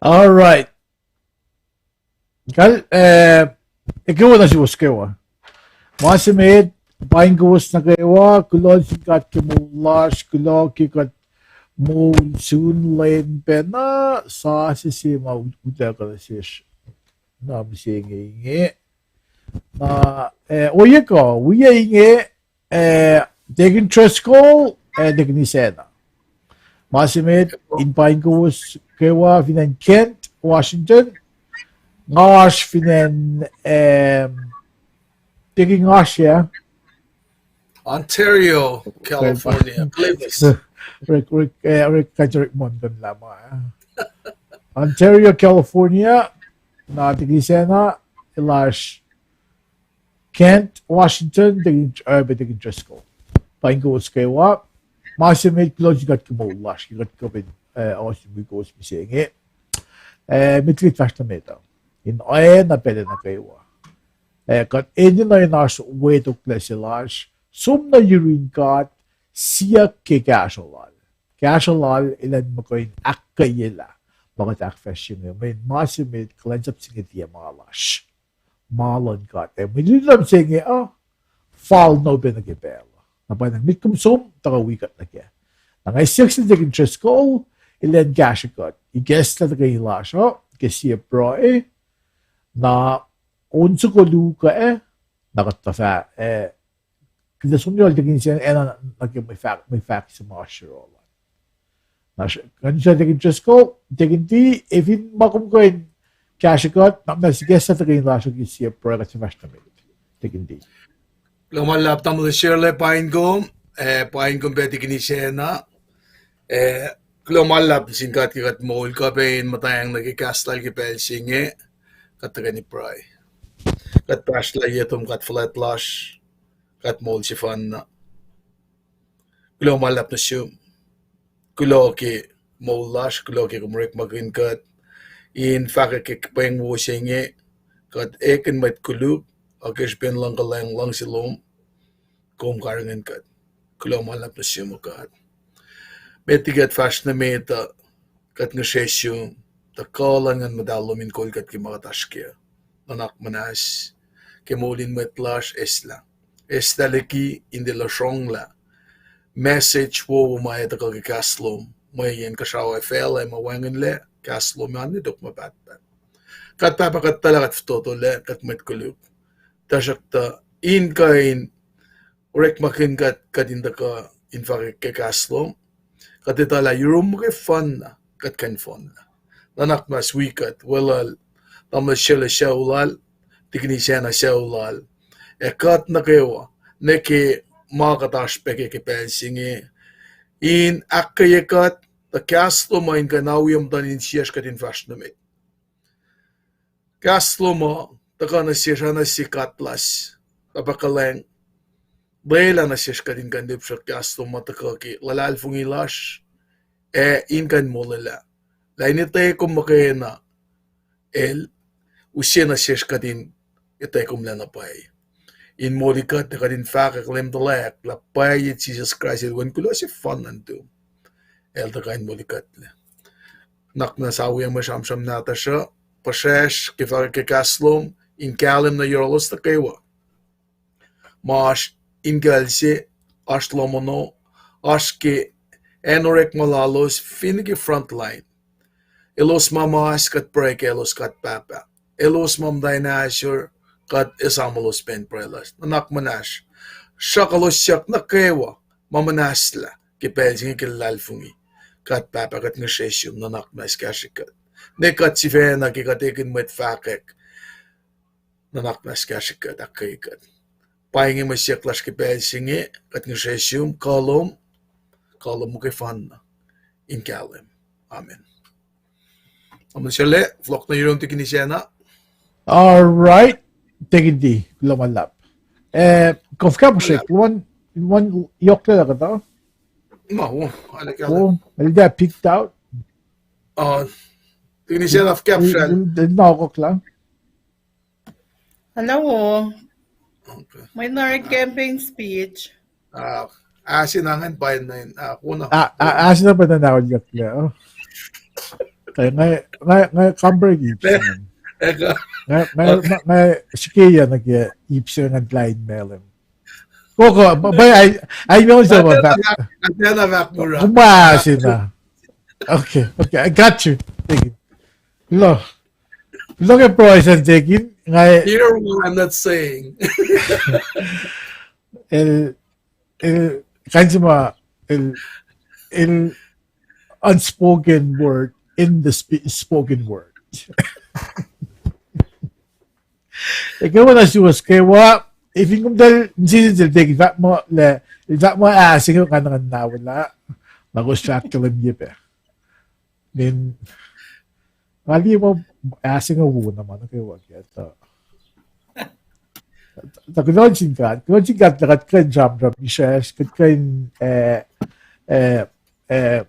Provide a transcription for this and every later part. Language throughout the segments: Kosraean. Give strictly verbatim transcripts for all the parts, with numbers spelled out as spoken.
All right. Kal, eh, ekuh wo nuh suwos kwewa. Ma se met, paing kowos nuh kwewa, kuloh nuh sin God ke moul lasr, kuloh ke kuht moul sun lwen pacna, sasuc se ma utuckuh nuh sesr. Na mihsenge inge. Na, eh, ohiyac kuh, wi inge, eh, Deacon Driscoll, eh, Deacon Isacna. Ma se met, in paing kowos kwewa fin acn Kent, Washington. Nga oasr fin acn, em, Deacon, nga oasr, yeah? Ontario, California. Orek, orek, eh, orek, kais orek Moncton lah ma, eh. Ontario, California, na Deacon Isacna, el oasr Kent, Washington, Deacon, eh, Deacon Driscoll. Paing kowos kwewa. Ma se met, kuloh nuh sin God ke moul lasr, ke kuht kuh in, eh, ohsun wi kowos mihsenge. Eh, met liki kuht fahsr nuh met uh, in oacna pacl nuh kwewa, eh, kuht enenuh in oasr wetoklac se lasr, som nuh yurin God, siyuck ke kahsruh lal. Kahsruh lal elan muhkwena ahkkweyelah ma kuht ahkfahsrye inge, mweyen ma se met kuhlwacnsap se inge tiac ma lasr. Ma luhn God. Ac mwe luti se inge uh fal na upac nuh ke pacl uh. Na pwacnwacng met kom som tuhkuh wi kuht nuh kac. Na nga siyuck sel Deacon Driscoll elan kahsrwe kuht ikacslah tuhkweni lasr uh ke sie pruhe. Na on soko luo kac, na kuht tuh fah, eh, kuht som yohrohl Deacon Isacna, na nuh ke mwe fahk, mwe fahk se ma oasr yohrohl an. Na, kuh in siyuck Deacon Driscoll, Deacon D, ac fin ma kom kuh in kahsrwe kuht, na, na sikacslah tuhkweni lasr uh ke sie pruhe, kuht fahsr nuh met. Deacon D. Kuloh ma luhlahp tamuhlwel Sherle, paing kom, eh, paing kom pac Deacon Isacna, eh, kuloh ma luhlahp nuh sin God ke kuht moul kuh pac in muhtwacng nuh ke kahs lal ke pacl se inge, kuht tuhkweni pruhe. Kuht pahsrlah ye tom God fuhlwact lasr, God moul sefanna. Kuloh ma luhlahp nuh sum. Kuloh ke moul lasr, kuloh ke kom orekmakihn kuht in fahkwack ke pweng wo se inge, kuht ekihn mwet koluk, ac ke srihpen luhngkuhlwacng luhngse lom, kom karihngihn kuht. Kuloh ma luhlahp nuh sum, O God. Met liki kuht fahsr nuh met uh, kuht ngihsre sum, tuh kuh luhn Nguhn Muhtahl lom in kol kuht ke ma kuht oasr kac. Nuhnak muhnahs ke moul in mwet lasr, eslah, eslah liki in tiac lohsronglah message wowo ma ac tuhkuh ke kahs lom, mweyen kuhsrao ac facluh ac ma wacngihnlac, kahs lom an tok ma pahtpaht. Kuht Pahpah, kuht tuhlac, kuht fototolac, kuht mwet koluk. Tuhsruhktuh in kuh in orekmakihn kuht, kuht in tuhkuh in fahkwack ke kahs lom, kuht etuh lah yurum muhkwena kuht kuh in fohnlah. Nuhnak muhnahs wi kuht, weluhl tamuhlwel Sherle sucu lal, Deacon Isacna sucu lal, ac kuht nuh kwewa, nuh ke ma kuht oasr pac ke ke pacl se inge, in ahkkweye kuht, tuh kahs lom uh in kuh in awi muhtuhn insiyacsr kuht in fahsr nuh met. Kahs lom uh tuhkuh nuh sesr oacna sie katlas, Pahpah kuhlwacng, lwelah nuh sesr kuht in kuh in lihpsre kahs lom uh tuhkuh ke luhlahlfongi lasr, ac in kuh in molwelah lah in etwe kom muhkwena, el use nuh sesr kuht in etwe kom lac na pwacye. in moli kuht, kuht in fahkwack Leum tuhlac lah pwacye Jisus Kraist El wen kuloh sefanna nuhtum. El tuh kuh in moli kuhtlac. Nuhnak muhnahs, awi mwe sramsram nahtuhsr uh, puhsracsr ke fahkwack ke kahs lom, in kahlwem nuh yohrohlos nuh kwewa ma oasr inkucl se, oasr lohm ono, oasr ke acn orekma lalos, finne ke front line. Elos ma mas, kuht pruhe kaclos, kuht pahpah. Elos ma muhta in ahsor, kuht esamuhlos pac in pruhe lasr. Nuhnak muhnahs, sruhkuhlos siyuck nuh kwewa ma muhnahslah ke pacl se inge ke luhlahlfongi. Kuht pahpah, kuht ngihsre sum, nuhnak muhnahs kahsrwe kuht. Ne kuht sifacna ke kuht ekihn mwet fahkwack, nuhnak muhnahs kahsrwe kuht, ahkkweye kuht. Pa inge mwe siyuck lasr ke pacl se inge, kuht ngihsre sum, kuh lom, kuh lom muhkwefanna, in kahlwem. Amen. Amen. Sele, fohlohk nuh yurum, Tikin Isacna. All right. Tikin D, kuloh ma luhlahp. Eh, kom fuhkah puhsrek, luhman, luhman yohklac lah kuhtuh? Ma wo, arlac kahlwem. Wo, el tiac picked out. Uh, Tikin Isacna, fuhkah puhsracl? El, el, el na okoklah. Hello. Okay. Mwe na orek campaign speech. Ah, ah, sina ngan pain na in, ah, kona. Ah, ah, ah, sina pain na in auliyak lah, oh. Kaya nga, nga, nga compare ip se ngan. Eka. Nga, nga, nga, nga srihkeyac nuh ke ip se ngan lain mahlwem. Koko, but, but I, I know it's about that. Atena fahk mura. Kuma sina. Okay, okay, I got you. Thank you. Lo. Lo ke price and taking, nga, hear what I'm not saying. El, el, kain se ma, el, el, unspoken word in the sp-, spoken word. Ekuh wo nuh suwos kwewa, if in kom tal, in season sel taking fahk muh, le, fahk muh ah, se nga ngan na wala, na kowos fahk kahlwem ye pac. Nin, nga liye muh ah se inge wo na ma nuh kwewa ke, tuh. Tuh kuloh sin God, kuloh sin God, tuh kuht kuh in sramsram, isrwacsr, kuht kuh in, eh, eh, eh,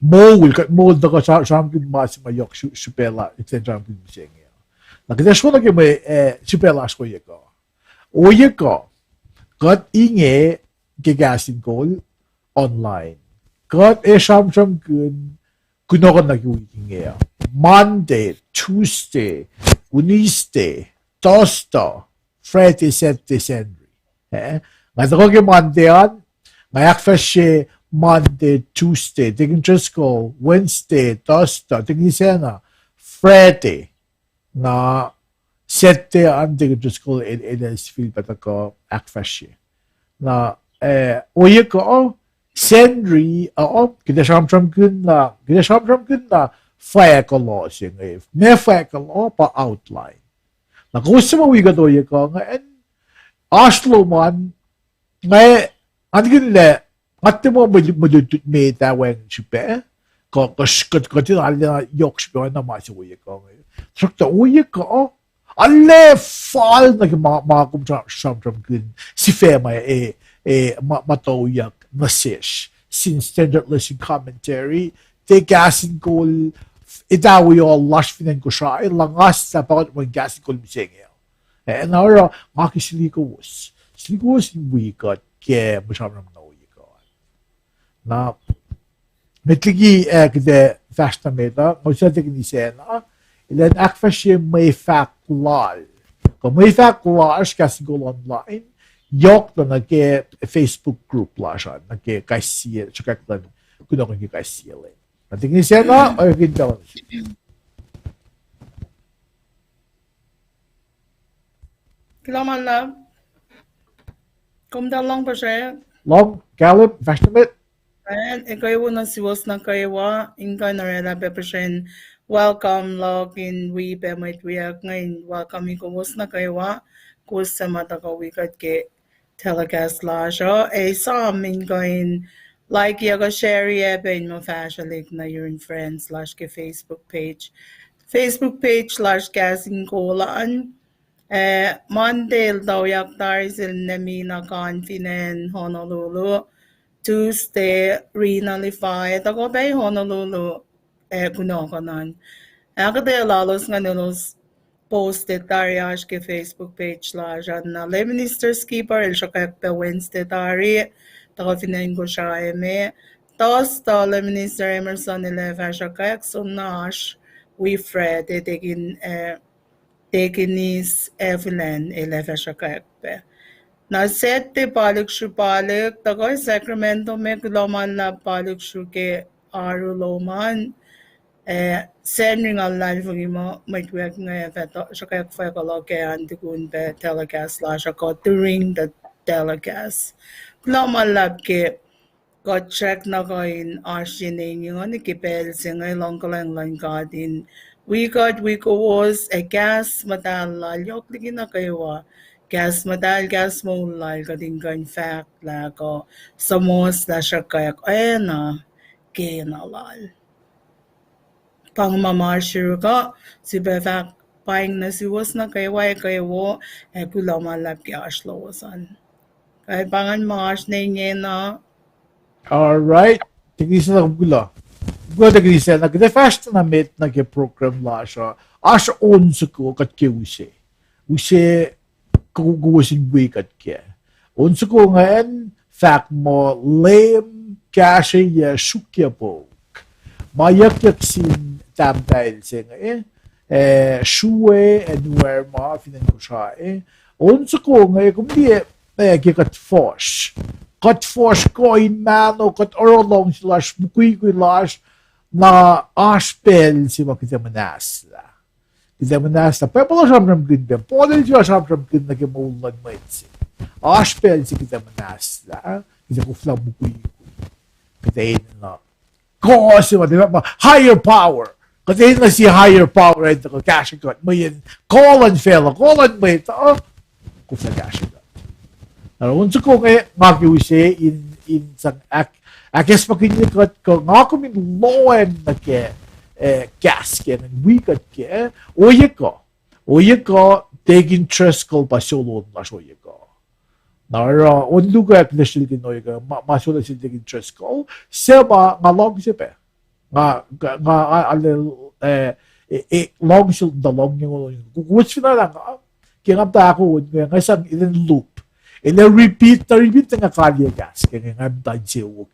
moul, kuht moul, tuh kuht sra-, sramsramkihn ma se ma yohk su-, srihpac la, kuht sramsramkihn mihsenge. Na kuht ac sroh nuh ke mwe, eh, srihpac lasr ohiyac kuh. Ohiyac kuh, kuht inge ke Kahs in Kol online. Kuht ac sramsramkihn kunohkohn nuh ke wik inge. Monday, Tuesday, Wednesday, Thursday, Friday, Saturday, Sunday. Eh, nga tuhkuh ke Monday an, nga ahkfahsrye Monday, Tuesday, Tikin Driscoll, Wednesday, Thursday, Tikin Isacna, Friday, na Saturday an Tikin Driscoll el, el ac sifilpac tuhkuh ahkfahsrye. Na, eh, ohiyac kuh, Sacnri uh, kuht ac sramsramkihn na, kuht ac sramsramkihn na fahk kuloh se inge. Ma fahk kuloh pa outline. Na kowos suc ma wi kuht ohiyac kuh ingacn, oasr lom an, nga, nga tikinlah, nga tiac muh mwe, mwe lutlut met ah wacngihn srihpac, kuh, kuh, kuht, kuht in arulacna yohk srihpac oacna ma se ohiyac kuh inge. Tuhsruhktuh ohiyac kuh, arlac fal nuh ke ma, ma kom sra-, sramsramkihn sifac ma, eh, eh, ma, ma tuyak nuh sesr. Sin Standard Lesson Commentary, tiac Kahs in Kol, etawi lasr fin acn Kosrae, lah nga sahp paut mweyen Kahs in Kol mihsenge. Eh, na oruh nga ke sili kowos. Sili kowos in wi kuht ke mwe sramsram na ohiyac kuh. Na, met liki, eh, kuht ac fahsr nuh met uh, nga use Tikin Isacna, elan ahkfahsrye mwe fahk lal. Kuh mwe fahk lasr Kahs in Kol online, yohk na nuh ke Facebook group lasr an, nuh ke kais sie, sruhkwack luhn kunohkohn ke kais sie lwen. Na Tikin Isacna, oacyacpac in pacl an. Kuloh ma luhlahp. Kom tuh lohng puhsracl? Lohng, kahlwem, fahsr nuh met. Ac ekuh wo nuh suwos nuh kwewa, in kuh in oraclah pac puhsren welcome luhk in wi pac mwet wiyuck inge in welcome-i kowos nuh kwewa, kowos suc ma tuhkuh wi kuht ke telecast lasr uh, ac esam in kuh in like-i ac kuh share-i pac in muh fahsrwelihk nuh yurin friends lasr ke Facebook page. Facebook page lasr Kahs in Kol an, eh, Monday el tuyak tari sel Nemina Kan fin acn Honolulu, Tuesday Rina Lifai, tuhkuh pac Honolulu, eh, kunohkohn an. Ahkuhtweyac lalos ingacn elos post-e tari oasr ke Facebook page lasr an, na Lay Minister Skipper el sruhkwack pac Wednesday tari, tuhkuh fin acn Kosrae me. Thursday tuh Lay Minister Emerson el ac fah sruhkwack, soenna oasr wi Friday, Deacon, eh, Deaconess Evelyn el ac fah sruhkwack pac. Na Saturday Palik Sru Palik, tuhkuh Sacramento me, kuloh ma luhlahp Palik Sru ke oaru lom an. Eh, Sacnri nga luhlahlfongi muh mwet wiyuck inge ac fah sruhkwack fahkuhluh kac an tukun pac telecast lasr uh kuh during the telecast. Kuloh ma luhlahp ke kuht srackna kuh in oasr yen inge nuh ke pacl se inge, luhngkuhlwacng luhn God in wi kuht, wi kowos, ac kahs muhtahl lal yohk liki nuh kwewa. Kahs muhtahl, kahs moul lal kuht in kuh in fahk lah kuh suhmuhslah sruhkwack oacna kena lal. Pa inge ma oasr yurum uh, sifilpac fahk paing nuh suwos nuh kwewa, kwewa, ac kuloh ma luhlahp ke oasr lowos an. Kain pa ingacn ma oasr ne ingena. All right. Tikinis na kuloh. Kuloh tikinis na kuht ac fahsr na met nuh ke program lasr uh. Oasr on soko kuht ke use. Use kowos in wi kuht kac. On soko ingacn fahk muh Leum Kahsrweyuc Sruokyac Pouk. Ma yuckyak sin tahmtahel se inge, eh, srue ac nuerma fin acn Kosrae. On soko inge kom liye, eh, ke kuht fuhsr. Kuht fuhsr kuh in mahno, kuht oruh luhngse lasr, mukwikwi lasr, na oasr pacl se ma kuht ac muhnahslah. Kuht ac muhnahslah. Bible uh sramsramkihn pac, Paul el sramsramkihn nuh ke moul luhn mwet se. Oasr pacl se kuht ac muhnahslah, kuht ac koflah mukwikwi. Kuht ac enenuh kuh se ma, ma higher power. Kuht enenuh sie higher power in tuhkuh kahsrwe kuht, mweyen kuh luhn facluh, kuh luhn mwet uh koflah kahsrwe kuht. Na on soko inge nga ke use in, in sang ahk-, ahkacsmakihnye kuht kuh nga kom in lohacng nuh ke, eh, kahs ke ngan wi kuht kac, ohiyac kuh. Ohiyac kuh, Deacon Driscoll pa solon lasr ohiyac kuh. Na oruh on luhk ah kuht ac srihke in ohiyac kuh, ma, ma solon sel Deacon Driscoll, suc ma nga luhngse pac. Nga, nga, nga, a, a, eh, eh, eh, luhngse, tuh luhngse, kowos fin na nga, ke nga muhta ahkoo on, nga sang elan loop. Elan repeat, tuh repeat tuh nga kaliyac kahs, ke nga muhta insewowo,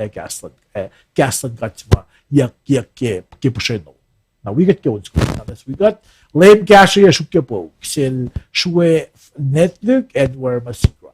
eh, kahs luhn, eh, kahs luhn God se ma yuck, yuck ke, ke puhsreno. Na wi kuht ke on soko, na wi kuht, Leum Kahsrweyuc Sruokyac Pouk, sel srue Ned Luke, Edward Masikra.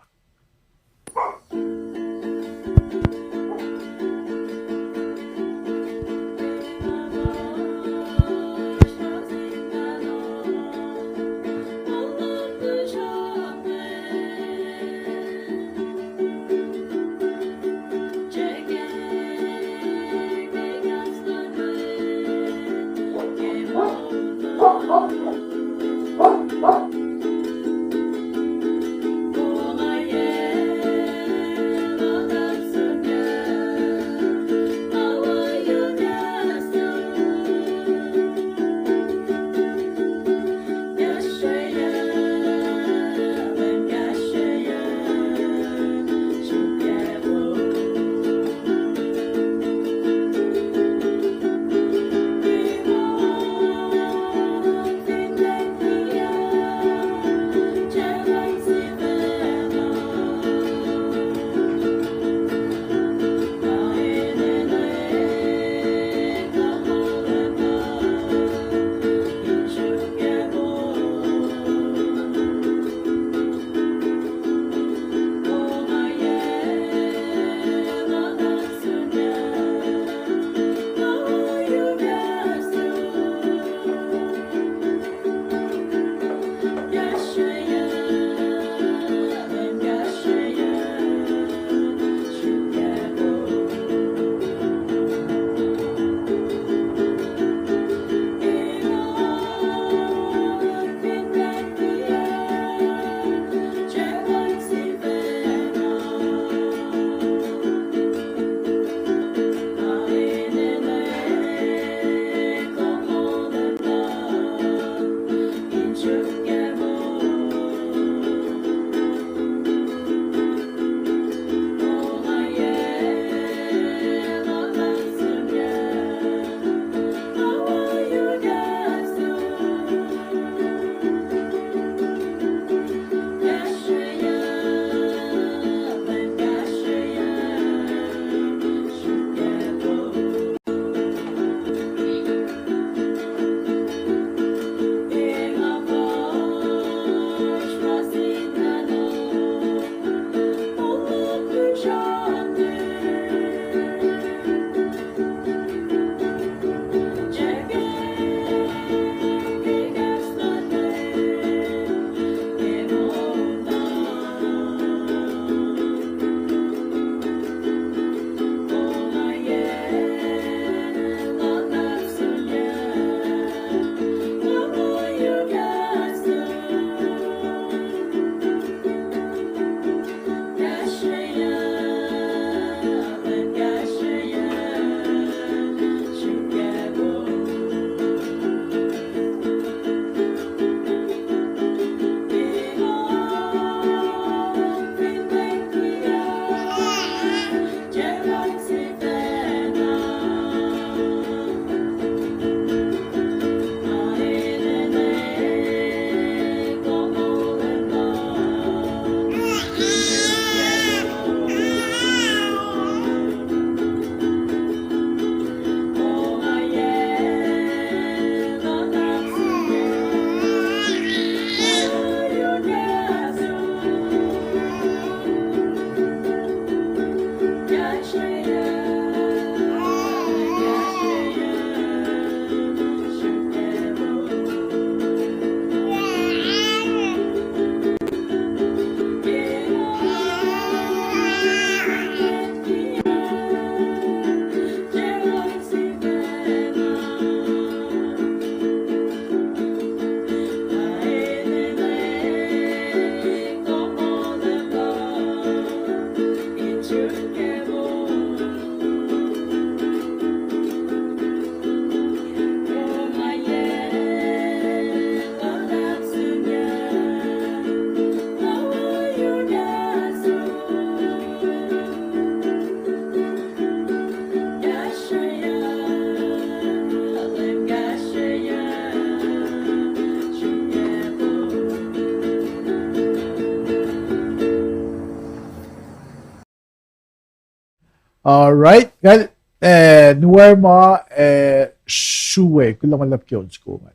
All right. Kal, eh, nuwer ma, eh, sruwe, kuloh ma luhlahp ke on soko ingacn.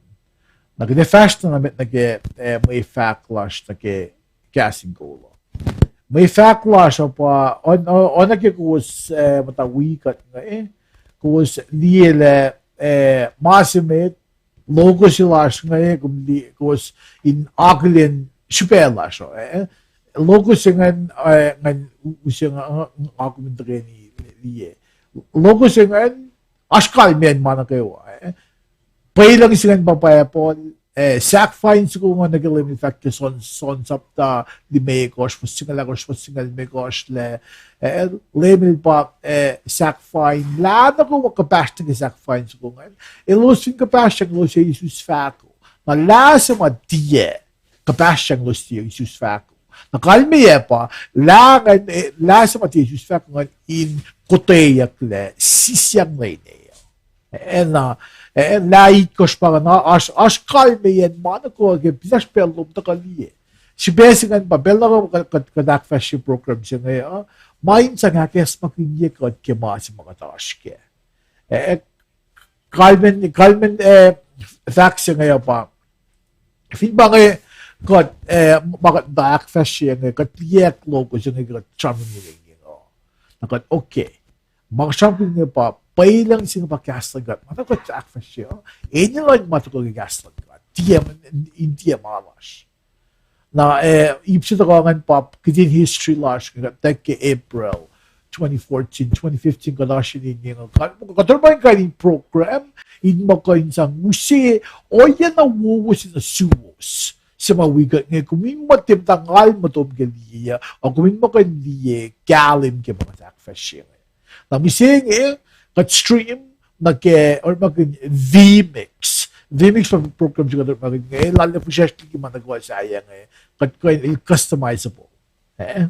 Na kuht ac fahsr na met nuh ke, eh, mwe fahk lasr nuh ke Kahs in Kol uh. Mwe fahk lasr uh pa, on, on, on nuh ke kowos, eh, muhta wi kuht inge, kowos liye lah, eh, ma se met, logo se lasr inge, kom liye, kowos in akihlen srihpac lasr uh, eh. Logo se ingacn, eh, ingacn u-, use nga, nga, nga kom in tuhkweni liye. Logo se ingacn, oasr kalmeyacn ma nuh kwewa, eh. Pwelucng se ingacn pa Bible, eh, sahk fain soko ingacn nuh ke Leum El fahk ke John, John sapta limekohsr, fuhs singucul ahkosr, fuhs singucul limekohsr lah, eh, Leum El pa, eh, sahk fain, lah nuh kwewa kuhpahsr nuh ke sahk fain soko ingacn. Elos fin kuhpahsryang elos ac isus fahko. Na lah se ma tiac kuhpahsryang elos tiac isus fahko. Na kalmeyac pa, lah ingacn, eh, lah se ma tiac isus fahko ingacn in kotweyucklac sisyang lwen ah. Eh, na, eh, lah itkohsr pa ingacn, oasr, oasr kalmeyacn ma nuh kwewa ke pisasr pacl lom tuhkuh liye. Srihpac se ingacn pa pacl nuh kwewa kuht, kuht, kuht ahkfahsrye program se inge uh, ma in sang ahkacsmakihnye kuht ke ma se ma kuht oasr kac. Eh, kalmen, kalmen, eh, fahk se inge uh pa, fin pa inge kuht, eh, ma kuht muhta ahkfahsrye inge, kuht liye logo se inge kuht sramsramkihn inge uh. Na kuht, okay. Ma kuht sramsramkihn inge pa, pwelucng se inge pa kahs luhn God. Ma tuhkuh kuht ahkfahsrye uh, enenuh in ma tuhkuh ke kahs luhn God. Tiac, in tiac ma lasr. Na, eh, ip se tuhkuh ingacn pa kihtin history lasr, kuht tuh ke April twenty fourteen, twenty fifteen, kuht oasr in inge, kuht, kuht orekmakihn kain in program, in muh kuh in sang use, ohiyac na wowo se nuh suwos se ma wi kuht inge, kom in muh tiac muhta ngal muhtom ke liye uh, a kom in muh kuh in liye kahlwem ke ma kuht ahkfahsrye inge. Na mihsenge, kuht stream nuh ke, orekmakihn vMix. vMix pa program se kuht orekmakihn inge, lal ac fihsracsr liki ma nuh kwewa sahyac inge, kuht kuh in customizable. Eh?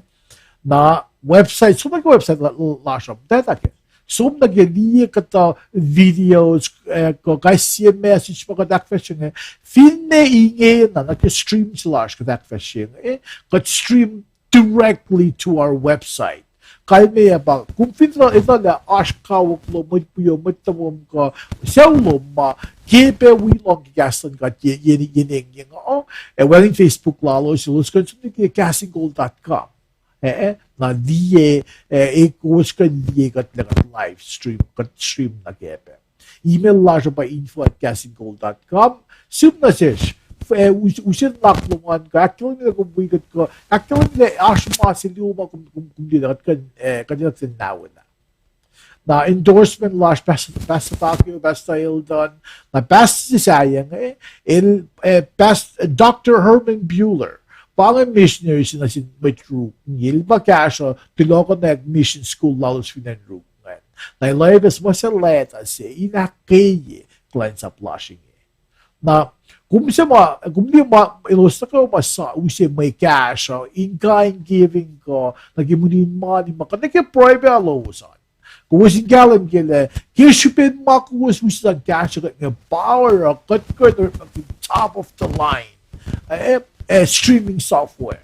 Na website, som nuh ke website la-, la-, lasr uh, muhtwacta kac. Som nuh ke liye kuhtuh videos, eh, kuh kais sie message ma kuht ahkfahsrye inge. Finne ingena, nuh ke stream se lasr kuht ahkfahsrye inge, kuht stream directly to our website. Kalmeyac pa, kom fin etuh lah oasr kawuck lom, mwet pwiyom, mwet tomom kuh sucu lom ma ke pac wi lohng ke kahs luhn God ye, ye, ye neng inge uh, ac wacngihn Facebook lalos, elos kuh in som nuh ke kahs in kol dot com. Eh, na liye, eh, kowos kuh in liye kuht lah kuht live stream, kuht stream nuh kac pac. Email lasr uh pa info at kahs in kol dot com. Som nuh sesr, eh, us-, use nuhnak lom an kuh ahkkahlwemye lah kom wi kuht kuh, ahkkahlwemye lah oasr ma se luo ma kom, kom, kom liye lah kuht kuh in, eh, kuht in ahkkahlwemye. Na endorsement lasr, Pastor, Pastor Takeo, Pastor Eldon, na pastor se sahyac inge, el, eh, Pas-, Doctor Herman Buehler. Pa inge missionary se nuh sin mwet Ruk, el pa kahsruh tulokonak mission school lalos fin acn Ruk ingacn. Na el oacpacna muh se leta se in ahkkweye kuhlwacnsap lasr inge. Na, kom se ma, kom liye ma, elos nuh kwewa ma sa, use mwe kahsruh, in kind giving kuh, nuh ke muni in mani ma, kuh nuh ke pruhe pac lowos an. Kowos in kahlwem ke lah, ke srihpen ma kowos use sang kahsruh kuht inge power uh, kuht kuh in orekmakihn top of the line, eh, eh, streaming software.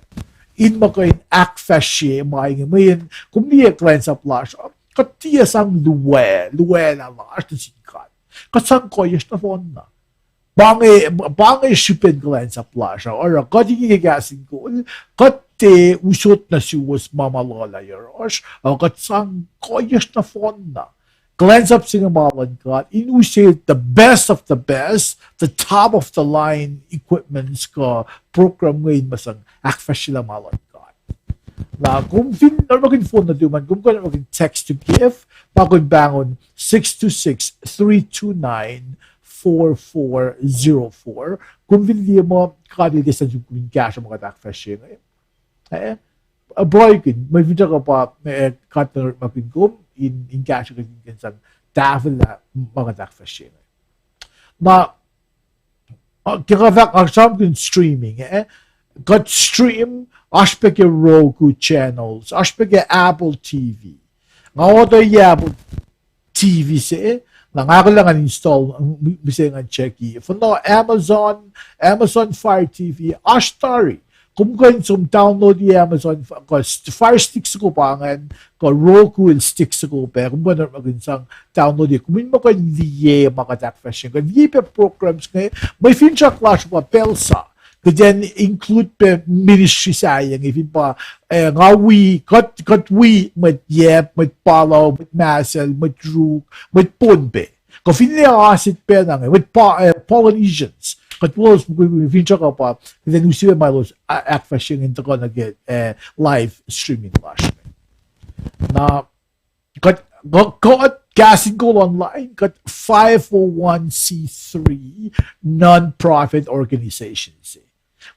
In muh kuh in ahkfahsrye ma inge, mweyen kom liye kuhlwacnsap lasr uh, kuht tiac sang luo, luo lah lasr nuh sin God. Kuht sang kuhiyacsr nohfohnna. Pa inge, pa inge srihpen kuhlwacnsap lasr uh, oruh kuht inge ke kahs in kol, kuht tiac usot nuh suwos ma ma luhlah yohrohsr, uh, kuht sang kuhiyacsr nohfohnna. Kuhlwacnsap se inge ma luhn God, in use the best of the best, the top of the line equipments kuh program inge in muh sang ahkfahsryelah ma luhn God. Na kom fin orekmakihn phone nuhtum an, kom kuh in orekmakihn text to give, pa kom pahngon six two six, three two nine, four four zero four. Kom fin liye muh God El ke siyuck kom in kahsruh ma kuht ahkfahsrye inge, eh, pruhekihn, mwe finsrak uh pa, eh, God El orekmakihn kom in, in kahsruh kuht in kuh in sang tahfwelah ma kuht ahkfahsrye inge. Na, uh, ke kuht fahk, uh, sramsramkihn streaming, eh? Kuht stream, oasr pac ke Roku channels, oasr pac ke Apple T V. Nga otac Apple T V se, na nga kuh lah ngan install, uh, mi-, mihsenge ngan checki. Fin na Amazon, Amazon Fire T V, oasr tari. Kom kuh in som download Amazon, kuh Fire Stick soko pa ingacn, kuh Roku el stick soko pac, kom kuh in orekmakihn sang download, kom in muh kuh in liye ma kuht ahkfahsrye, kuh in liye pac programs inge, mwe finsrak lasr pa pacl sa kuht in include pac ministry sahyac inge fin pa, eh, nga wi, kuht, kuht wi mwet Yap, mwet Palau, mwet Marshall, mwet Ruk, mwet Pohnpei. Kuh finne asit pacna inge, mwet Pa-, eh, Polynesians. Kuht wo-, finsrak uh pa, kuht in use ma elos a-, ahkfahsrye in tuhkuh nuh ke, eh, live streaming lasr inge. Na, kuht, kuht, kuht kahs in kol online, kuht five oh one c three non-profit organization se.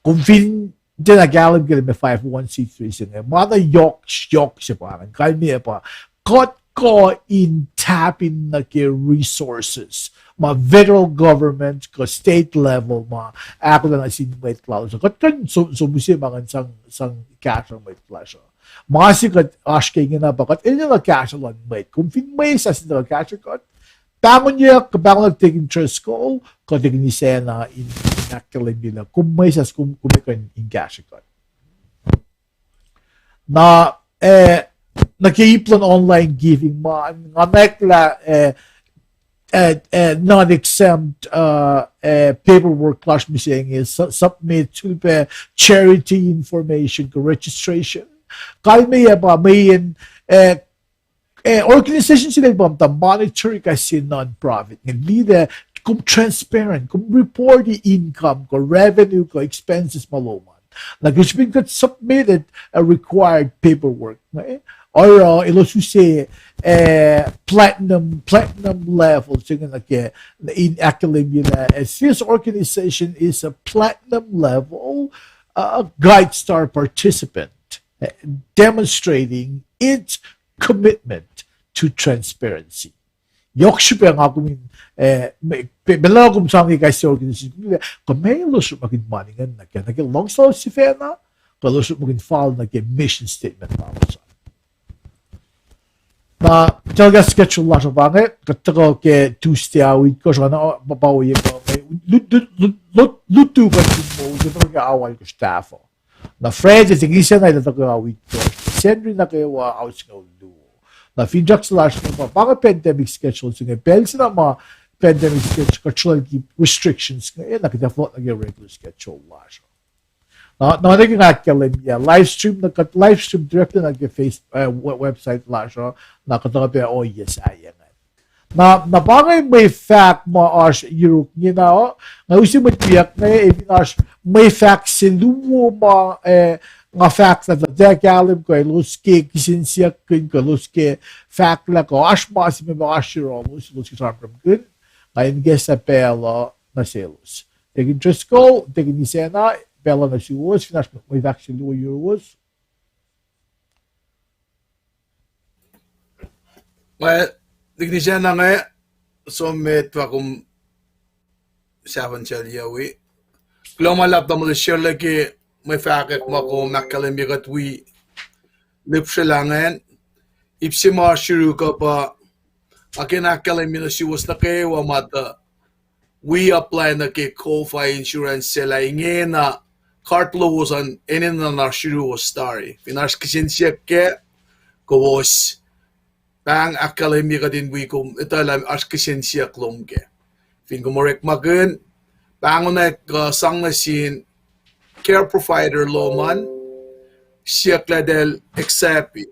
Kom fin tiacna kahlwem ke lah meac five oh one c three se inge, ma na yohk, yohk se pa ingacn, kalmeyac pa, kuht kuh in tap in nuh ke resources ma federal government kuh state level ma ahkolah nuh sin mwet lalos. Kuht kuh in som-, som use ma ingacn sang, sang kahsruh mwet lasr uh. Ma se kuht oasr ke ingena pa kuht enenuh kahsruh luhn mwet. Kom fin mwesahs in tuhkuh kahsruh kuht, pahngonyuck, kuh pahngonyuck Deacon Driscoll, kuh Deacon Isacna in, in ahkkahlwemye lah kom mwesahs kom, kom kuh in, in kahsruh kuht. Na, eh, nuh ke ip luhn online giving ma, nga nwacklah, eh, eh, eh, non-exempt, uh, eh, paperwork lasr mihsenge, su-, submit, sulpac charity information kuh registration. Kalmeyac pa mweyen, eh, eh, organization se lal pa muhta monetary kuh se non-profit inge, liye lah kom transparent, kom report income kuh revenue kuh expenses ma lom an. Na ke srihpen kuht submitted a required paperwork inge, oruh elos use, eh, platinum, platinum level se inge nuh ke, in ahkkahlwemye lah, eh, this organization is a platinum level, uh, GuideStar participant, eh, demonstrating its commitment to transparency. Yohk srihpac nga kom in, eh, me-, pe-, pacl na kom sang ke kais sie organization, kom liye, kuh meac elos orekmakihn mani ingacn nuh kac, nuh ke luhngse lalos sifacna, kuh elos orekmakihn fal nuh ke mission statement lalos an. Na, telecast schedule lasr uh pa inge, kuht tuhkuh ke Tuesday ao itkohsr, na, pa, pa ohiyac pa inge, lut-, lut-, lut-, lut-, lutu kuht in moul, kuht tuhkuh ke ao alkosr tahfuh. Na Friday, Deacon Isacna el tuhkuh ao itkohsr, Sacnri nuh kwewa ao singucul luo. Na finsrak se lasr inge pa, pa inge pandemic schedule se inge, pacl se na ma pandemic schedule, kuht srolal ke restrictions inge, na kuht ac fohlohk nuh ke regular schedule lasr uh. Na, na nuh ke nga ahkkahlwemye, live stream, na kuht live stream directly nuh ke Face-, eh, we-, website lasr uh, na kuht uh pac ohiyac sahyac ingacn. Na, na pa inge mwe fahk ma oasr yuruk ingena uh, nga use mwet wiyuck inge, eh, fin oasr mwe fahk se luo ma, eh, nga fahk lah tuh tiac kahlwem kuh elos ke kihsen siyuck kuh elos ke fahk lah kuh oasr ma se ma oasr yohrohlos, elos ke sramsramkihn, nga in kahsruh pacl uh nuh selos. Deacon Driscoll, Deacon Isacna, pacl uh nuh suwos, fin oasr mwe fahk se luo yuruwos. Nga, Deacon Isacna inge, som met pa kom sahfuhn sel yac wi. Kuloh ma luhlahp tamuhlwel Sherla ke mwe fahkwack ma kom ahkkahlwemye kuht wi lihpsrwaclah ingacn. Ip se ma oasr yuruk uh pa, nga ke in ahkkahlwemye nuh suwos nuh kwewa ma tuh wi apply nuh ke COFA insurance se lah ingena card lowos an enenuh in oasr yuruwos tari. Fin oasr kihsen siyuck kac, kowos pahng ahkkahlwemye kuht in wi kom etuh lah oasr kihsen siyuck lom kac. Fin kom orekmakihn, pahngonwack kuh sang nuh sin care provider lom an, siyuck lah eltahl accept-i.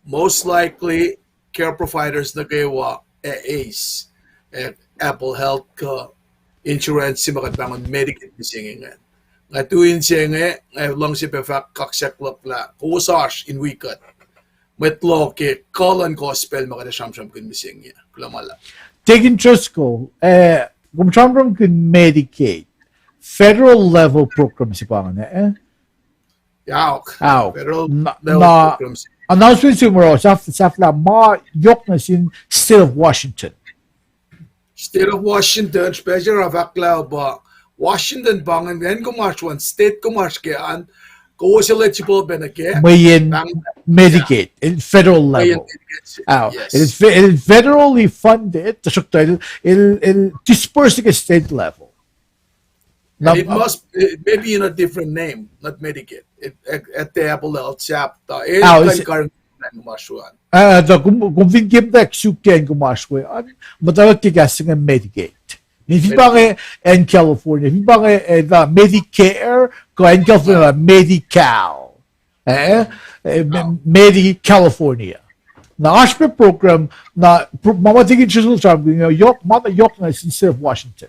Most likely, care providers nuh kwewa ac eis, ac Apple Health kuh insurance se ma kuht pahngon Medicaid mihsenge ingacn. Nga tu in se inge, nga luhngse pac fahk kaksak luhk lah kowos oasr in wi kuht. Mwet loh ke kuh luhn gospel ma kuht ac sramsramkihn mihsenge. Kuloh ma luhlahp. Deacon Driscoll, eh, kom sramsramkihn Medicaid, federal level program se pa ingacn, eh? Aok. Aok. Na, na announcement se mura sahf-, sahflah ma yohk nuh sin State of Washington. State of Washington, special ra fahk lah pa Washington pa ingacn, acn kom oasr an, state kom oasr ke an, kowos eligible pac nuh ke mweyen Medicaid, el federal level. El fe-, el federally funded, tuhsruhktuh el, el, el disperse ke state level. And it must, it may be in a different name, not Medicaid. It, at, at the Apple Health Sap, ta, eh, ah, kan is-, current name masruan. Ah, ta, kom, kom fin ke muhta suk ke kom oasr we an, muhta ke kahs se inge Medicaid. Ni fin pa inge acn California, fin pa inge, eh, ta Medicare, kuh acn California, Medi-Cal. Eh, eh, me-, Medi California. Na oasr pac program, na pro-, ma ma Deacon Driscoll sramsramkihn, you know, yohk, ma na yohk na instead of Washington.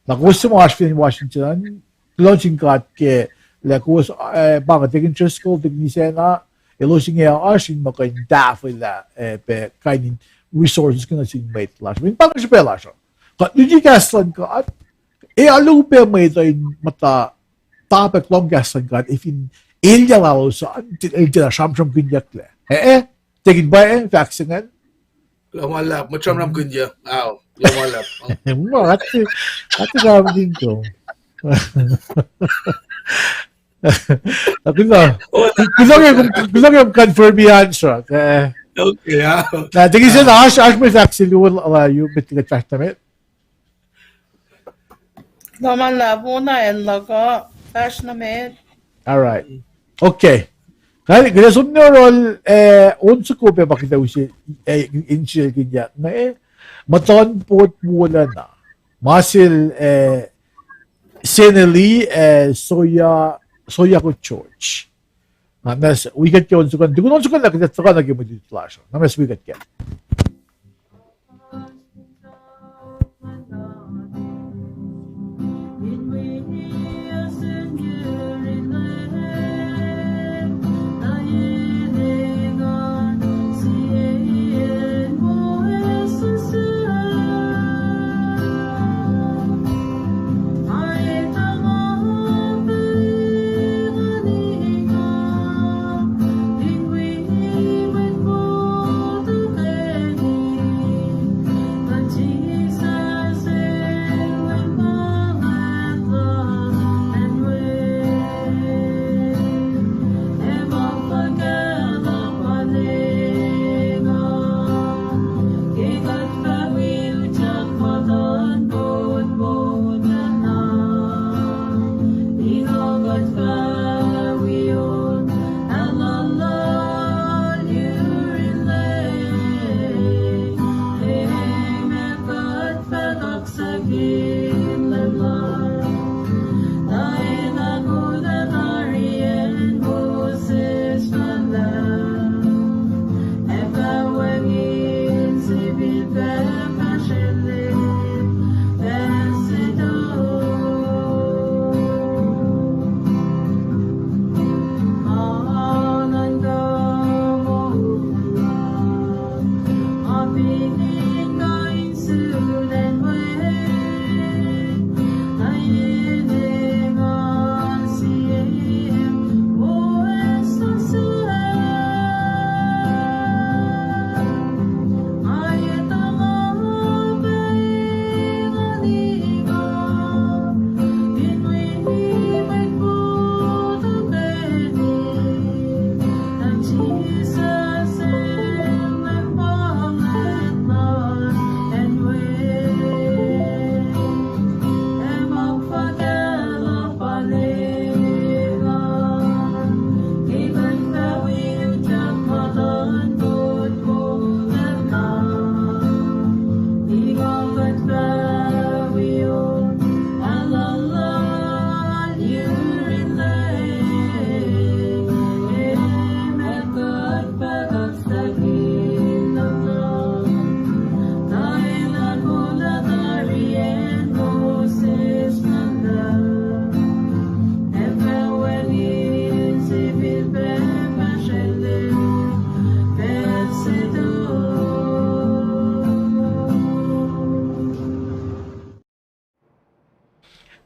Na kowos suc ma oasr fin acn Washington an, kuloh nuh sin God ke lah kowos, eh, pa inge Deacon Driscoll, Deacon Isacna, elos inge oasr in muh kuh in tahfwelah, eh, pac kain in resources ke nuh sin mwet lasr. Fin pa inge srihpac lasr uh. Kuht luti kahs luhn God, ac alu pac mwet uh in muhta topic lohng kahs luhn God, ac fin elyah lalos an, el tiacna sramsramkihnyucklac. Eh, eh, Deacon, pa inge fahk se ingacn. Kuloh ma luhlahp, mwet sramsramkihnyuck. Ao, kuloh ma luhlahp. Ma, ati, ati sramsramkihn kom. Kuloh, kuloh ke, kuloh ke confirm answer. Eh. Okay, ah. Na, Deacon Isacna, oasr, oasr mwe fahk se luo la, la, you met kuht fahsr nuh met. Kuloh ma luhlahp, on na acn luhk uh, fahsr nuh met. All right. Okay. Kuht, kuht som nuh yohrohl, eh, on soko pac ma kuht ac use, eh, in srihkeyuck inge, eh, muhtuhnpot wolacna. Ma sel, eh, Seneli, eh, Soya, Soya ko George. Na mas wi kuht ke on soko, tukun on soko na kuht tuhkuh nuh ke mwe lutlut lasr uh. Na mas wi kuht ke.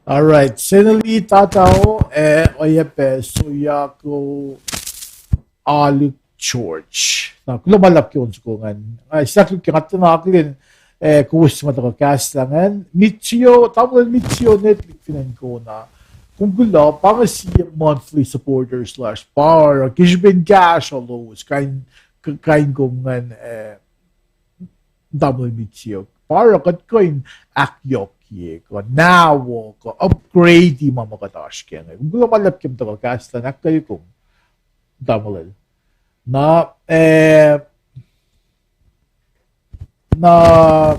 All right, Seneli Tatao, eh, oacyacpac Soyako Alik George. Na, kuloh ma luhlahp ke on soko ingacn. Nga siyuck luhk ke nga tiacna akihlen, eh, kowos ma tuhkuh kahslah ingacn. Mitsio, tamuhlwel Mitsio Netlik fin acn Kona. Kom kuloh, pa inge sie monthly supporters lasr. Pa oruh ke srihpen kahsruh lowos, kain, kain kom ingacn, eh, tamuhlwel Mitsio. Pa oruh kuht kuh in ahkyohkye kuh nawo kuh upgrade ma ma kuht oasr kac inge. Kom kuloh ma luhlahp ke muhtuhk kahs lun ahkkweye kom, tamuhlwel. Na, eh, na,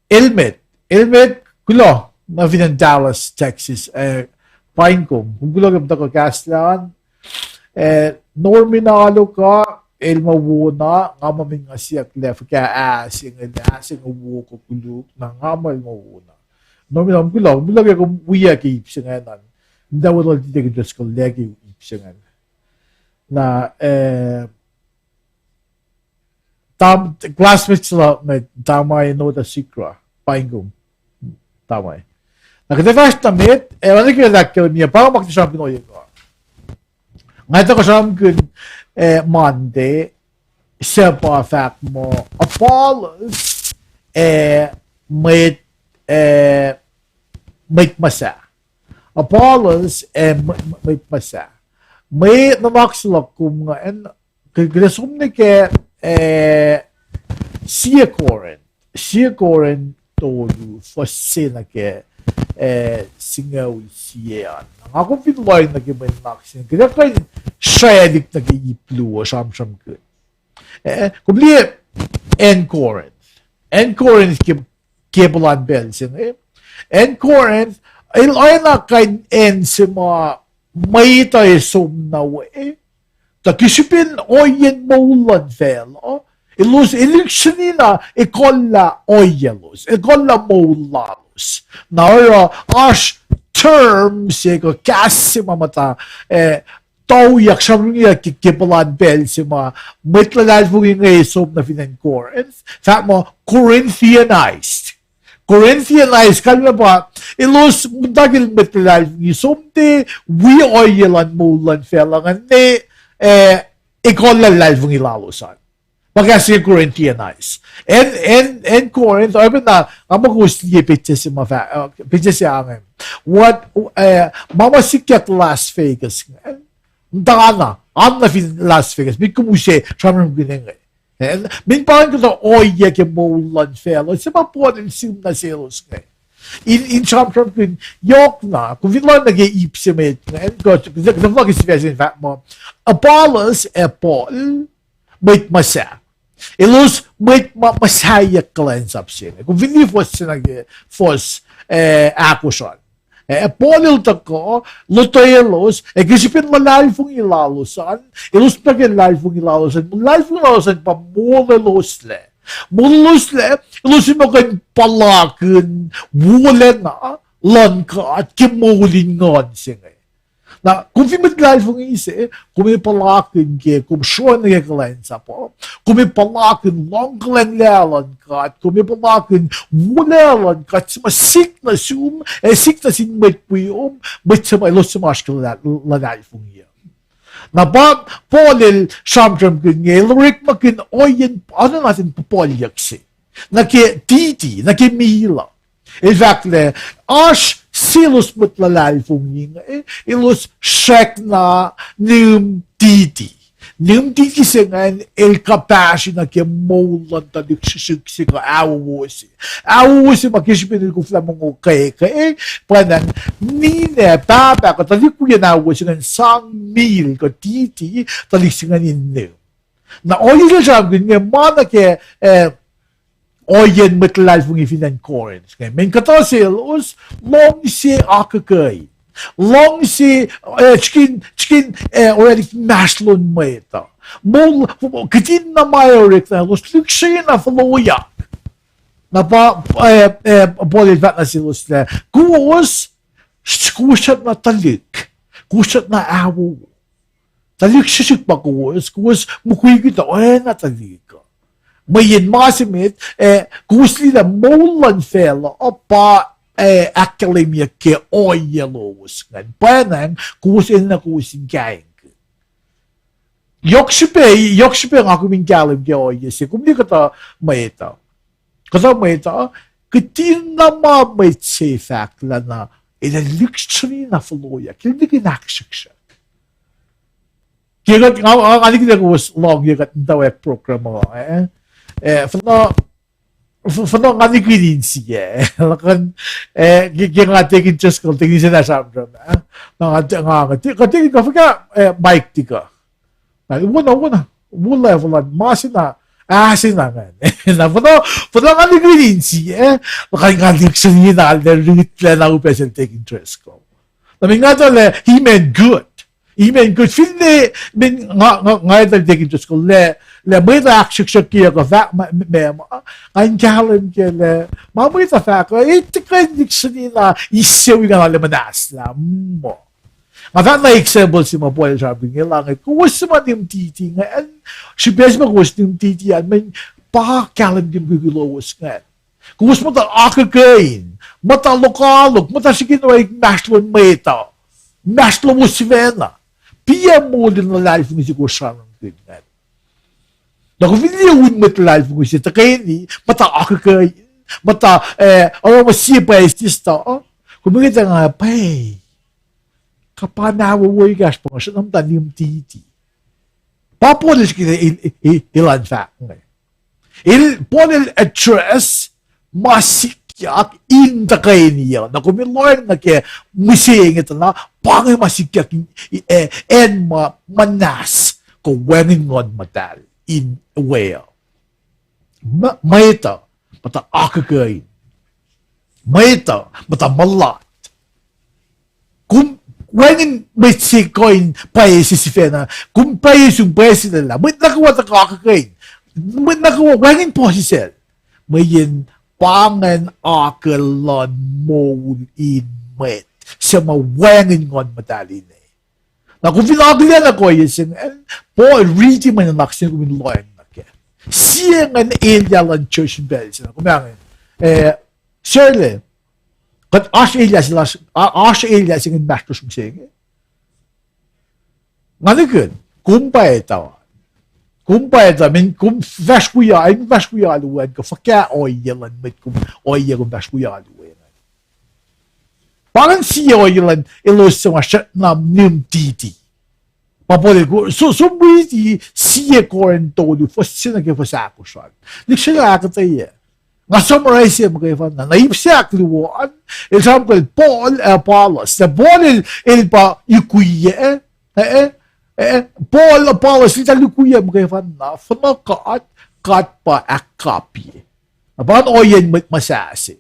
Elmet, Elmet, kuloh, nuh fin acn Dallas, Texas, eh, paing kom, kom kuloh ke muhtuhk kahs lun, eh, Norman Aloka, el ma wona, nga ma min nga siyuck lah fuhkah ah se inge, ah se inge wo kuh koluk, na nga ma el ma wona. Norman, kom kuloh, kom kuloh ke kom wiyuck ke ip se ingacn. Nta wo lal tite ke just kuh liki ip se ingacn. Na, eh, Tam, classmates la, nga, Tamai Noda Sikra, paing kom, Tamai. Na kuht ac fahsr nuh met, eh, oacna ke lah ke liye, pa nga ma kuht ac sramsramkihn ohiyac kuh. Nga tuh kuh sramsramkihn, eh, Monday, suc pa fahk muh Apollos, eh, mwet, eh, mwet muhsahi. Apollos, eh, mw-, mw-, mwet muhsahi. Mwe nuhnak se luhk kom ingacn, kuht ac som nuh ke, eh, Sie Corinth, Sie Corinth tolu, fuhs se nuh ke, eh, singucul sie an. Nga kom fin lohacng nuh ke mwe nuhnak se inge, kuht ac kuh in srwaclihk nuh ke ip luo sramsramkihn. Eh, kom liye acn Corinth. Acn Corinth ke, ke puhlan pacl se inge. Acn Corinth, el oacna kain acn se ma mwet uh ac som nuh we, tuh ke srihpen ohiyacn moul luhn facluh, elos, el lihksreni na ekuhllah ohiyaclos, ekuhllah moul lalos. Na oruh oasr term se kuh kahs se ma muhta, eh, tuyak sramsramkihnyuck ke, ke puhlan pacl se ma mwet luhlahlfongi inge som nuh fin acn Corinth, fahk muh Corinthianized. Corinthianized, kalmac pa, elos muhta ke mwet luhlahlfongi, som tiac wi ohiyac luhn moul luhn facluh ingacn, eh, ekuhllah luhlahlfongi lalos an. Pa kahs se Corinthianized. Acn, acn, acn Corinth, oacpacna, nga muh kowos liye petsac se ma fah, eh, petsac se ange. What, eh, ma ma sikyak Las Vegas ingacn. Muhtana, oan nuh fin Las Vegas, met kom use sramsramkihn inge. Eh, min pa in kuhtuh ohiyac ke moul luhn facluh, se ma Paul el sihm nuh selos inge. In, in sramsramkihn, yohkna, kom fin lohacng nuh ke ip se met inge, kuh, kuh, kuh, kuh, kuh, kuh, kuh, Apollos ac Paul, mwet muhsahi. Elos mwet ma, muhsaheack kuhlwacnsap se inge. Kom fin liye fuhs se nuh ke fuhs, eh, ahkosr an. Eh, Paul el tuhkuh, lotwelos, ac ke srihpen luhlahlfongi lalos an, elos muhta ke luhlahlfongi lalos an, luhlahlfongi lalos an pa molweloslac. Molweloslac, elos in muh kuh in puhlakihn wolacna luhn God ke moul in nguhn se inge. Na, kom fin mwet luhlahlfongi se, kom ac puhlakihn ke, kom sroacng nuh ke kuhlwacnsap uh, kom ac puhlakihn luhngkuhlwacng luhn God, kom ac puhlakihn wolacna luhn God, se ma sik nuh sum, ac sik nuh sin mwet wiom, mwet se ma, elos se ma oasr ke luhlah-, luhlahlfongi uh. Na pa, Paul el sramsramkihn inge, el orekmakihn ohiyacn, oacna nuhtin puhpuhlyuck se. Nuh ke titi, nuh ke mihl uh. El fahk lah, oasr selos mwet luhlahlfongi inge, elos srackna nihm titi. Nihm titi se ingacn el kuhpahsri nuh ke moul luhn tuhlihk srihsrihk se kuh ahwowo se. Ahwowo se ma ke srihpen el koflah mongo keke, pwacnwacng ninac, pahpah, kuh tuhlihk wiyacn ahwowo se ingacn sang mihl kuh titi, tuhlihk se ingacn in nihm. Na ohiyac se sramsramkihn inge ma nuh ke, eh, ohiyacn mwet luhlahlfongi fin acn Corinth. Inge, mweyen kuhtuh selos, luhngse akuhkuhin. Luhngse, eh, srihke in, srihke in, eh, orwaclah inmahsrlon mwet uh. Moul, kihtin na ma orek na, elos lihksreni na foloyak. Na pa, eh, eh, Paul el fahk nuh selos lah, kowos, kowos srackna tuhlihk, kowos srackna ahwowo. Tuhlihk srihsrihk pa kowos, kowos mukwikwi tuh oacna tuhlihk uh. Mweyen ma se met, eh, kowos liye lah moul luhn facluh uh pa, eh, ahkkahlwemyeyuck ke ohiyac lowos ingacn. Pwacnwacng kowos enenuh kowos in kaingkihn. Yohk srihpac, yohk srihpac nga kom in kahlwem ke ohiyac se, kom liye kuhtuh mwet uh. Kuhtuh mwet uh, kihtin na ma mwet se fahk lah na, el ac lihksreni na foloyak, el lihkihn ahksruhksruhk. Ke kuht, nga, nga, nga nikihn kowos lohng ke kuht muhtwacwacack program uh, eh? Eh, fuhnuh, fuhnuh nga nikihn insiyac, eh? Luhkuhn, eh, ke, ke nga take interest kuh, take interest na sramsram, eh? Na nga, nga, nga, kuht take, kuht fuhkah, eh, mic tikuh. Na, wona, wona, wolac fulan, ma se na, ah, se na ingacn. Na, fuhnuh, fuhnuh nga nikihn insiyac, eh? Luhkuhn nga lihksreni na, lah riti lah na upac sel take interest kuh. Na, meac nga tuh lah, he meant good. He meant good. Finne, meac nga, nga, nga etuh take interest kuh lah, lah mwet uh ahksruhksruhk ke kuh fahk ma, ma, ma, nga in kahlwem ke lah, ma mwet uh fahk uh, eh, tiac kuh in lihksreni na, ise wi nga na lah muhnahslah, muh. Nga fahk na example se ma Paul el sramsramkihn inge lah inge, kowos suc ma nimtiti ingacn, srihpac se ma kowos nimtiti an, meac pa kahlwem ke mukwikwi lowos ingacn. Kowos muhta akuhkuhin, muhta lokoalok, muhta srihke in orek inmahsrlon mwet uh, inmahsrlowos sifacna. Piac moul in luhlahlfongi se kowos sramsramkihn ingacn. Na kom fin liye un mwet luhlahlfongi se tuhkweni, muhta akuhkuhin, muhta, eh, oruh ma sie pwacye sista, uh, kom inge tuh nga pwacye. Kuh pa na wowo ekahsr pa nga srackna muhta nimtiti. Pa Paul el srihke el, el, el, elan fahk inge. El, Paul el address ma sikyak in tuhkweni uh. Na kom in lohacng nuh ke mihsenge tuh na, pa inge ma sikyak in, eh, acn ma, muhnahs, kuh wacngihn Nguhn Muhtahl in we uh. Mwe-, mwet uh muhta akuhkuhin. Mwet uh muhta mulat. Kom wacngihn mwet se kuh in pwacye se sifacna, kom pwacye sum pwacye se lwelah. Mwet nuh kwewa tuhkuh akuhkuhin. Mwet nuh kwewa wacngihn puhsisacl. Mweyen pa ingacn akuh luhn moul in mwet suc ma wacngihn Nguhn Muhtahl inge. Na kom fin akihlen ohiyac se ingacn, Paul riti mwe nuhnak se kom in lohacng nuh kac. Sie ingacn elyah luhn church in pacl se na, kom ac, eh, Shirley, kuht oasr elyah se lasr, a-, oasr elyah se inge inmahsrlosr mihsenge. Nga nihkihn, kom pa etuh. Kom pa etuh, meac kom fahsr wi, in fahsr wi alu an, kuh fuhkah ohiyac luhn mwet kom, ohiyac kom fahsr wi alu an. Pa ingacn sie ohiyac luhn elos suc ma srackna nimtiti. Pa Paul el, so, som riti sie Corinth tolu, fuhs se nuh ke fuhs ahkosr an. Lihksreni ahkuhtweyac. Nga summarize muhkwena. Na ip se ahkluo an, el sramsramkihn Paul ac Apollos. Na Paul el, el pa ukwiyac, eh, eh, eh, Paul, Apollos, el tuh ukwiyac muhkwena, fuhnuh God, God pa ahkkapi. Na pa ingacn ohiyacn mwet muhsah se.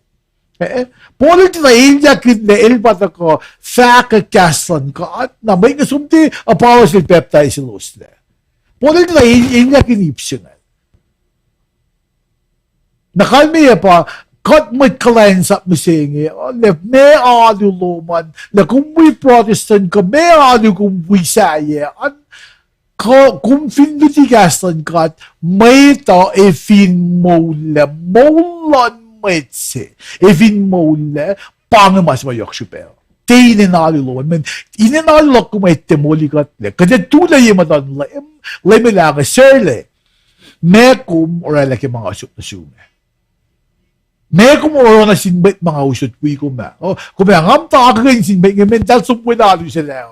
Eh, Paul el tiacna elyahkihn lah el pa tuhkuh fahkwack kahs luhn God, na mweyen som tuh Apollos el pacptais elos lac. Paul el tiacna el-, elyahkihn ip se ingacn. Na kalmeyac pa, kuht mwet kuhlwacnsap mihsenge, uh, lah meac alu lom an, lah kom wi Protestant kuh meac alu kom wi sahyac an, kuh kom fin luti kahs luhn God, mwet uh ac fin moullac, moul luhn mwet se ac fin moullac, pa inge ma se ma yohk srihpac. Tiac inen alu lom an, mweyen inen alu luhk kom ac tiac molikuhtlac. Kuht ac tulac ye muhtuhn Leum, Leum el ac inge, Shirley, meac kom orwaclah ke ma nga usot nuh sum ah? Meac kom oruh nuh sin mwet ma nga usot wi kom ah? Oh, kom ac, nga muhta akihlen sin mwet inge, mweyen eltahl som wi alu se lac.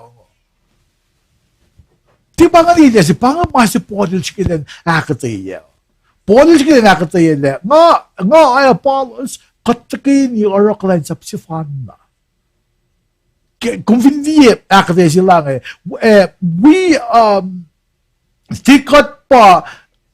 Tiac pa ingacn elyah se, pa inge ma se Paul el srihke elan ahkuhtweyac. Paul el srihke elan ahkuhtweyac lah, nga, nga ac Apollos, kuht tuhkweni oruh kuhlwacnsap sefanna. Ke, kom fin liye ahkuhtweyac se lah inge, eh, wi, um, tiac kuht pa,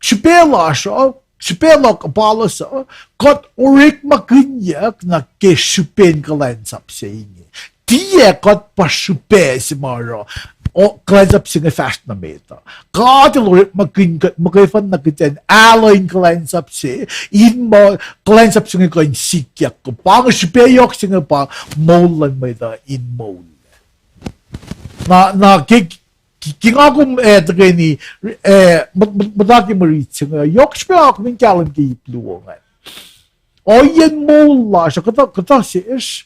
srihpac lasr uh, srihpac luhk Apollos uh, kuht orekmakihnyuck nuh ke srihpen kuhlwacnsap se inge. Tiac kuht pa srihpac se ma oruh, o, kuhlwacnsap se inge fahsr nuh met uh. God el orekmakihn kuht muhkwena kuht in alu in kuhlwacnsap se, in muh kuhlwacnsap se inge kuh in sikyak. Pa inge srihpac yohk se inge pa moul luhn mwet uh in moul. Na, na ke, ke, ke nga kom, eh, tuhkweni, eh, mut-, mut-, muhta ke mwe rit se inge, yohk srihpac nga kom in kahlwem ke ip luo ingacn. Ohiyacn moul lasr uh, kuhtuh, kuhtuh sesr,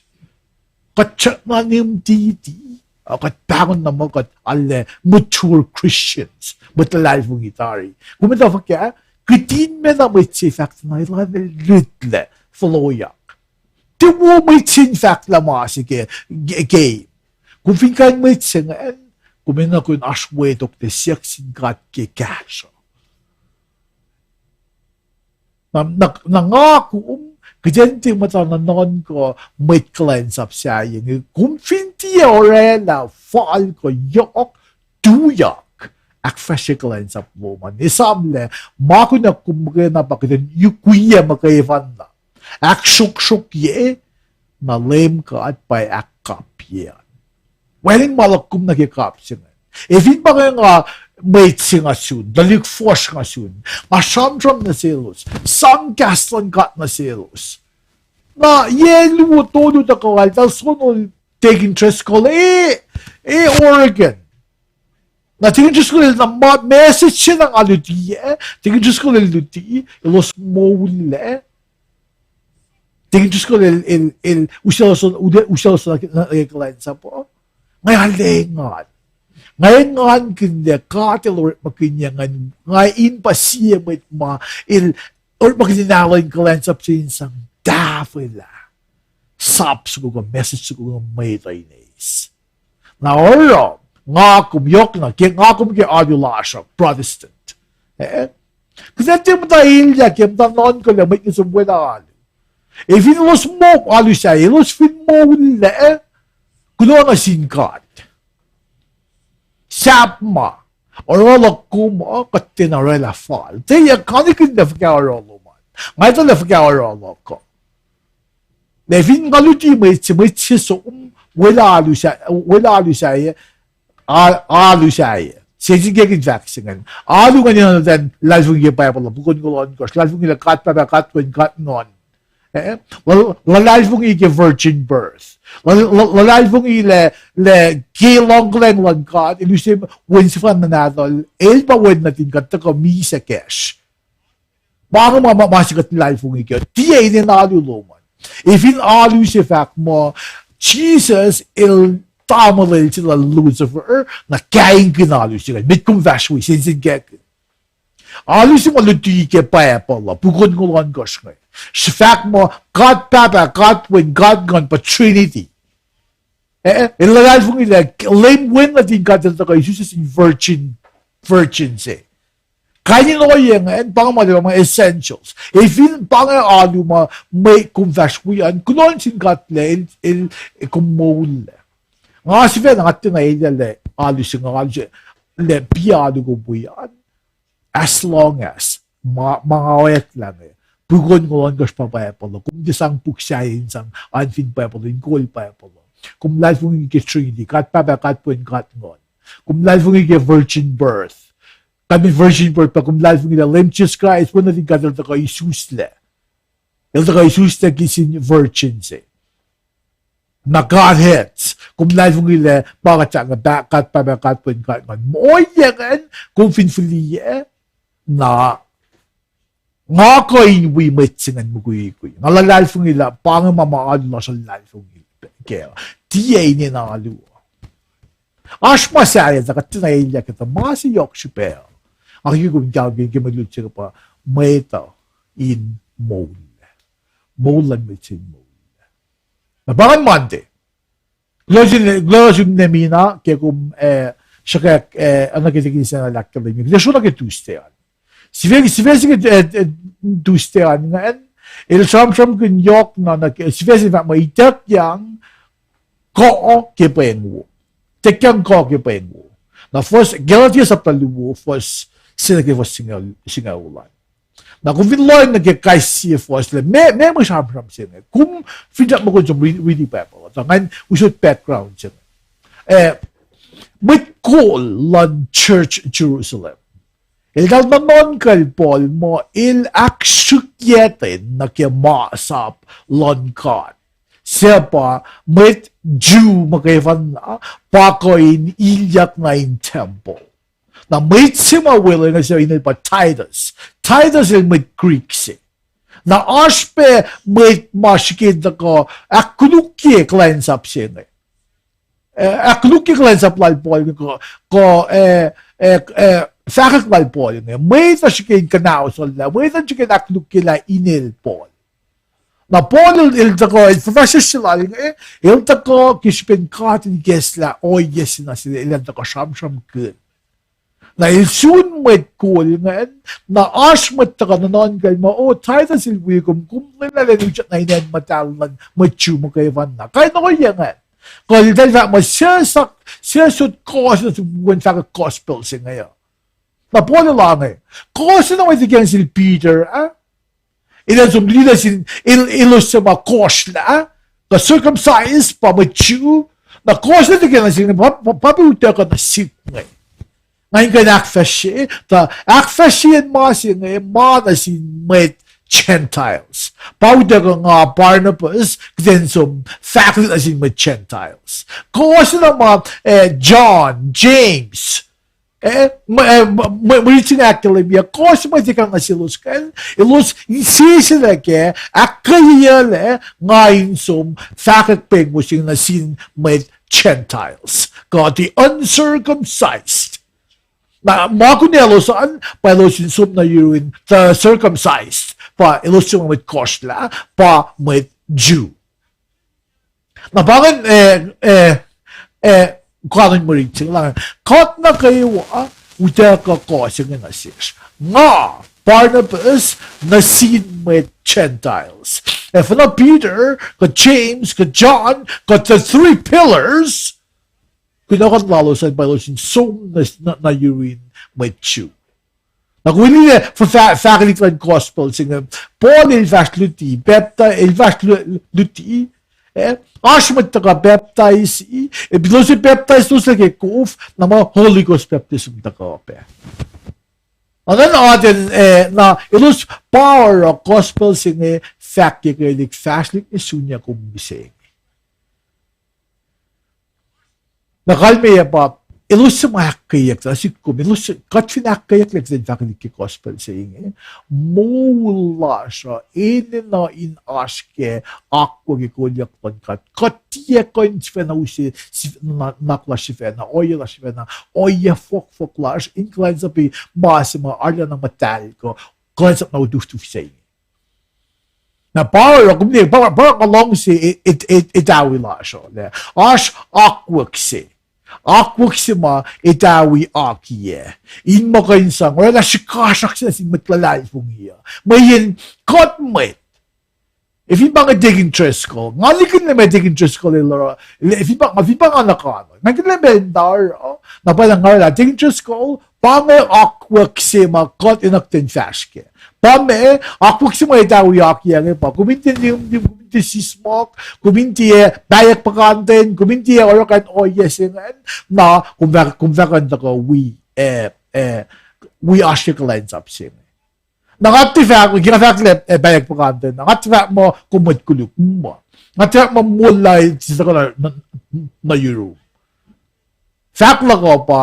kuht srackna nimtiti, uh, kuht pahngon na muh kuht arlac mature Christians, mwet luhlahlfongi tari. Kom etuh fuhkah, kihtin me na mwet se fahk tuh na elan littlac, foloyak. Tiac wo mwet se in fahk lah ma se ke, ke, ke. Kom fin kuh in mwet se ingacn, Kom enenuh kuh in oasr wetoklac siyuck sin God ke kahsruh. Na, na, na nga kom, kuht in tiac muhta na nuhnkuh mwet kuhlwacnsap sahyac inge, kom fin tiac orwaclah fal kuh yohk, tuyak, ahkfahsrye kuhlwacnsap lom an. Esamlah, ma kunuh kom muhkwena pa kuht in yukwiyac muhkwena. Ahksruhksruhkye, na Leum God pa ahkkapye an. Wacngihn ma luhk kom nuh ke kap se ingacn. Ac fin pa inge nga mwet se nga sun, tuhlihk fuhsr nga sun, nga sramsram nuh selos, sang kahs luhn God nuh selos, na yac luo tolu tuhkuh eltahl sonol Deacon Driscoll, e, e Oregon. Na Deacon Driscoll el na ma message se na nga luti, e, Deacon Driscoll el luti, elos moullac. Deacon Driscoll el, el, el, usaclos, usaclos na, na, na kuhlwacnsap uh. Nga arlac engan. Nga engankihn lah God el orekmakihnyuc ngan, nga in pa sie mwet ma el orekmakihn in alu in kuhlwacnsap se in sang tahfwelah sap soko kuh message soko kuh mwet uh in eis. Na oruh, nga kom yohk na, ke nga kom ke alu lasr uh, Protestant. E? Kuht tiac muhta elyah ke muhta nuhnkuh lah mwet nuh sum welah alu. Ac fin elos moul alu sahyac, elos fin moullac, kuloh nuh sin God. Sahp ma, oruh luhk kom uh, kuht tiacna orwaclah fal. Tiac, nga nihkihn lah fuhkah oruh lom an. Nga etuh lah fuhkah oruh luhk uh. Ac fin nga luti mwet se, mwet se som, welah alu sa-, welah alu sahyac, a-, alu sahyac. Sensenkackihn fahk se ingacn. Alu ingacn enenuh in luhlahlfongi ke Bible uh, pukon kuloh ohnkohsr, luhlahlfongi lah God Pahpah, God Wen, God Nguhn. E? Luh-, luhlahlfongi ke virgin birth. Luh-, luh-, luhlahlfongi lah, lah ke luhngkuhlacng luhn God, el use wen sefanna nahtuhl, el pa wen nuhtin God tuhkuh misac kacsr. Pa inge ma, ma, ma se kuht luhlahlfongi kac. Tiac inen alu lom an. Ac fin alu se fahk muh Jisus el tamuhlwel se lal Lucifer, na kaingkihn alu se ingacn. Met kom fahsr wi, sensenkackihn. Alu se ma luti ke Bible uh, pukon kuloh ohnkohsr inge, se fahk muh God Pahpah, God Wen, God Nguhn pa Trinity. E, el luhlahlfongi lah Leum Wen nuhtin God el tuhkuh isuslac sin virgin, virgin se. Kain in ohiyac ingacn pa inge ma, ma essentials. Ac fin pa inge alu ma, mwe kom fahsr wi an, kuloh nuh sin God lah el, el, kom moullac. Nga sifacna, nga tiacna elyah lah alu se, nga alu se, lah piac alu kom wi an. As long as ma, ma nga oacklah inge, pukon kuloh ohnkohsr pa Bible uh, kom tiac sang puk sahyac in sang an fin Bible uh, in kol Bible uh. Kom luhlahlfongi ke Trinity, God Pahpah, God Wen, God Nguhn. Kom luhlahlfongi ke virgin birth. Kalmen virgin birth pa kom luhlahlfongi lah Leum Jisus Kraist, Wen nuhtin God el tuhkuh isuslac. El tuhkuh isuslac kihtin virgin se. Na Godhead, kom luhlahlfongi lah pa kuht sahngweng, God Pahpah, God Wen, God Nguhn. Ohiyac ingacn, kom fin fihliyac, na nga kuh in wi mwet se ingacn mukwikwi. Nga luhlahlfongi lah pa inge ma, ma alu lasr uh luhlahlfongi kac. Tiac inen alu. Oasr ma sahyac tuh kuht tiacna elyah ke tuh ma se yohk srihpac. Nga ke kom in kahlwem ke mwe lut se ke pa mwet uh in moul. Moul luhn mwet se in moul. Na pa ingacn Monday. Kuloh sin, kuloh sin Nemina ke kom, eh, sruhkwack, eh, oacna ke tikin sacna ahkkahlwemye. Kuht ac sro nuh ke Tuesday an. Sifac, sifac se ke, eh, eh, Tuesday an ingacn, el sramsramkihn yohk na, na ke, sifac se fahk muh ituckyang kuh ke pweng wo. Ituckyang kuh ke pweng wo. Na fuhs, Galatia sapta luo, fuhs se nuh ke fuhs singucul, singucul an. Na kom fin lohng nuh ke kais sie fuhs lac, meac, meac mwe sramsram se inge. Kom finsrak muh kom som riti, riti Bible. Tuh ngan usot background se inge. Eh, mwet kol luhn church Jerusalem, eltahl nuhnuhnkuhl Paul muh el ahksrihkye ten nuh ke masap luhn God, suc pa mwet Jew muhkwena pa kuh in ilyak nuh in tempuhl. Na mwet se ma weluhl inge se inel pa Titus. Titus el mwet Greek se. Na oasr pac mwet ma srihke in tuhkuh ahkkolukye kuhlwacnsap se inge. Eh, ahkkolukye kuhlwacnsap lal Paul inge kuh, kuh, eh, eh, eh, fahkwack lal Paul inge. Mwet uh srihke in kuhnahosellah, mwet uh srihke in ahkkolukyelah inel Paul. Na Paul el, el tuhkuh, el fuhfahsryucsr se lal inge, el tuhkuh ke srihpen God el ikacslah ohiyac se nuh sel, el an tuhkuh sramsramkihn. Na el sun mwet kol ingacn, na oasr mwet tuhkuh nuhnuhnkuhl muh, O, Titus el wi kom, kom lwelah elan utyak nuh in acn muhtahl luhn mwet Jew muhkwena. Kain ohiyac ingacn. Kuh eltahl fahk muh, suc, suc sot kohs nuh sum kom fahkwack gospel se inge uh. Na Paul el ange, kohs na mwet ikacslah sel Peter ah, elan som liye nuh sin, el, elos suc ma kohsrlah, kuh circumcised pa mwet Jew, na kohs na ikacslah sel inge pa, pa, pa utuckuh nuh sihk inge. Nga in kuh in ahkfahsrye, tuh ahkfahsryeyacn ma se inge ma nuh sin mwet Gentiles. Pa utuckuh nga Barnabas, kuht in som fahkwack nuh sin mwet Gentiles. Kohs na ma, eh, John, James, eh, mwe, eh, mwe, mwe, mwe riti ahkkahlwemye, kohs mwet ikacslah nuh selos ingacn, elos insese nuh kac, ahkkweyeyuclac, nga in som fahkwack pweng wo se inge nuh sin mwet Gentiles, kuh the uncircumcised. Na ma kunalos an, pa elos in som nuh yurin the circumcised, pa elos suc ma mwet kohsrlah, pa mwet Jew. Na pa ingacn, eh, eh, eh, kanon mwe riti se inge lah, kuht nuh kwewa utuckuh kohs inge nuh sesr. Nga, Barnabas, nuh sin mwet Gentiles. Eh, finne Peter, kuh James, kuh John, kuh the three pillars, kunohkohn lalos an pa elos in som nuh, nuh, nuh yurin mwet Jew. Na kom liye fah-, fah-, fahkelihk luhn gospel se inge, Paul el fahsr luti, pacpta-, el fahsr lu-, luti, eh, oasr mwet tuhkuh pacptaisi, eh, elos pacptais elos nuh ke kof, na ma Holy Ghost baptism tuhkuh pac. Na, na, na, atacn, eh, na elos pa oruh gospel se inge fahkyuckelihk, fahsrelihk nuh sum kom mihsenge. Na kalmeyac pa, elos suc ma ahkkweyeyuck nuh sihk kom, elos, kuht fin ahkkweyeyucklac kuht in fahkelihk ke gospel se inge, moul lasr uh enenuh in oasr ke akwuck ke kolyuck luhn God. Kuht tiac kuh in sifacna use, sif-, na-, nuhnak lasr sifacna, ohiyac lasr sifacna, ohiyac fohkfohk lasr in kuhlwacnsap ma se ma arulacna muhtahl kuh kuhlwacnsap na utuftuh se inge. Na pa oruh, kom liye, pa, pa oruh nga luhngse e-, e-, e-, etawi lasr uh, lah oasr akwuck se. Akwuck se ma etawi akiyac. In muh kuh in sang oraclah srihkasrak se nuh sin mwet luhlahlfongi uh. Mweyen kuht mwet. Ac fin pa inge Deacon Driscoll, nga likihnlac ma Deacon Driscoll el oruh, el, fin pa, fin pa nga nuh kano, nga likihnlac ma el oruh, na pwacye nga oraclah Deacon Driscoll, pa inge akwuck se ma kuht enenuh kuht in fahsr kac. Pa ma, akwuck se ma etawi akiyac inge pa, kom in tiac limlim, kom in tiac sismohk, kom in tiac pahyuck puhkantwen, kom in tiac oruh kain ohiyac se ingacn, na kom fah-, kom fah kuh in tuhkuh wi, eh, eh, wi oasr ke kuhlwacnsap se inge. Na nga tiac fahk, ke nga fahk lah, eh, pahyuck puhkantwen, na nga tiac fahk muh kom mwet koluk, muh. Nga tiac fahk muh moul lal se tuhkuh nuh, nuh, nuh yurum. Fahk luhk uh pa,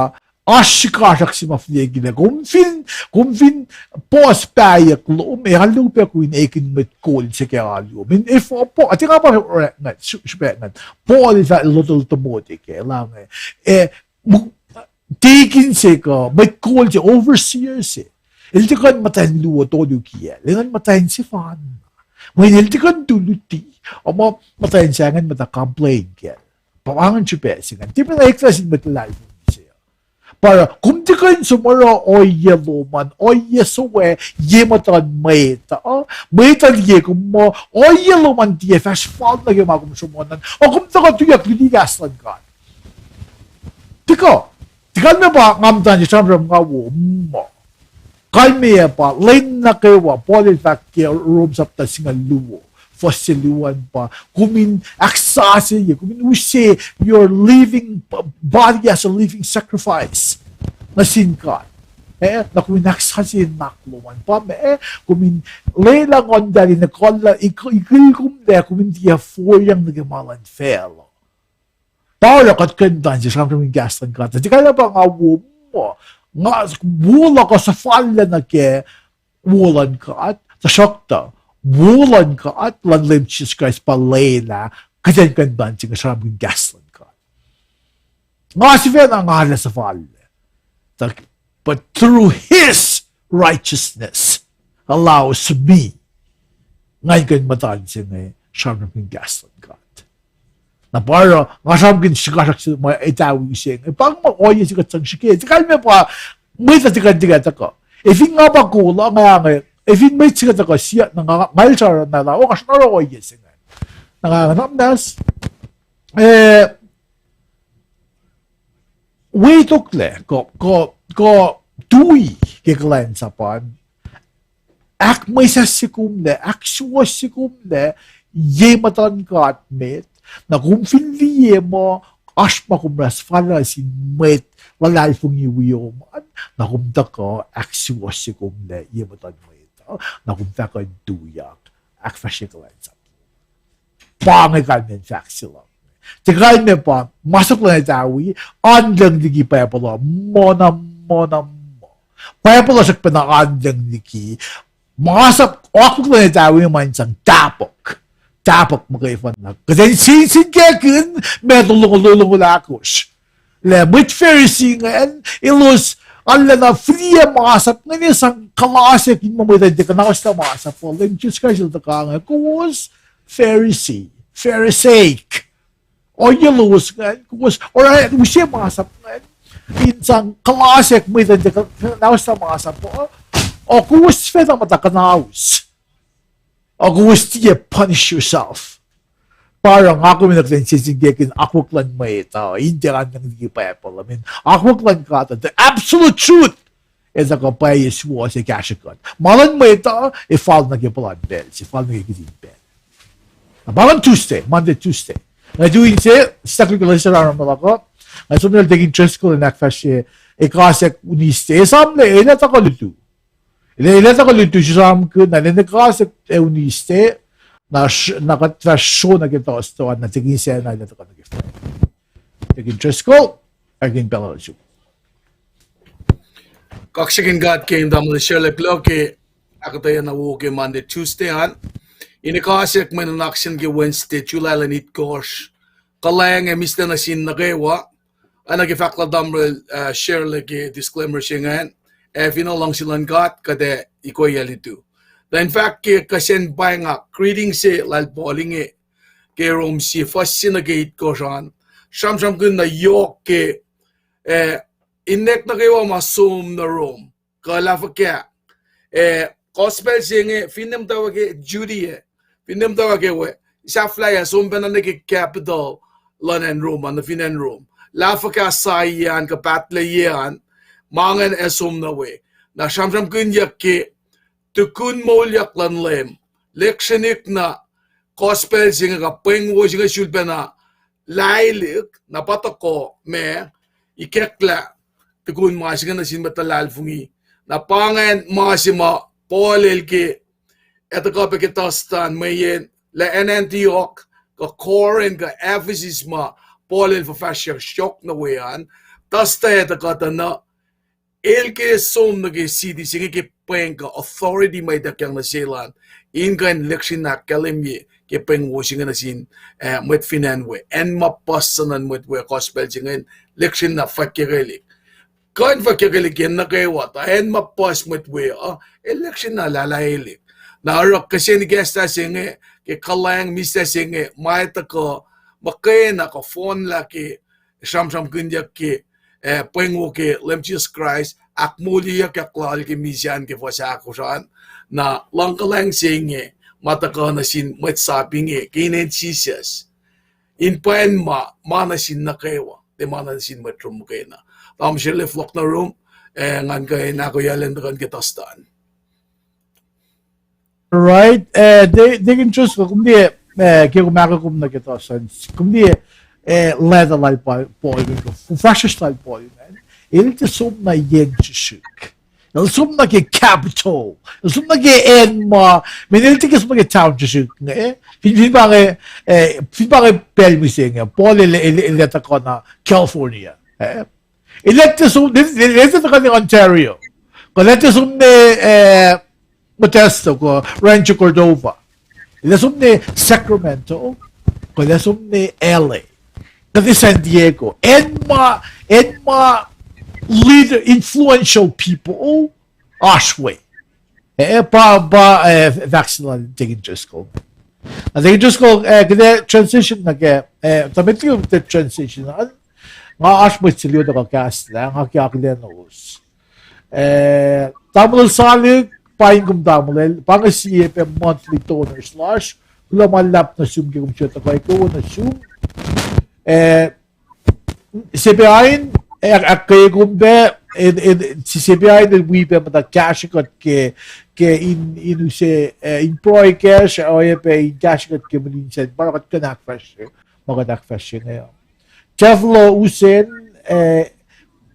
oasr srihkasrak se ma fihliyac kilac. Kom fin, kom fin puhs pahyuck lom, ac alu pac kom in ekihn mwet kol se ke alu. Min, efuh pa, ati nga pa orekma, srihpac ingacn. Paul el fahk lotol Timothy ke, lah inge, eh, mu-, deacon se kuh, mwet kol se, overseer se. El tiac kuh in muhtwacn luo tolu kiyacl, el an muhtwacn sefanna. Mweyen el tiac kuh in tu luti, a muh muhtwacn se ingacn muhta complain kacl. Pa ingacn srihpac se ingacn. Tiac pacna eklac sin mwet luhlahlfongi se. Pa oruh, kom tiac kuh in som oruh ohiyac lom an, ohiyac suwohs, ye muhtuhn mwet uh, mwet uh liye kom muh, ohiyac lom an tiac fahsr fal nuh ke ma kom sruhmuhn an, a kom tuhkuh tuyak luti kahs luhn God. Tiac kuh, tiac kalmac pa nga muhta in sramsram nga wo, muh. Kalmeyac pa, lwen nuh kwewa, Paul el fahk ke Rom sapta singucul luo, fuhs se luo an pa, kom in ahksasucye, kom in use your living b-, body as a living sacrifice nuh sin God. Eh, na kom in ahksasucye nuhnak lom an. Pa ma, eh, kom in lwelah Nguhn Muhtahl in ekuhllah, ik-, ikil kom lah, kom in tiac foriyang nuh ke ma luhn facluh. Pa oruh kuht kuh in muhta in sramsramkihn kahs luhn God. Tiac kalmac pa nga wo, muh, nga wo luhk uh suhfallac nuh ke wo luhn God, tuhsruhktuh, wo luhn God, luhn Leum Jisus Kraist pa lwelah kuht in kuh in muhta in sramsramkihn kahs luhn God. Nga sifacna nga arlac suhfallac. Tuh, but through his righteousness allows me Nga in kuh in muhta se inge sramsramkihn kahs luhn God. Na pa oruh nga sramsramkihn srihkasrak se ma etawi se inge. Pa inge ma ohiyac se kuht sang srihke. Tuh kalmac pa mwet uh tiac kuh in tuhkuh. Efin nga pa kol uh, nga inge, efin mwet se kuh tuhkuh siyuck na nga, nga el sramsram na lah, oh, nga sramsram ohiyac se inge. Na nga inge, namnas, eh, wi toklac, kuh, kuh, kuh tui ke kuhlwacnsapuh an, ahkmwesahsye komlac, ahksuwohsye komlac, ye muhtuhn God met, na kom fin liye muh oasr ma kom oruh fal nuh sin mwet luhlahlfongi wiom an, na kom tuhkuh ahksuwohsye komlac ye muhtuhn mwet uh, na kom fah kuh in tuyak, ahkfahsrye kuhlwacnsap. Pa inge kalmacn fahk se luhk. Tuh kalmac pa, masap luhn etawi, oan lucng liki Bible uh, muh na, muh na, muh. Bible uh srackpacna oan lucng liki. Masap, akwuck luhn etawi ma in sang tahpuhk. Tahpuhk muhkwena. Kuht in sensenkackihn, Matthew longoul, longoul ahkosr. Lah mwet Pharisee ingacn, elos, arulacna fihliyac masap ingacn, sang kuhlasack in muh mwet uh tiac kuhnauslah masap uh, Leum Jisus Kraist el tuhkuh inge, kowos Pharisee, Pharisaic. Ohiyac lowos ingacn, kowos oruh use masap ingacn in sang kuhlasack mwet uh tiac kuhnauslah masap uh, o kowos fah muhta kuhnaus. O kowos tiac punish yourself. Pa oruh nga kom in kuh in sensenkackihn akwuck luhn mwet uh, in tiac oan lucng liki Bible uh, I mean, akwuck luhn God uh, the absolute truth. El tuhkuh pwacye suwohs ac kahsrwe kuht. Ma luhn mwet uh, ac fal nuh ke puhlan pacl se, fal nuh ke kihtin pacl. Na pa luhn Tuesday, Monday, Tuesday. Nga tu inse, sahk lukela sahram luhk uh. Nga som nuh Deacon Driscoll in ahkfahsrye, ekasack Wednesday, esam lah el ac tuhkuh lutu. El ac, el ac tuhkuh lutu sramsramkihn, na lwen ekasack ac Wednesday, na, na kuht fah sro nuh ke Thursday an, na Deacon Sena el ac tuhkuh nuh ke Friday. Deacon Driscoll, ac kihtin pacl uh sum. Kaksakihn God ke in tamuhlwel Sherlek luhk ke ahkuhtweyac na wo ke Monday, Tuesday an. In ekasack mwe nuhnak sacn ke Wednesday, July lwen itkohsr. Kuhlwacng ac mihslac nuh sin nuh kwewa. Oacna ke fahk lal tamuhlwel, uh, Sherlek ke disclaimer se ingacn, ac fin luhngse luhn God, kuht ac ikoac lutu. Tuh in fahk ke kihsen pwacngack, greeting se lal Paul inge, ke Rom sie, fuhs se nuh ke itkohsr an, sramsramkihn na yohk ke, uh, inek nuh kwewa ma som nuh Rom, kuh lah fuhkah, uh, gospel se inge, finne muhtwacwacack ke Judea, finne muhtwacwacack ke we, sahflahiyac som pacna nuh ke capital luhn acn Rom, nuh fin acn Rom. Lah fuhkah sahyac an kuh pahtlac yac an, ma ingacn ac som nuh we. Na sramsramkihnyuck ke tukun moulyak luhn Leum, lihksreni na gospel se inge kuh pweng wo se inge sulpacna lahlihk, na pa tuhkuh ma ikacklah tukun ma se inge nuh sin mwet luhlahlfongi. Na pa ingacn ma se ma Paul el ke ac tuhkuh pac ke Tustan, mweyen lah acn Antioch, kuh Corinth, kuh Ephesus ma Paul el fuhfahsryucsr yohk nuh we an, Tustan ac tuhkuh tuh na el ke som nuh ke city se inge ke pweng kuh authority ma ituckyang nuh sel an, in kuh in lihksreni ahkkahlwemye ke pweng wo se inge nuh sin, eh, mwet fin acn we. Acn ma puhs suc nuh in mwet we gospel se inge, lihksreni fwackyuckelihk. Kuh in fwackyuckelihk ke acn nuh kwewa, tuh acn ma puhs mwet we uh, el lihksreni lahlahlihk. Na oruh kihsen ikacslah se inge, ke kuhlwacng mihslac se inge, ma ac tuhkuh muhkwena kuh fohnlah ke sramsramkihnyuck ke, eh, pweng wo ke Leum Jisus Kraist, ahkmoulyeyuckyak lal ke misac an ke fuhs ahkosr an, na luhngkuhlwacng se inge, ma tuhkuh nuh sin mwet sap inge, ke inen Jisus. In pwacn ma, ma nuh sin nuh kwewa, tiac ma nuh sin mwet Rom muhkwena. Tamuhlwel Sherlek fohlohk nuh Rom, eh, ngan kuh in ahkoeyacl in tuhkuh ke Tustan. Right, eh, Deacon Driscoll, kom liye, eh, ke kom ahkkweye kom nuh ke Tustan, kom liye, eh, letter lal Paul, Paul, kom fahsr lal Paul ingacn, el tiac som nuh yen srihsrihk. El som nuh ke capital. El som nuh ke acn ma, men el tiac ke som nuh ke town srihsrihk inge. Fin, fin pa inge, eh, fin pa inge pacl mihsenge, Paul el, el, el, el tuhkuh nuh California. Eh? El tiac som, el, el, el tiac tuhkuh nuh Ontario. Kuh el tiac som nuh, eh, Modesto, kuh Rancho Cordova. El tiac som nuh Sacramento, kuh el tiac som nuh L A. Kuh nuh San Diego. Acn ma, acn ma leader, influential people oasr we. Eh, pa, pa, eh, fahk se lal Deacon Driscoll. Na Deacon Driscoll, eh, kuht ac transition nuh ke, eh, tuh met liki kuht transition an, nga oasr mwet se liotuh kuh kahslah, nga ke akihlenulos. Eh, tamuhlwel Salik, paing kom tamuhlwel, pa inge sie pac monthly donors lasr, kuloh ma luhlahp nuh sum ke kom siyuck tuhkuh kwewa nuh sum. Eh, Sepain, ahk-, ahkkweye kom pac, eh, eh, se-, sepain el wi pac muhta kahsre kuht ke, ke in, in use, eh, in pruhe kacsr, oacyacpac in kahsre kuht ke molin sacn, pa kuht kuh in ahkfahsrye, ma kuht ahkfahsrye inge. Teflo Usen, eh,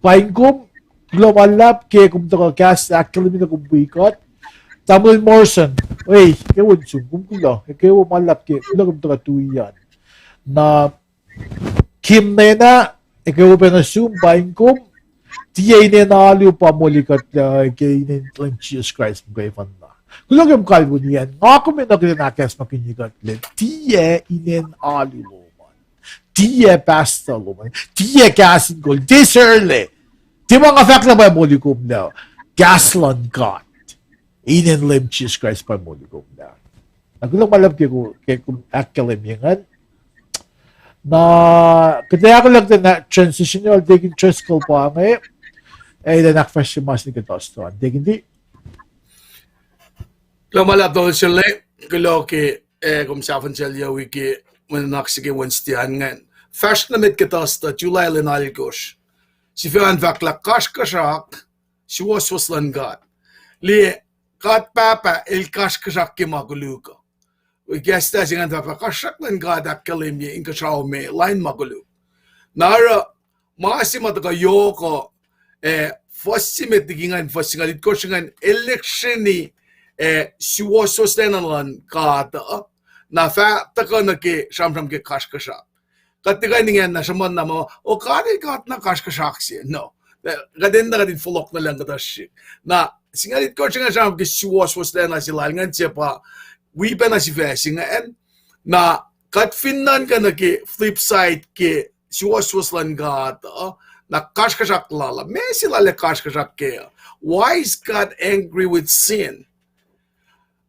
paing kom, kuloh ma luhlahp ke kom tuhkuh kahs ahkkahlwemye na kom wi kuht. Tamuhlwel Morrison, ei, kwewa nuh sum, kom kuloh, kwewa ma luhlahp ke, kuloh kom tuhkuh tui an. Na Kim Nena, ekuh wo pac nuh sum, paing kom. Tiac inen alu pa moli kuht, uh, ke inen Leum Jisus Kraist muhkwena. Kuloh ke kom kalweni an, nga kom enenuh kuht in ahkacsmakihnye kuht lah tiac inen alu lom an. Tiac pastor lom an. Tiac kahs in kol. Tiac sarla. Tiac ma nga fahk lah pa moli kom lah. Kahs luhn God. Inen Leum Jisus Kraist pa moli kom lah. Na kuloh ma luhlahp ke, ke kom ahkkahlwemye ingacn. Na kuht ac ahkolah kuht in transition lal Deacon Driscoll pa inge, ac elan ahkfahsrye ma se nuh ke Thursday an. Deacon D. Kuloh ma luhlahp Doctor Sele, kuloh ke, eh, kom sahfahsrye wiki, mwe nuhnak se ke Wednesday an ingacn. Fahsr nuh met ke Thursday, July lwen alkosr. Sifac an fahk lah kasrkuhsrak, suwohswohs luhn God. Liye, God Pahpah el kasrkuhsrak ke ma koluk uh. Ikacslah se ingacn fahk lah kasrkuhsrak luhn God ahkkahlwemye inkuhsrao me lain ma koluk. Na oruh, ma se ma tuhkuh yohk uh, eh, fuhs se met liki ingacn, fuhs singucul itkohsr ingacn, el lihksreni, eh, suwohswohs lacna luhn God uh, na fah tuhkuh nuh ke sramsram ke kasrkuhsrak. Kuht tiac kuh in ingena sruhmuhn na muh, o God el God na kasrkuhsrak se. No. Kuht enenuh kuht in fohlohk nuh lucng kuhtuh srihk. Na singucul itkohsr ingacn sramsram ke suwohswohs lacna se lal ingacn se pa wi pacna sifac se ingacn. Na kuht fin nuhnkuh nuh ke flip side ke suwohswohs luhn God uh, na kasrkuhsrak lal uh, meac se lal ac kasrkuhsrak kac uh? Why is God angry with sin?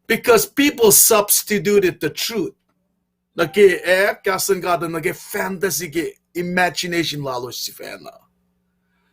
Because people substituted the truth. Nuh ke, eh, kahs luhn God uh, nuh ke fantasy ke imagination lalos sifacna.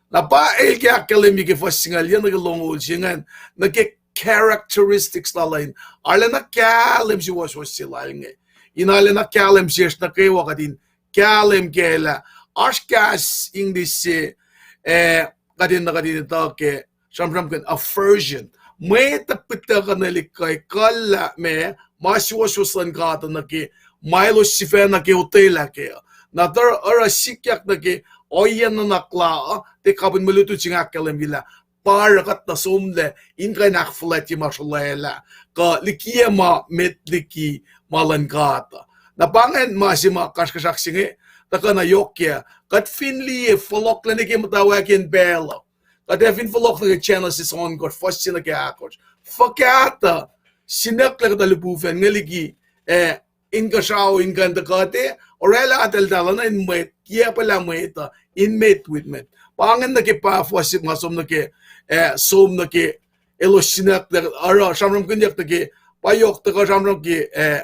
Na pa el ke ahkkahlwemye ke fuhs singucul yac nuh ke longoul se ingacn, nuh ke characteristics lal uh in arulacna kahlwem suwohswohs se lal inge. In arulacna kahlwem sesr nuh kwewa kuht in kahlwem kac lah oasr kahs English se, eh, kuht in, kuht in etuh ke sramsramkihn aversion. Mwet uh pihtuckuh nelikuh kuhllah ma, ma suwohswohs luhn God uh nuh ke ma elos sifacna ke otwelah kac. Na tuh oruh sikyak nuh ke ohiyac nuhnak la uh, tiac kapihn mwe lutlut se inge ahkkahlwemye lah pa oruh kuht na somlah in kuh in ahkfuhlwactye ma srolwaclah, kuh likiyac ma met liki ma luhn God uh. Na pa ingacn ma se ma kasrkuhsrak se inge tuhkuh na yohk kac, kuht fin liye fohlohklac nuh ke muhtwacwacack in pacl uh. Kuht ac fin fohlohk nuh ke Genesis ohnkohsr, fuhs se nuh ke ahkosr. Fuhkah tuh sinucklah kuhtuh lihpufacn inge liki, eh, inkuhsrao in kuh in tuh kuht ac oraclah atahltahl na in mwet, kiacpwelah mwet uh, in met wit mwet. Pa ingacn nuh ke pa fuhs se ma som nuh ke, eh, som nuh ke elos sinucklah, oruh sramsramkihnyuck nuh ke, pa yohk tuhkuh sramsram ke, eh,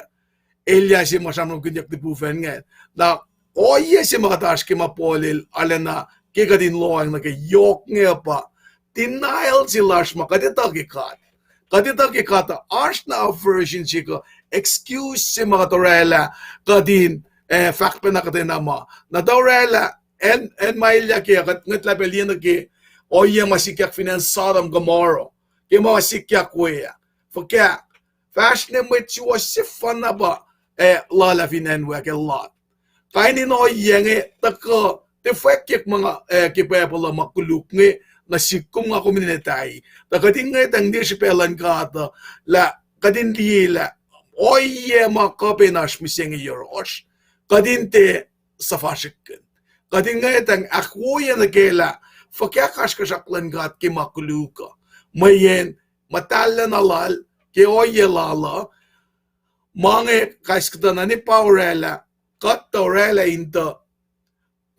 elyah se ma sramsramkihnyuck lihpufacn ingacn. Na ohiyac se ma kuht oasr ke ma Paul el arulacna ke kuht in lohacng nuh ke yohk inge pa denial se lasr ma kuht etuh ke God. Kuht etuh ke God uh, oasr na aversion se kuh excuse se ma kuht oraclah kuht in, eh, fahk pacna kuhtwena ma. Na tuh oraclah, acn, acn ma elyah ke kuht ngwetlah pac liye nuh ke ohiyac ma sikyak fin acn Sodom Gomorrah, ke ma sikyak we ah. Fuhkah, fahsr ne mwet suwohs sefanna pa, eh, luhlah fin acn we ah ke Lot. Kain in ohiyac inge tuhkuh, tiac fwackyuck ma nga, eh, ke Bible uh ma koluk inge, nuh sihk kom nga kom in etwaclah. Tuh kuht in ngwetacng ne srihpac luhn God uh, lah kuht in liye lah ohiyac ma kuh pac in oasr mihsenge yohrohsr, kuht in tiac suhfasrihkkihn. Kuht in ngwetacng ahkwoye nuh kac lah fuhkah kasrkuhsrak luhn God ke ma koluk uh. Mweyen muhtahllacna lal ke ohiyac lal uh, ma inge kais kuhtuh na ne pa oraclah, kuht tuh oraclah in tuh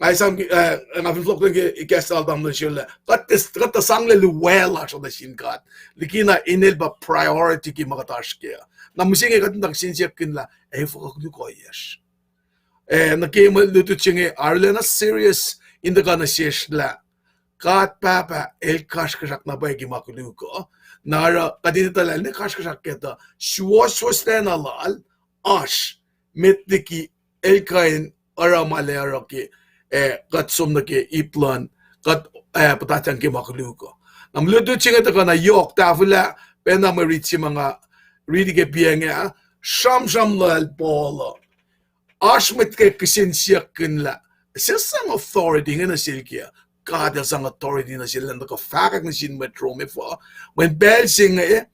Nga esam, eh, nga fin fohlohk nuh ke ikacslah tamuhlwel Sherla, kuht, kuht tuh sang lelu wal lasr nuh sin God. Likina inel pa priority ke ma kuht oasr kac. Na mihsenge kuht in tuh kihsen siyuck kihn lah, ac fuhkah koluk ohiyacsr? Eh, nuh ke mwe lutlut se inge arulacna serious in tuhkuh nuh sesr lah God Pahpah el kasrkuhsrak na pwacye ke ma koluk uh. Na oruh kuht in etuh lah el ne kasrkuhsrak kac tuh suwohswohslacna lal oasr met liki el kuh in oruh ma el ac oruh ke, eh, kuht som nuh ke ip luhn, kuht, eh, puhtatyang ke ma koluk uh. Na mwe lutlut se inge tuhkuh na yohk tahfwelah pacna mwe rit se ma nga riti ke piacng ah, sramsram lal Paul uh. Oasr mwet ke kihsen siyuck kihn lah, sel sang authority inge nuh sel kac? God el sang authority nuh sel, elan tuhkuh fahkwack nuh sin mwet Rome efuh, mweyen pacl se inge,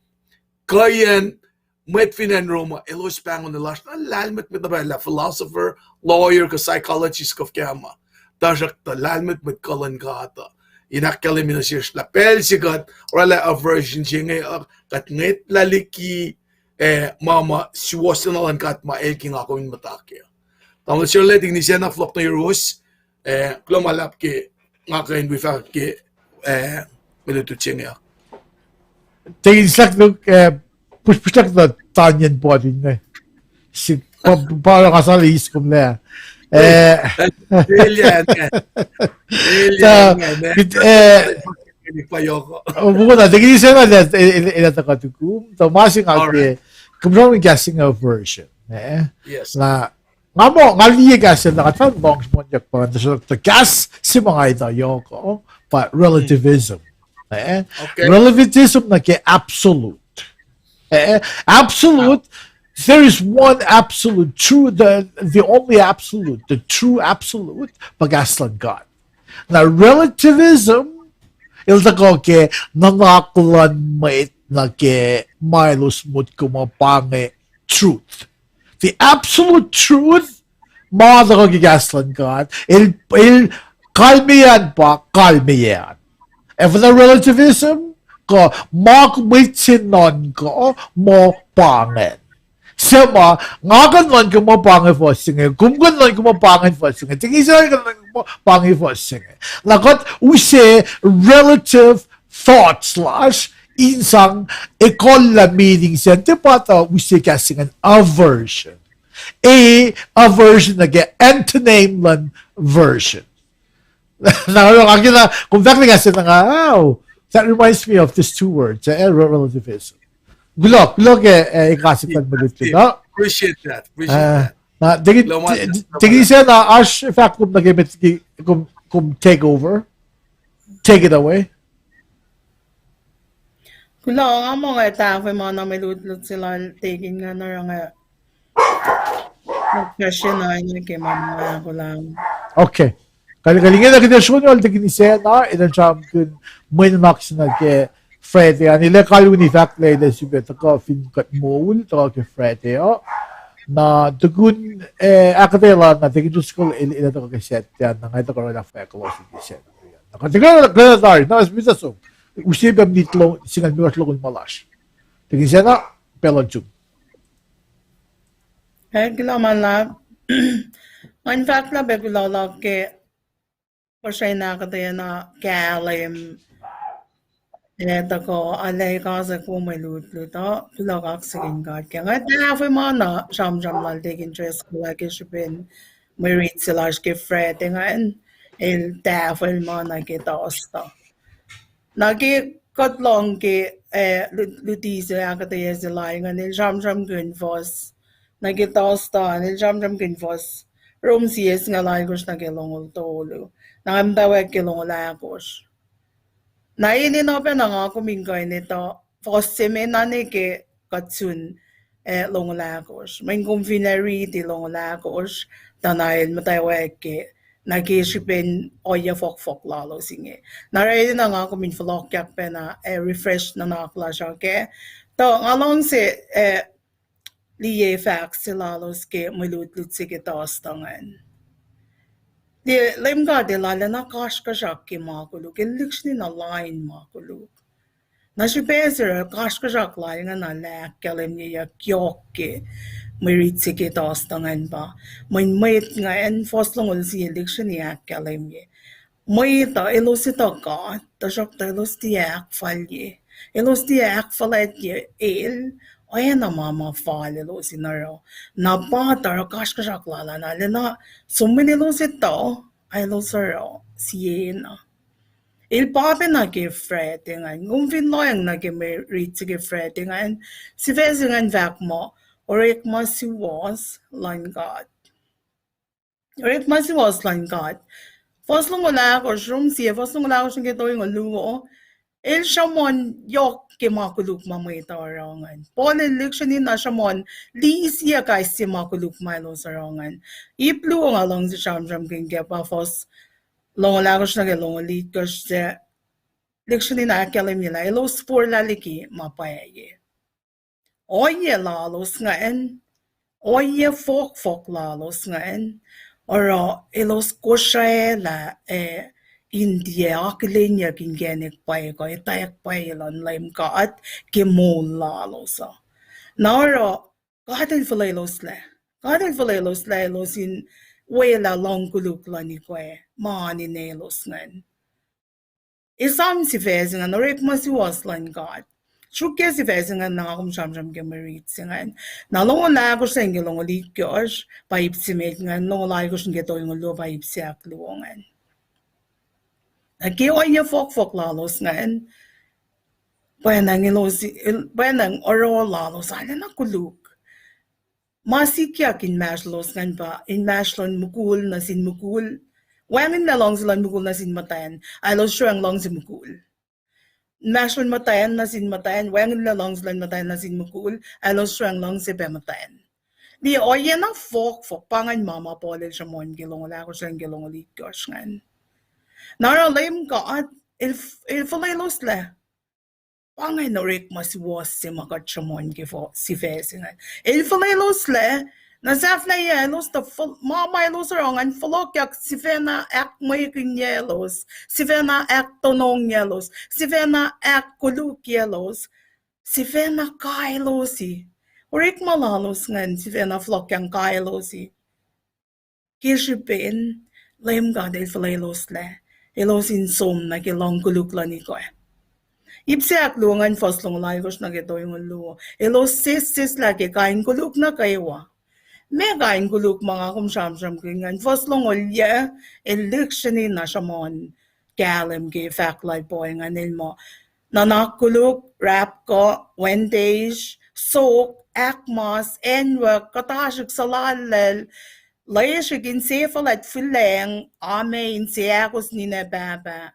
kuhiyacn mwet fin acn Rome uh elos pahngon lasr na lahlmwetmwet na pwacye lah philosopher, lawyer, kuh psychologist kuh fuhkah ma. Tuhsruhktuh lahlmwetmwet kuh luhn God uh in ahkkahlwemye nuh sesr lah pacl se kuht oraclah aversion se inge uh, kuht ngwetlah liki, eh, ma ma suwohswohs luhn God ma el ke nga kom in muhta kac. Tamuhlwel Sherla, tikin Isacna, fohlohk nuh yuruwos, eh, kuloh ma luhlahp ke nga kuh in wi fahk ke, eh, mwe lutlut se inge uh. Tikin Isacna, eh, pus-, puslahk tuh tanyen puhtin inge. Sik pa, pa nga sali is kom lah. Eh, Alien, man. Alien, man. Mukul na tikin Isacna, el, el, el tuhkuh tukum tuh ma se nga ke, kom sramsram kahs se inge aversion, eh? Na nga muh, nga liye kahs se na kuht fah lohng srihmonyuck pa, tuh kahs se ma nga etuh yohk uh pa relativism, eh? Relativism nuh ke absolute. Eh, absolute, there is one absolute, true, the, the only absolute, the true absolute, pa kahs luhn God. Na relativism, el tuhkuh ke nuhnak luhn mwet nuh ke ma elos motko muh pa inge truth. The absolute truth, ma tuhkuh ke kahs luhn God, el, el kalmeyac an pa kalmeyac an. Ac fin relativism, kuh ma mwet se nuhnkuh muh pa ingacn. Suc ma, nga kuh in nuhnkuh muh pa inge fuhs se inge, kom kuh in nuhnkuh muh pa ingacn fuhs se inge, tikin Isacna kuh in nuhnkuh muh pa inge fuhs se inge. Na kuht use relative thoughts lasr in sang ekuhllah meaning se an, tiac pa tuh use kahs se ingacn aversion. A aversion nuh ke antonym luhn version. Na oruh nga kena, kom fahk na kahs se na nga, oh, that reminds me of these two words, eh, re-, relativism. Kuloh, kuloh ke, eh, ekasik luhn mwe lutlut uh. Appreciate that, appreciate that. Na, tikin Isacna, oasr fahk kom nuh ke met, kom, kom take over, take it away. Kuloh, nga muh nga tahfwelah ma na mwe lutlut se lal tikin inge, na oruh nga Okay. Kal-, kal inge na kuht ac sronuhl tikin Isacna, elan sramsramkihn mwe nuhnak se nuh ke Friday an, el ac kalweni fahk lah el ac sifilpac tuhkuh fin kuht moul, tuhkuh ke Friday uh. Na tukun, eh, ahkuhtweyac lal na tikin Driscoll el, el ac tuhkuh ke Saturday an, na nga ac tuhkuh oraclah fahk kuloh sin ke Saturday an. Na kuht ac kuh, kuh tari, na as mita som, use pac minit singucul limekohsr longoul ma lasr. Tikin Isacna, pacl uh sum. Ac kuloh ma luhlahp. Ngan fahk lah pac kuloh luhk ke puhsren ahkuhtweyac na kahlwem, ac tuhkuh arlac kasak wo mwe lutlut uh, kuloh kaksakihn God ke nga tahfwelah ma na sramsram lal tikin Driscoll ke srihpen mwe rit se lasr ke Friday ingacn, el tahfwelah ma na ke Thursday. Na ke kuht lohng ke, eh, lut-, luti se ahkuhtweyac se lal ingacn, el sramsramkihn fuhs, nuh ke Thursday an, el sramsramkihn fuhs, Rom sie singucul alkosr nuh ke longoul tolu. Na nga muhtwacwacack ke longoul ahkosr. Na enenuh pacna nga kom in kuh in etuh fuhs se me na nuh ke kuht sun, eh, longoul ahkosr. Mweyen kom fin ac riti longoul ahkosr, tuh na el muhtwacwacack ke, nuh ke srihpen ohiyac fohkfohk lalos inge. Na oruh enenuh nga kom in fohlohkyak pacna, eh, refresh nuhnak lasr uh kac. Tuh nga luhngse, eh, liye fahk se lalos ke mwe lutlut se ke Thursday ingacn. Liye, Leum God El arulacna kasrkuhsrak ke ma koluk, El lihksreni na lain ma koluk. Na srihpac se oruh kasrkuhsrak lal ingacn na ahkkahlwemyeyuck yohk ke mwe rit se ke Thursday ingacn pa, mweyen mwet ingacn, fuhs longoul sie lihksreni ahkkahlwemye, mwet uh elos etuh God, tuhsruhktuh elos tiac ahkfalye. Elos tiac ahkfuhlwactye El, oacna ma ma fal elos in oruh. Na pa tuh oruh kasrkuhsrak lal an arulacna, som mweyen elos etuh, elos oruh siena. El pa pacna ke Friday ingacn, kom fin lohacng nuh ke mwe rit se ke Friday ingacn, sifac se ingacn fahk muh, Orekma suwohs luhn God. Orekma suwohs luhn God. Fuhs longoul ahkosr, Rom sie, fuhs longoul ahkosr nuh ke tolngoul luo, el sruhmuhn yohk ke ma koluk ma mwet uh oruh ingacn. Paul el lihksreni na sruhmuhn liyeyuck kais sie ma koluk ma elos oruh ingacn. Ip luo nga luhngse sramsramkihn kac pa fuhs longoul ahkosr nuh ke longoul itkohsr se, lihksreni na ahkkahlwemye lah elos forlah liki ma pwacye. Ohiyac lalos ingacn, ohiyac fohkfohk lalos ingacn, oruh elos kosraclah, eh, in tiac akihlenyuck inkacnek pwacye kuh etwacack pwacye luhn Leum God ke moul lalos uh. Na oruh God El fuhlweloslac. God El fuhlweloslac elos in welah lohng koluk luhn ikwac ma ninac elos ingacn. Esam sifac se ingacn, Orekma suwohs luhn God. Sruokyac sifac se ingacn na nga kom sramsram ke mwe rit se ingacn. Na longoul ahkosr nuh ke longoul itkohsr pa ip se met ingacn, longoul alkosr nuh ke tolngoul luo pa ip se ahkluo ingacn. Na ke ohiyac fohkfohk lalos ingacn, pwacnwacng elos, pwacnwacng oruh lalos arulacna koluk. Ma sikyak inmahsrlolos ingacn pa inmahsrlon mukul nuh sin mukul. Wacngihnlac luhngse luhn mukul nuh sin muhtwacn, elos sruhacng luhngse mukul. Inmahsrlon muhtwacn nuh sin muhtwacn, wacngihnlac luhngse luhn muhtwacn nuh sin mukul, elos sruhacng luhngse pac muhtwacn. Liye, ohiyac na fohkfohk pa ingacn ma ma Paul el sruhmuhn ke longoul ahkosr nuh ke longoul itkohsr ingacn. Na oruh Leum God El, El fuhlweloslac. Pa ingacn orekma suwohs se ma kuht sruhmuhn ke sifac se ingacn. El fuhlweloslac, na sahflahiyac elos tuh, ma ma elos oruh ingacn fohlohkyak sifacna ahkmwekihnyaclos, sifacna ahktonongyaclos, sifacna ahkkolukyaclos, sifacna kaelosi. Orekma lalos ingacn sifacna fohlohkyak kaelosi. Ke srihpen Leum God El fuhlweloslac elos in som nuh ke lohng koluk luhn ikwac. Ip se ahkluo ingacn fuhs longoul alkosr nuh ke tolngoul luo. Elos sesseslah ke kain koluk nuh kwewa. Meac kain koluk ma nga kom sramsramkihn ingacn? Fuhs longoul yac, el lihksreni na sruhmuhn kahlwem ke fahk lal Paul ingacn el muh nuhnak koluk, rapkuh, wenteisr, sok, ahkmas, acnwuck, kuhtasrihk, suhlallacl, lesrihk, insefuhlwact, fihlacng, ame, inseahkos, ninac pahpah.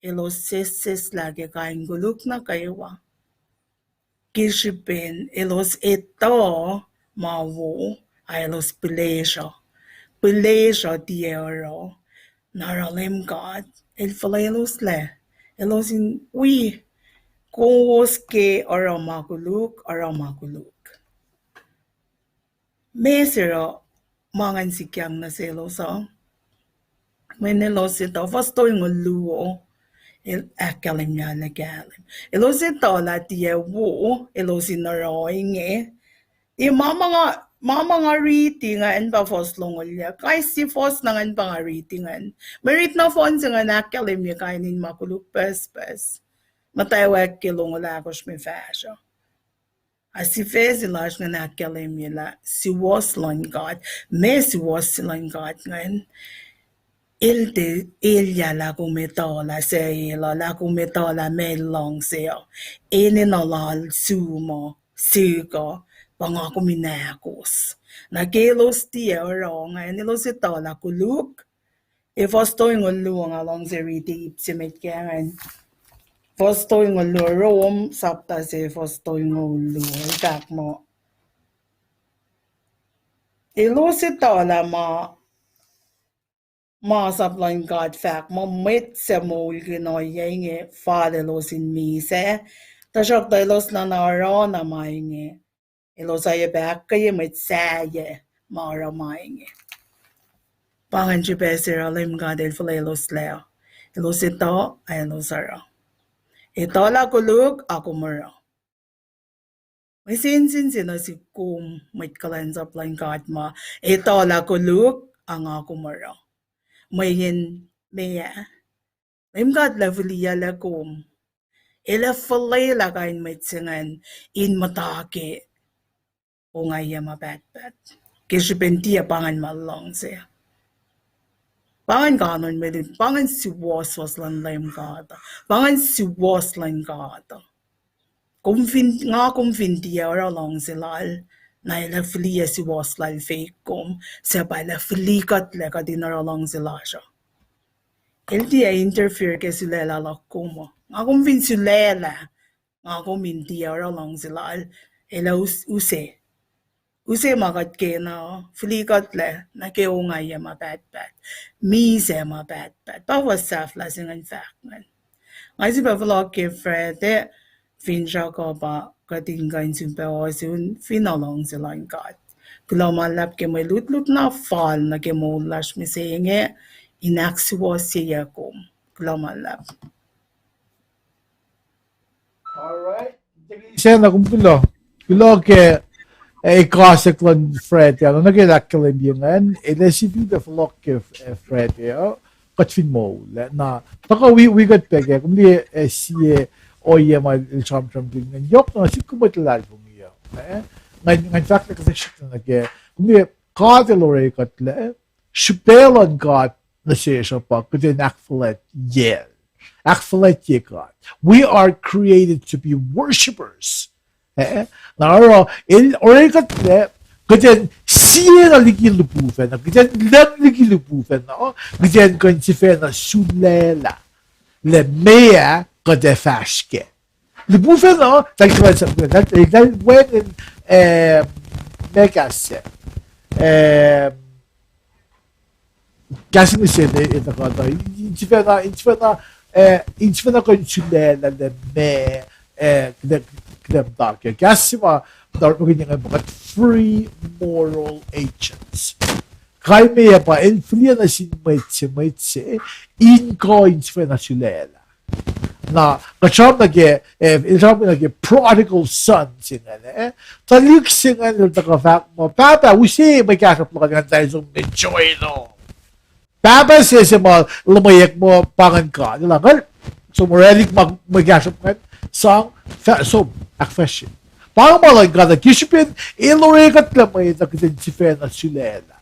Elos sesseslah ke kain koluk nuh kwewa. Ke srihpen elos etuh ma wo, ac elos pihlesruh. Pihlesruh tiac oruh. Na oruh Leum God El fuhlweloslac elos in wi, kowos ke oruh ma koluk, oruh ma koluk. Meac se oruh ma ingacn sikyak nuh selos uh? Mweyen elos etuh, fuhs tolngoul luo, el ahkkahlwemye lah kahlwem. Elos etuh lah tiac wo elos in oruh inge. E, ma ma nga riti ingacn pa fuhs longoul yac. Kais sie fuhs na ingacn pa nga riti ingacn. Mwe rit nohfohn se ingacn ahkkahlwemye kain in ma koluk pucspucs. Muhtwacwacack ke longoul ahkosr me fahsruh. Ac sifac se lasr ingacn ahkkahlwemye lah suwohs luhn God, ma suwohs se luhn God ingacn, el tiac elyah lah kom etuh lah suc el uh, lah kom etuh lah ma el luhngse uh. Enenuh lal sum uh, sihk uh, pa nga kom in ahkos. Na ke elos tiac oruh ingacn, elos etuh lah koluk, e fuhs tolngoul luo, nga luhngse riti ip se met ke ingacn. Fuhs tolngoul luo, Rom sapta se fuhs tolngoul luo, el fahk muh elos etuh lah ma, masap luhn God fahk muh mwet suc moulkihn ohiyac inge fal elos in misac, tuhsruhktuh elos nuhna oruh na ma inge, elos oacyacpac ahkkweye mwet sahyac ma oruh ma inge. Pa ingacn srihpac se oruh Leum God El fuhlweloslac uh. Elos etuh, ac elos oruh. Etuh lah koluk, a kom oruh. Mwe sensen se nuh sihk kom mwet kuhlwacnsap luhn God ma etuh lah koluk, a nga kom oruh. Mweyen meac, Leum God El fihliyac kom. El ac fuhlwelah kain mwet se ingacn in muhta ke ongaiyac ma pahtpaht, ke srihpen tiac pa ingacn ma luhngse. Pa ingacn kanon mwe lut, pa ingacn suwohswohs luhn Leum God, pa ingacn suwohs luhn God. Kom fin, nga kom fin tiac oruh luhngse lal, na El ac fihliyac suwohs lal fahk kom, suc pa El ac fihli kuhtlac kuht in oruh luhngse lasr uh. El tiac interfere ke sulaclah luhk kom uh. Nga kom fin sulaclah, nga kom in tiac oruh luhngse lal, El ac us-, use. Use ma kuht kena, fihli kuhtlac nuh ke ongaiyac ma pahtpaht, misac ma pahtpaht. Pa fuhs sahflah se ingacn fahk ingacn. Nga sifilpac fohlohk ke Friday, finsrak uh pa kuht in kuh in sifilpac ohsun fin luhngse luhn God. Kuloh ma luhlahp ke mwe lutlut na fal nuh ke moul lasr mihsenge, in ahksuwohsyeyuck kom. Kuloh ma luhlahp. Sacna kom kuloh. Kuloh ke, eh, ekahsr luhn Friday, na nuh ke ahkkahlwemye ingacn, el ac sifilpac fohlohk ke, eh, Friday uh, kuht fin moul, eh, na, tuhkuh wi, wi kuht pac ke, kom liye, eh, sie ohiyac ma el sramsramkihn ingacn, yohk na sihk kom mwet luhlahlfongi uh, eh, ngan, ngan fahk lah kuht ac srihk nuh ke, kom liye, God El oruh kuhtlac, srihpac luhn God nuh sesr uh pa kuht in ahkfuhlwactyacl. Ahkfuhlwactye God. We are created to be worshippers. Eh? Na oruh, el oruh kuhtlac, kuht in siena liki lipufacn, kuht in lucng liki lipufacn, kuht in kuh in sifacna sulaclah lah meac kuht ac fahsr kac. Lipufacn, tal kuhlwacnsap, tal, tal wacngihn, eh, meac kahs se, eh, kahs in mihsenge, eh, tuhkuh, in sifacna, in sifacna, eh, in sifacna kuh in sulaclah lah meac, eh, kuht ac, kuht ac muhta kac. Kahs se ma, muhta orekmakihn ingacn pa kuht free moral agents. Kalmeyac pa el fihliyac nuh sin mwet se, mwet se, in kuh in sifacna sulaclah. Na, kuht sramsram nuh ke, eh, el sramsram nuh ke prodigal son se ingacn, eh. Tuhlihk se ingacn el tuhkuh fahk muh, pahpah, use mwe kahsruhp luhk ingacn, nga som enjoy lom. Pahpah se, se ma luhmweyuck muh pa ingacn God, el angal, som orwaclihk ma mwe kahsruhp ingacn, sang, fah-, som, ahkfahsrye. Pa inge ma luhn God, ke srihpen el oruh kuhtlac mwet uh kuht in sifacna sulaclah.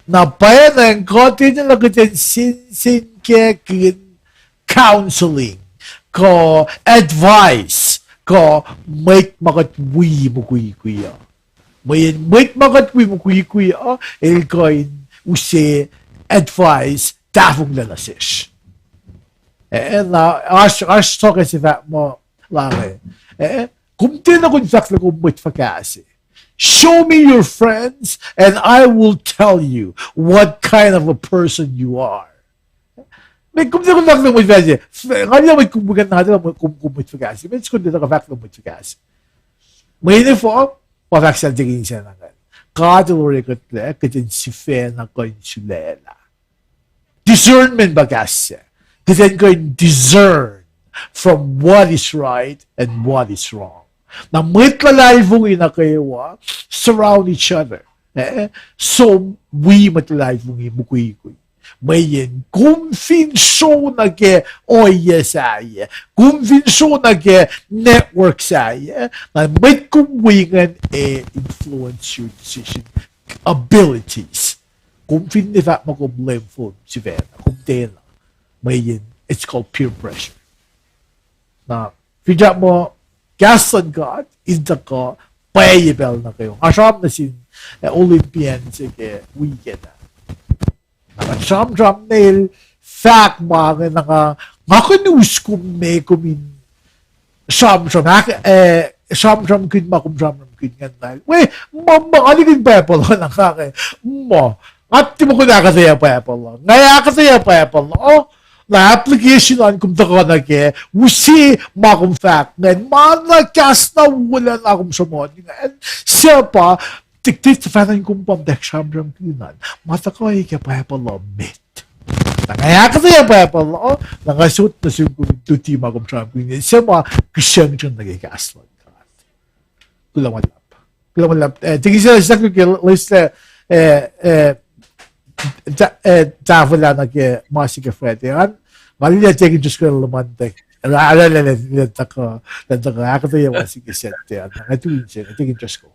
Na pwacnwacng kuht enenuh kuht in sensenkackihn counseling, kuh advice, kuh mwet ma kuht wi mukwikwi uh. Mweyen mwet ma kuht wi mukwikwi uh, el kuh in use advice tahfonglac nuh sesr. Eh, na oasr, oasr soko se fahk muh, lah inge, eh, kom tiacna kuh in fahk lah kom mwet fuhkah se. Show me your friends, and I will tell you what kind of a person you are. Meac kom tiacna kuh in fahk lah mwet fuhkah se. F-, nga liye mwet kom, kom, kom mwet fuhkah se. Meac kom tiacna kuh in fahk lah mwet fuhkah se. Mweyen efuh, pa fahk sel tekin sacna ingacn. God El oruh kuhtlac, kuht in sifacna kuh in sulaclah. Discernment pa kahs se. Kuht in kuh in discern from what is right and what is wrong. Na mwet luhlahlfongi nuh kwewa surround each other. Eh, som wi mwet luhlahlfongi mukwikwi. Mweyen kom fin sro nuh ke ohiyac sahyac, kom fin sro nuh ke network sahyac, na mwet kom wi ingacn ac influence your decision abilities. Kom fin ne fahk muh kom leum fom sifacna, kom tiacna. Mweyen it's called peer pressure. Na, finsrak muh kahs luhn God in tuhkuh pwacye pacl nuh kwewa. Nga sram nuh sin, eh, Olympian se ke weekend ah. Na nga sramsram nel fahk ma inge, na nga, nga kuh in us kom me kom in sramsram, ah, eh, sramsramkihn ma kom sramsramkihn ingacn nal. We, ma, ma, nga nikihn Bible uh na nga inge, ma, nga tiac muh kom ahkuhtweyac Bible uh. Nga ahkuhtweyac Bible uh. Na application an kom tuhkuh nuh kac, use ma kom fahk ingacn, ma na kahs na wolacna kom sruhmuhn ingacn, suc pa, tiac, tiac sifacna in kom pa muhtwacwacack sramsramkihn an, ma tuhkuh ke Bible uh met. Na nga ahkuhtweyac Bible uh, na nga sot nuh sum kom in luti ma kom sramsramkihn, suc ma kihsrangsrang nuh ke kahs luhn God. Kuloh ma luhlahp. Kuloh ma luhlahp. Eh, tekin se, se ke list, eh, eh, ta-, eh, tahfwelah nuh ke ma se ke Friday an. Nga liye tekin just ke Monday. Ra, ra, ra, ra, ra, tuhkuh, ra, tuhkuh ahkuhtweyac ma se ke Saturday an. Nga tuin se, tekin just ko.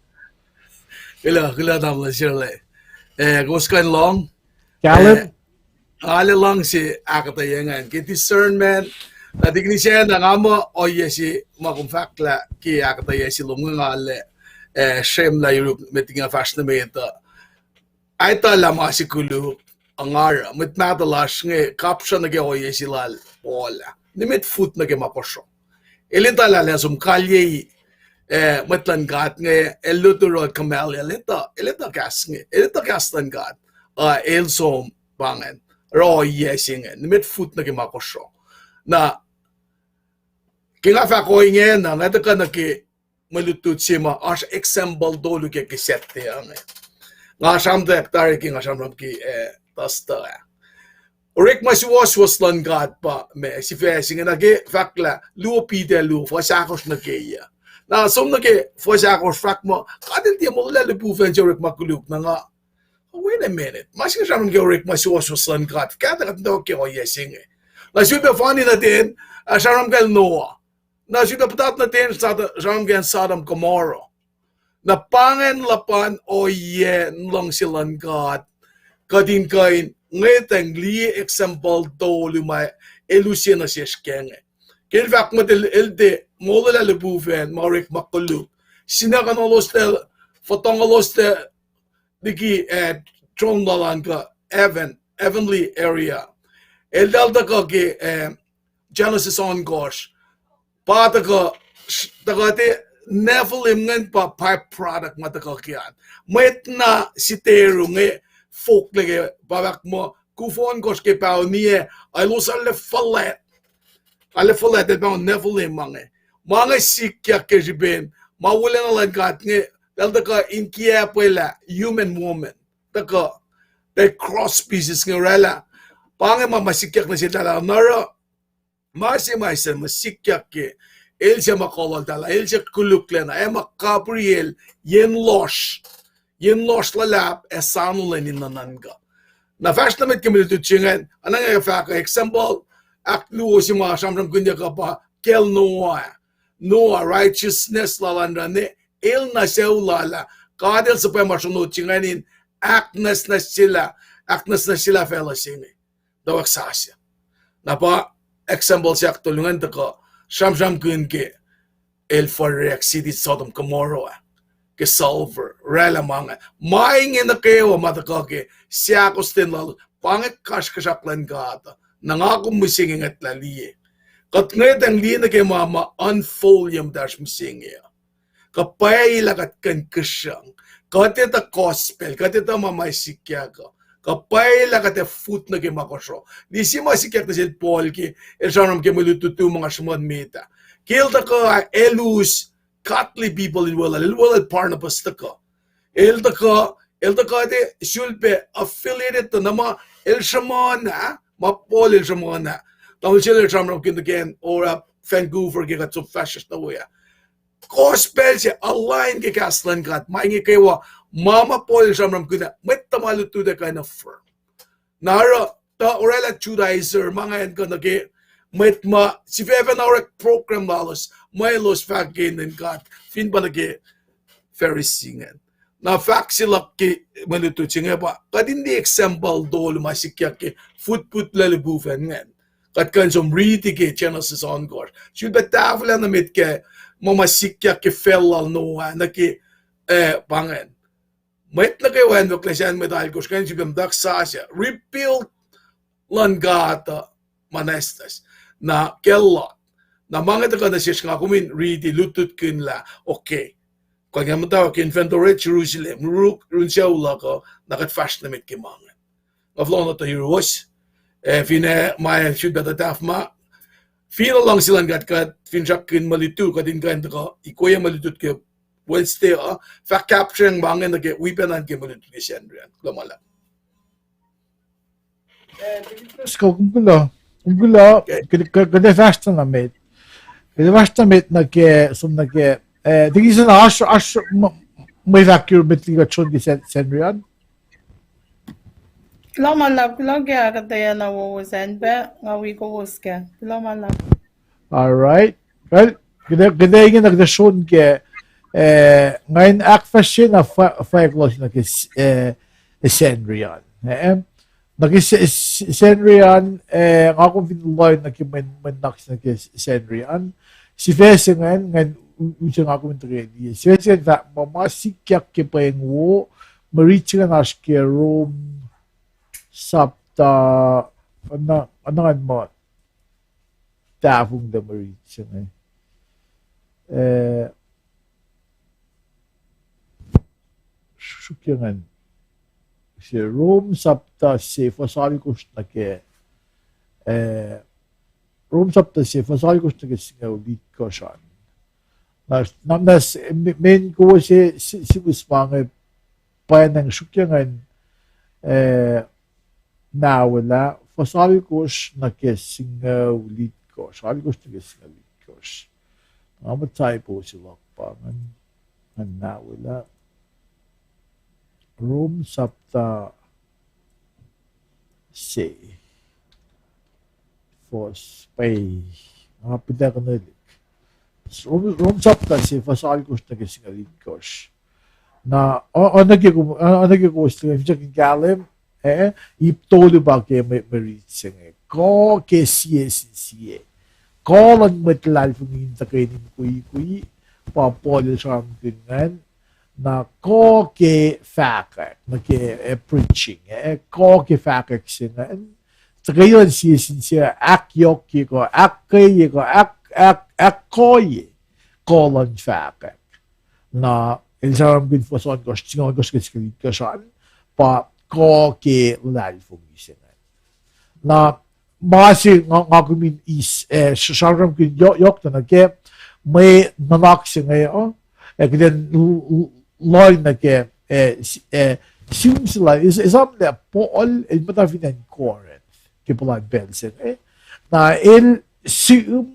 Kuloh, kuloh tamuhlwel Sirle. Eh, kowos kuh in lohng? Caleb? Eh, nga arlac luhngse ahkuhtweyac ingacn ke discernment. Na tekin se na nga muh ohiyac se ma kom fahk lah ke ahkuhtweyac se lom inge nga arlac, eh, srwemlah yuruk met nga fahsr nuh met uh. Etuh lah ma se koluk, nga oruh mwet mahtuh lasr inge kapsra nuh ke ohiyac se lal Paul ah. Nimet food nuh ke ma kosro. El etuh lah el ac som kalyei, eh, mwet luhn God inge, el lutlut oruh Gamaliel, el etuh, el etuh kahs inge, el etuh kahs luhn God, uh, el som pa ingacn, oruh ohiyac se inge, nimet food nuh ke ma kosro. Na, ke nga fahk ohinge na, nga tuhkuh nuh ke mwe lutlut se ma oasr example tolu ke, ke Saturday inge. Nga sramtweack tari ke nga sramsram ke, eh, Thursday ah. Orekma suwohswohs luhn God pa ma sifac se inge nuh ke fahk lah luo Peter luo fuhs ahkosr nuh ke yac. Na som nuh ke fuhs ahkosr fahk muh God el tiac molwelah lihpufacn se orekma koluk na nga, wait a minute. Ma se inge sramsram ke orekma suwohswohs luhn God. Kahtuh kuht in tok ke ohiyac se inge. Na sulpac fani nuh ten, ah, sramsram kacl Noah. Na sulpac puhtat nuh ten, sramsram kacl Sodom Gomorrah. Na pa ingacn luhpan ohiyac in luhngse luhn God, kuht in kuh in ngwetacng liye example tolu ma el use nuh sesr ke inge. Ke el fahk mwet el, el tiac molwelah lihpufacn ma orekma koluk, sinakunuhlos tiac, fotonuhlos tiac liki, eh, tron lal an kuh heaven, heavenly area. Eltahl tuhkuh ke, eh, Genesis ohnkohsr. Pa tuhkuh, tuhkuh tiac Nephilim ingacn pa byproduct ma tuhkuh ke an. Mwet na sitacru inge fohlohklac ke pa fahk muh kuf ohnkohsr ke paho niyac, elos arlac fuhlwact. Arlac fuhlwact el paho Nephilim ma inge. Ma inge sikyak ke srihpen ma wolacna luhn God inge, el tuhkuh in kiacpwelah human woman. Tuhkuh, the cross pieces inge oraclah. Pa inge ma, ma sikyak nuh seltahl na oruh ma se ma se ma sikyak ke, el se ma kololtahl, el se koluklacna, ac ma kapihr el, yen lohsr, yen lohsr luhlahp ac soano lwen in nuhnuhnkuh. Na fahsr nuh met ke mwe lutlut se ingacn, anacngac fahk example ahkluo se ma sramsramkihnyuck uh pa kacl Noah. Noah, righteousness lal an oruh ne, el nuh sucu lal ah, God el suhpwacma sronot se ingacn in ahknwacsnwacs sila, ahknwacsnwacs sila facluh se inge. Tuhwack sasuc. Na pa example se ahktolu ingacn tuhkuh sramsramkihn ke el furek city Sodom Gomorrah ah, ke sulfur, oraclah ma inge. Ma inge nuh kwewa ma tuhkuh ke seahkostwen lalos, pa inge kasrkuhsrak luhn God uh. Na nga kom mihsenge ngwetlah liye. Kuht ngwetacng liye nuh ke ma ma unfold ye muhtahsr mihsenge uh. Kuh pwacye lah kuht kuh in kihsrucng. Kuht etuh gospel, kuht etuh ma ma sikyak uh. Kuh pwacye lah kuht ac food nuh ke ma kosro. Lisi ma sikyak nuh sel Paul ke el sramsram ke mwe lutlut uh ma nga sruhmuhn met ah. Ke el tuhkuh el us godly people in weluhl, el weluhl Barnabas tuhkuh. El tuhkuh, el tuhkuh tiac sulpac affiliated tuh na ma el sruhmuhn ah, ma Paul el sruhmuhn ah. Tamuhlwel el sramsramkihn ke oruh Vancouver ke kuht som fahsr nuh we ah. Gospel se align ke kahs luhn God, ma inge kwewa, ma ma Paul el sramsramkihn ah, mwet tuhma lutlut ac kuh in affirm. Na oruh tuh oraclah Judaizer, ma ingacn kuh nuh ke mwet ma sifacna orek program lalos, ma elos fahk ke inen God, fin pa nuh ke Pharisee ingacn. Na fahk se luhk ke mwe lutlut se inge pa kuht in liye example tolu ma sikyak ke footput lal lihpufacn ingacn. Kuht kuh in som riti ke Genesis ohnkohsr. Sulpac tahfwelah nuh met ke ma ma sikyak ke facl lal Noah, nuh ke, eh, pa ingacn. Mwet nuh kwewa in wekla sacn mwet alkohsr ingacn sifilpac muhta sasuc. Rebuild luhn God uh ma nwacsnwacs. Na kacl Lot. Na ma inge tuhkuh nuh sesr nga kom in riti lutlutkihn lah, okay. Kuht nga muhta ke inventory Jerusalem, ruk, run sucu luhk uh, na kuht fahsr nuh met ke ma inge. Nga fohlohk nuh tuh yuruwos. Eh, finne ma sulpac tuh tahfma. Fin luhngse luhn God kuht, finsrakkihn mwe lutlut, kuht in kuh in tuhkuh ikoye mwe lutlut ke Wednesday uh, fah capturing ma inge nuh ke wi pacna ke mwe lutlut ke Sacnri an. Kuloh ma luhlahp. Kom kuloh, kom kuloh, kuht, kuht, kuht ac fahsr na met. Kuht ac fahsr na met nuh ke, som nuh ke Eh, Dickinson, oasr, oasr, mwe fahk yuruk met liki kuht som ke Sacnri an? Kuloh ma luhlahp, kuloh ke ahkuhtweyac na wowo sacn pac, nga wi kowos kac. Kuloh ma luhlahp. All right. Well, kuht ac, kuht ac inge na kuht ac som ke, eh, ngan ahkfahsrye na fwa-, fwack lalos nuh ke, eh, Sacnri an. Eh, nuh ke Sacnri an, eh, nga kom fin lohng nuh ke mwe, mwe nuhnak se nuh ke Sacnri an. Sifac se ingacn, ngan u-, use nga kom in tuhkweni. Sifac se ingacn fahk muh ma sikyak ke pweng wo, mwe rit se ingacn oasr ke Rom sapta, na, na ngan muh tahfonglac mwe rit se inge. Eh, sruhkyang an. Se Rom sapta se fuhs alkosr nuh ke, eh, Rom sapta se fuhs alkosr nuh ke singucul itkohsr an. Na, na, na s-, me-, men kowos se, si-, simus ma inge pwacnwacng sruhkyang an, eh, nawelah, fuhs alkosr nuh ke singucul itkohsr, alkosr nuh ke singucul itkohsr. Nga muhta po se luhk pa ngan, ngan nawelah. Rom sapta se, fuhs, pwacye, nga pitakunulik. Rom, Rom sapta se fuhs alkosr nuh ke singucul itkohsr. Na, o-, oacna ke kom-, o-, oacna ke kowos liye, finsrak in kahlwem, eh, ip tolu pa ke mwe, mwe rit se inge. Kuh ke sie sin sie. Kuh luhn mwet luhlahlfongi in tuhkweni mukwikwi, pa Paul el sramsramkihn ingacn. Na kuh ke fahkwack, nuh ke, eh, preaching, eh, kuh ke fahkwack se ingacn. Tuhkweni luhn sie sin sie, ahkyohkye kuh, ahkkweye kuh, ahk-, ahk-, ahkkuhye kuh luhn fahkwack. Na el sramsramkihn fuhs ohnkohsr, singucul ohnkohsr ke singucul itkohsr an, pa kuh ke luhlahlfongi se ingacn. Na ma se nga, nga kom in eis, eh, s-, sramsramkihn yo-, yohk tuh nuh ke mwe nuhnak se inge uh, eh, kuht in l-, l-, lohng nuh ke, eh, s-, eh, sihm se lal, es-, esam lah Paul el muhta fin acn Corinth ke puhlan pacl se inge. Na el sihm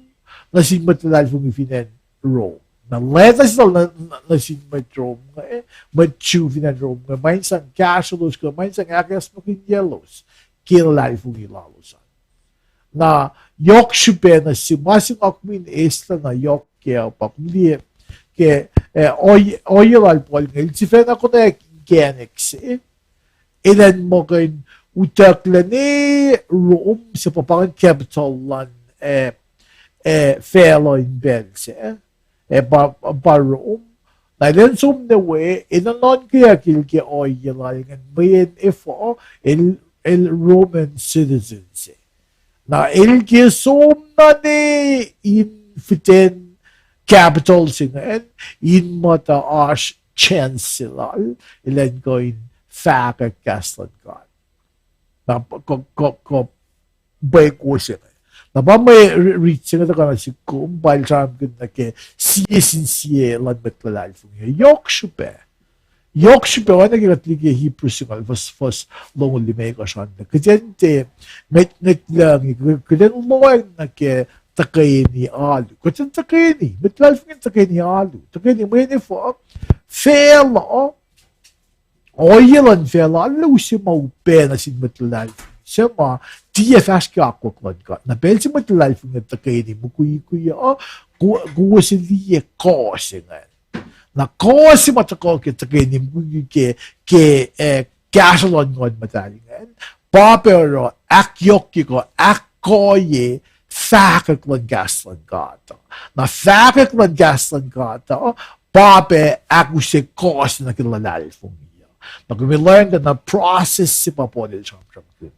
nuh sin mwet luhlahlfongi fin acn Rome. Na letter se lal nuh, nuh, nuh sin mwet Rome inge, mwet Jew fin acn Rome inge, ma in sang kahsrwelos kuh ma in sang ahkacsmakihnyaclos ke luhlahlfongi lalos an. Na yohk srihpac nuh sin ma se nga kom in eslah na yohk kac pa kom liye ke, eh, ohiyac, ohiyac lal Paul inge, el sifacna konwacack inkacnek se elan muh kuh in utucklac ne Rome se pa pa ingacn capital luhn, eh, eh, facluh in pacl se, eh, pa, pa Rome. Na elan som nuh we, enenuh in nuhnkweyuck el ke ohiyac lal ingacn mweyen efuh, el, el Roman citizen se. Na el ke som na ne in fihten capital se ingacn, in muhta oasr chance se lal elan kuh in fahkwack kahs luhn God. Na kuh, kuh, kuh pweng wo se inge. Na pa mwe ri-, rit se inge tuhkuh nuh sihk kom, pa el sramsramkihn nuh ke sie sin sie luhn mwet luhlahlfongi. Yohk srihpac. Yohk srihpac oacna ke kuht liye ke Hebrew singucul fuhs, fuhs longoul limekohsr an. Kuht in tiac ngwet, ngwet lucngi, kuht in lohacng nuh ke tuhkweni alu. Kuht in tuhkweni, mwet luhlahlfongi in tuhkweni alu. Tuhkweni mweyen efuh, facluh, ohiyac luhn facluh arlac use ma upac nuh sin mwet luhlahlfongi se ma tiac fahsr ke akwuck luhn God. Na pacl se mwet luhlahlfongi tuhkweni mukwikwi uh, kowos liye kuh se ingacn. Na kuh se ma tuhkuh ke tuhkweni mukwikwi ke, ke, eh, kahsruh luhn Nguhn Muhtahl ingacn, pa pac oruh ahkyohkye kuh ahkkoye fahkwack luhn kahs luhn God uh. Na fahkwack luhn kahs luhn God uh, pa pac ahkuse kuh se nuh ke luhlahlfongi uh. Na kom in learn na process se pa Paul el sramsramkihn.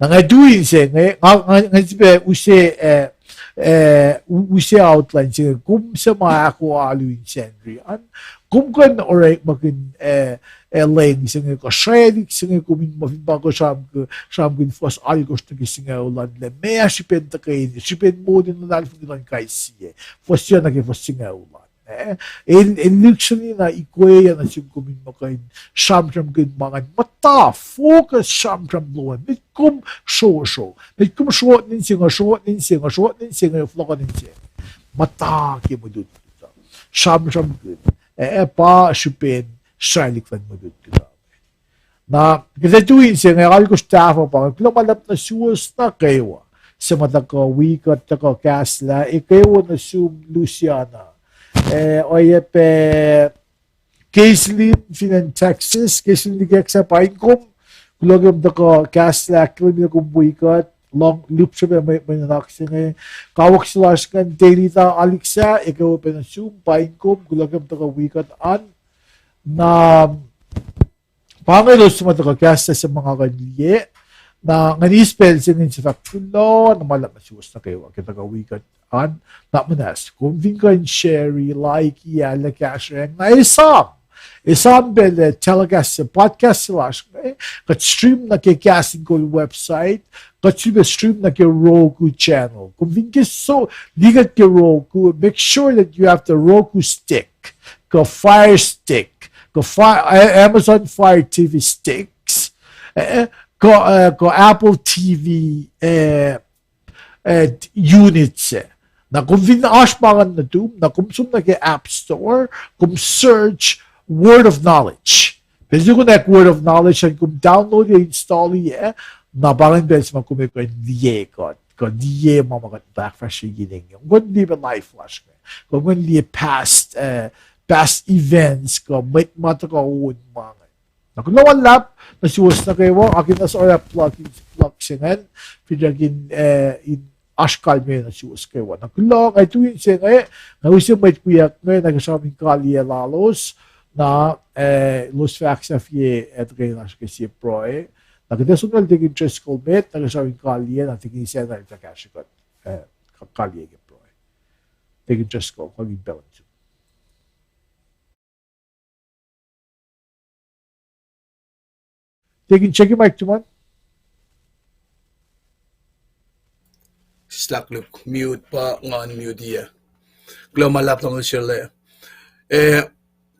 Na nga tui inse inge, nga, nga, nga sifilpac use, eh, eh, u-, use outline se inge, kom suc ma ahko alu in Sacnri an, kom kuh in orekmakihn, eh, eh, leng se inge, kuh srwaclihk se inge, kom in muh fin pa kuh sramsram-, sramsramkihn fuhs alkosr nuh ke singucul an lah meac srihpen tuhkweni, srihpen moul in luhlahlfongi luhn kais sie, fuhs se nuh ke fuhs singucul an. Eh, el, el lihksreni na ikweya nuh sum kom in muh kuh in sramsramkihn ma ingacn muhta, focus sramsram lom an. Met kom srosro, met kom srot nuh se inge, srot nuh se inge, srot nuh se inge, fohlohk nuh se inge. Muhta ke mwe lutlut. sramsramkihn, eh, pa srihpen sralihk luhn mwe lutlut uh. Na kuht ac tui inse inge, alkosr tahfuh pa inge. Kuloh ma luhlahp nuh suwos nuh kwewa suc ma tuhkuh wi kuht, tuhkuh kahslah, ac kwewa nuh sum Luciana, eh, oacyacpac Caitlin fin acn Texas, Caitlin liki Texas, paing kom. Kuloh ke kom tuhkuh kahslah, kuloh ke kom wi kuht, lohng lihpsrihpac mwe, mwe nuhnak se inge. Kawuck se lasr ingacn, Delita Alexa, ac kwewa pac nuh sum, paing kom, kuloh ke kom tuhkuh wi kuht an. Na pa inge elos suc ma tuhkuh kahslah suc ma nga kuh in liye. Na ngan eis pacl se inge in fahk kuloh na ma luhlahp nuh suwos nuh kwewa ke tuhkuh wi kuht an. Na muhnahs kom fin kuh in share, like, ac lah kahsruh na esam, esam pacl telecast se, podcast se lasr inge, kuht stream nuh ke Kahs in Kol website, kuht sifilpac stream nuh ke Roku channel. Kom fin ke so, liye kuht ke Roku, make sure that you have the Roku stick, kuh Fire Stick, kuh Fi-, eh, Amazon Fire T V sticks, eh, kuh, eh, kuh Apple T V, eh, eh, unit se. Na kom fin oasr ma ingacn nuhtum, na kom som nuh ke App Store, kom search Word of Knowledge. Pacl se kom ac Word of Knowledge an, kom download ac install-i, eh, na pa ingacn pacl se ma kom ac kuh in liye kuht, kuh liye ma ma kuht ahkfahsrye inge. Kom kuh in liye pac live lasr inge. Kom kuh in liye past, eh, past events, kuh mwet ma tuhkuh on ma inge. Na kuloh ma luhlahp nuh suwos nuh kwewa, akihlen na oruh plug in, plug se ingacn, finsrak in, eh, in oasr kalmac nuh suwos kwewa. Na kuloh, nga tui inse inge, nga use mwet wiyuck inge, na ke sramsram in kaliyac lalos, na, eh, elos fahk sahfye, eh, tuhkweni lasr ke sie pruhe. Na kuht ac som nuh sel Deacon Driscoll met, na ke sramsram in kaliyac, na Deacon Isacna el fah kahsrwe kuht, eh, ka-, kaliyac ke pruhe. Deacon Driscoll, kuh in pacl nuh sum. Deacon, check your mic, tuman. Sislah Luke, mute pa ngan mute-i. Kuloh ma luhlahp nuh sel. Eh,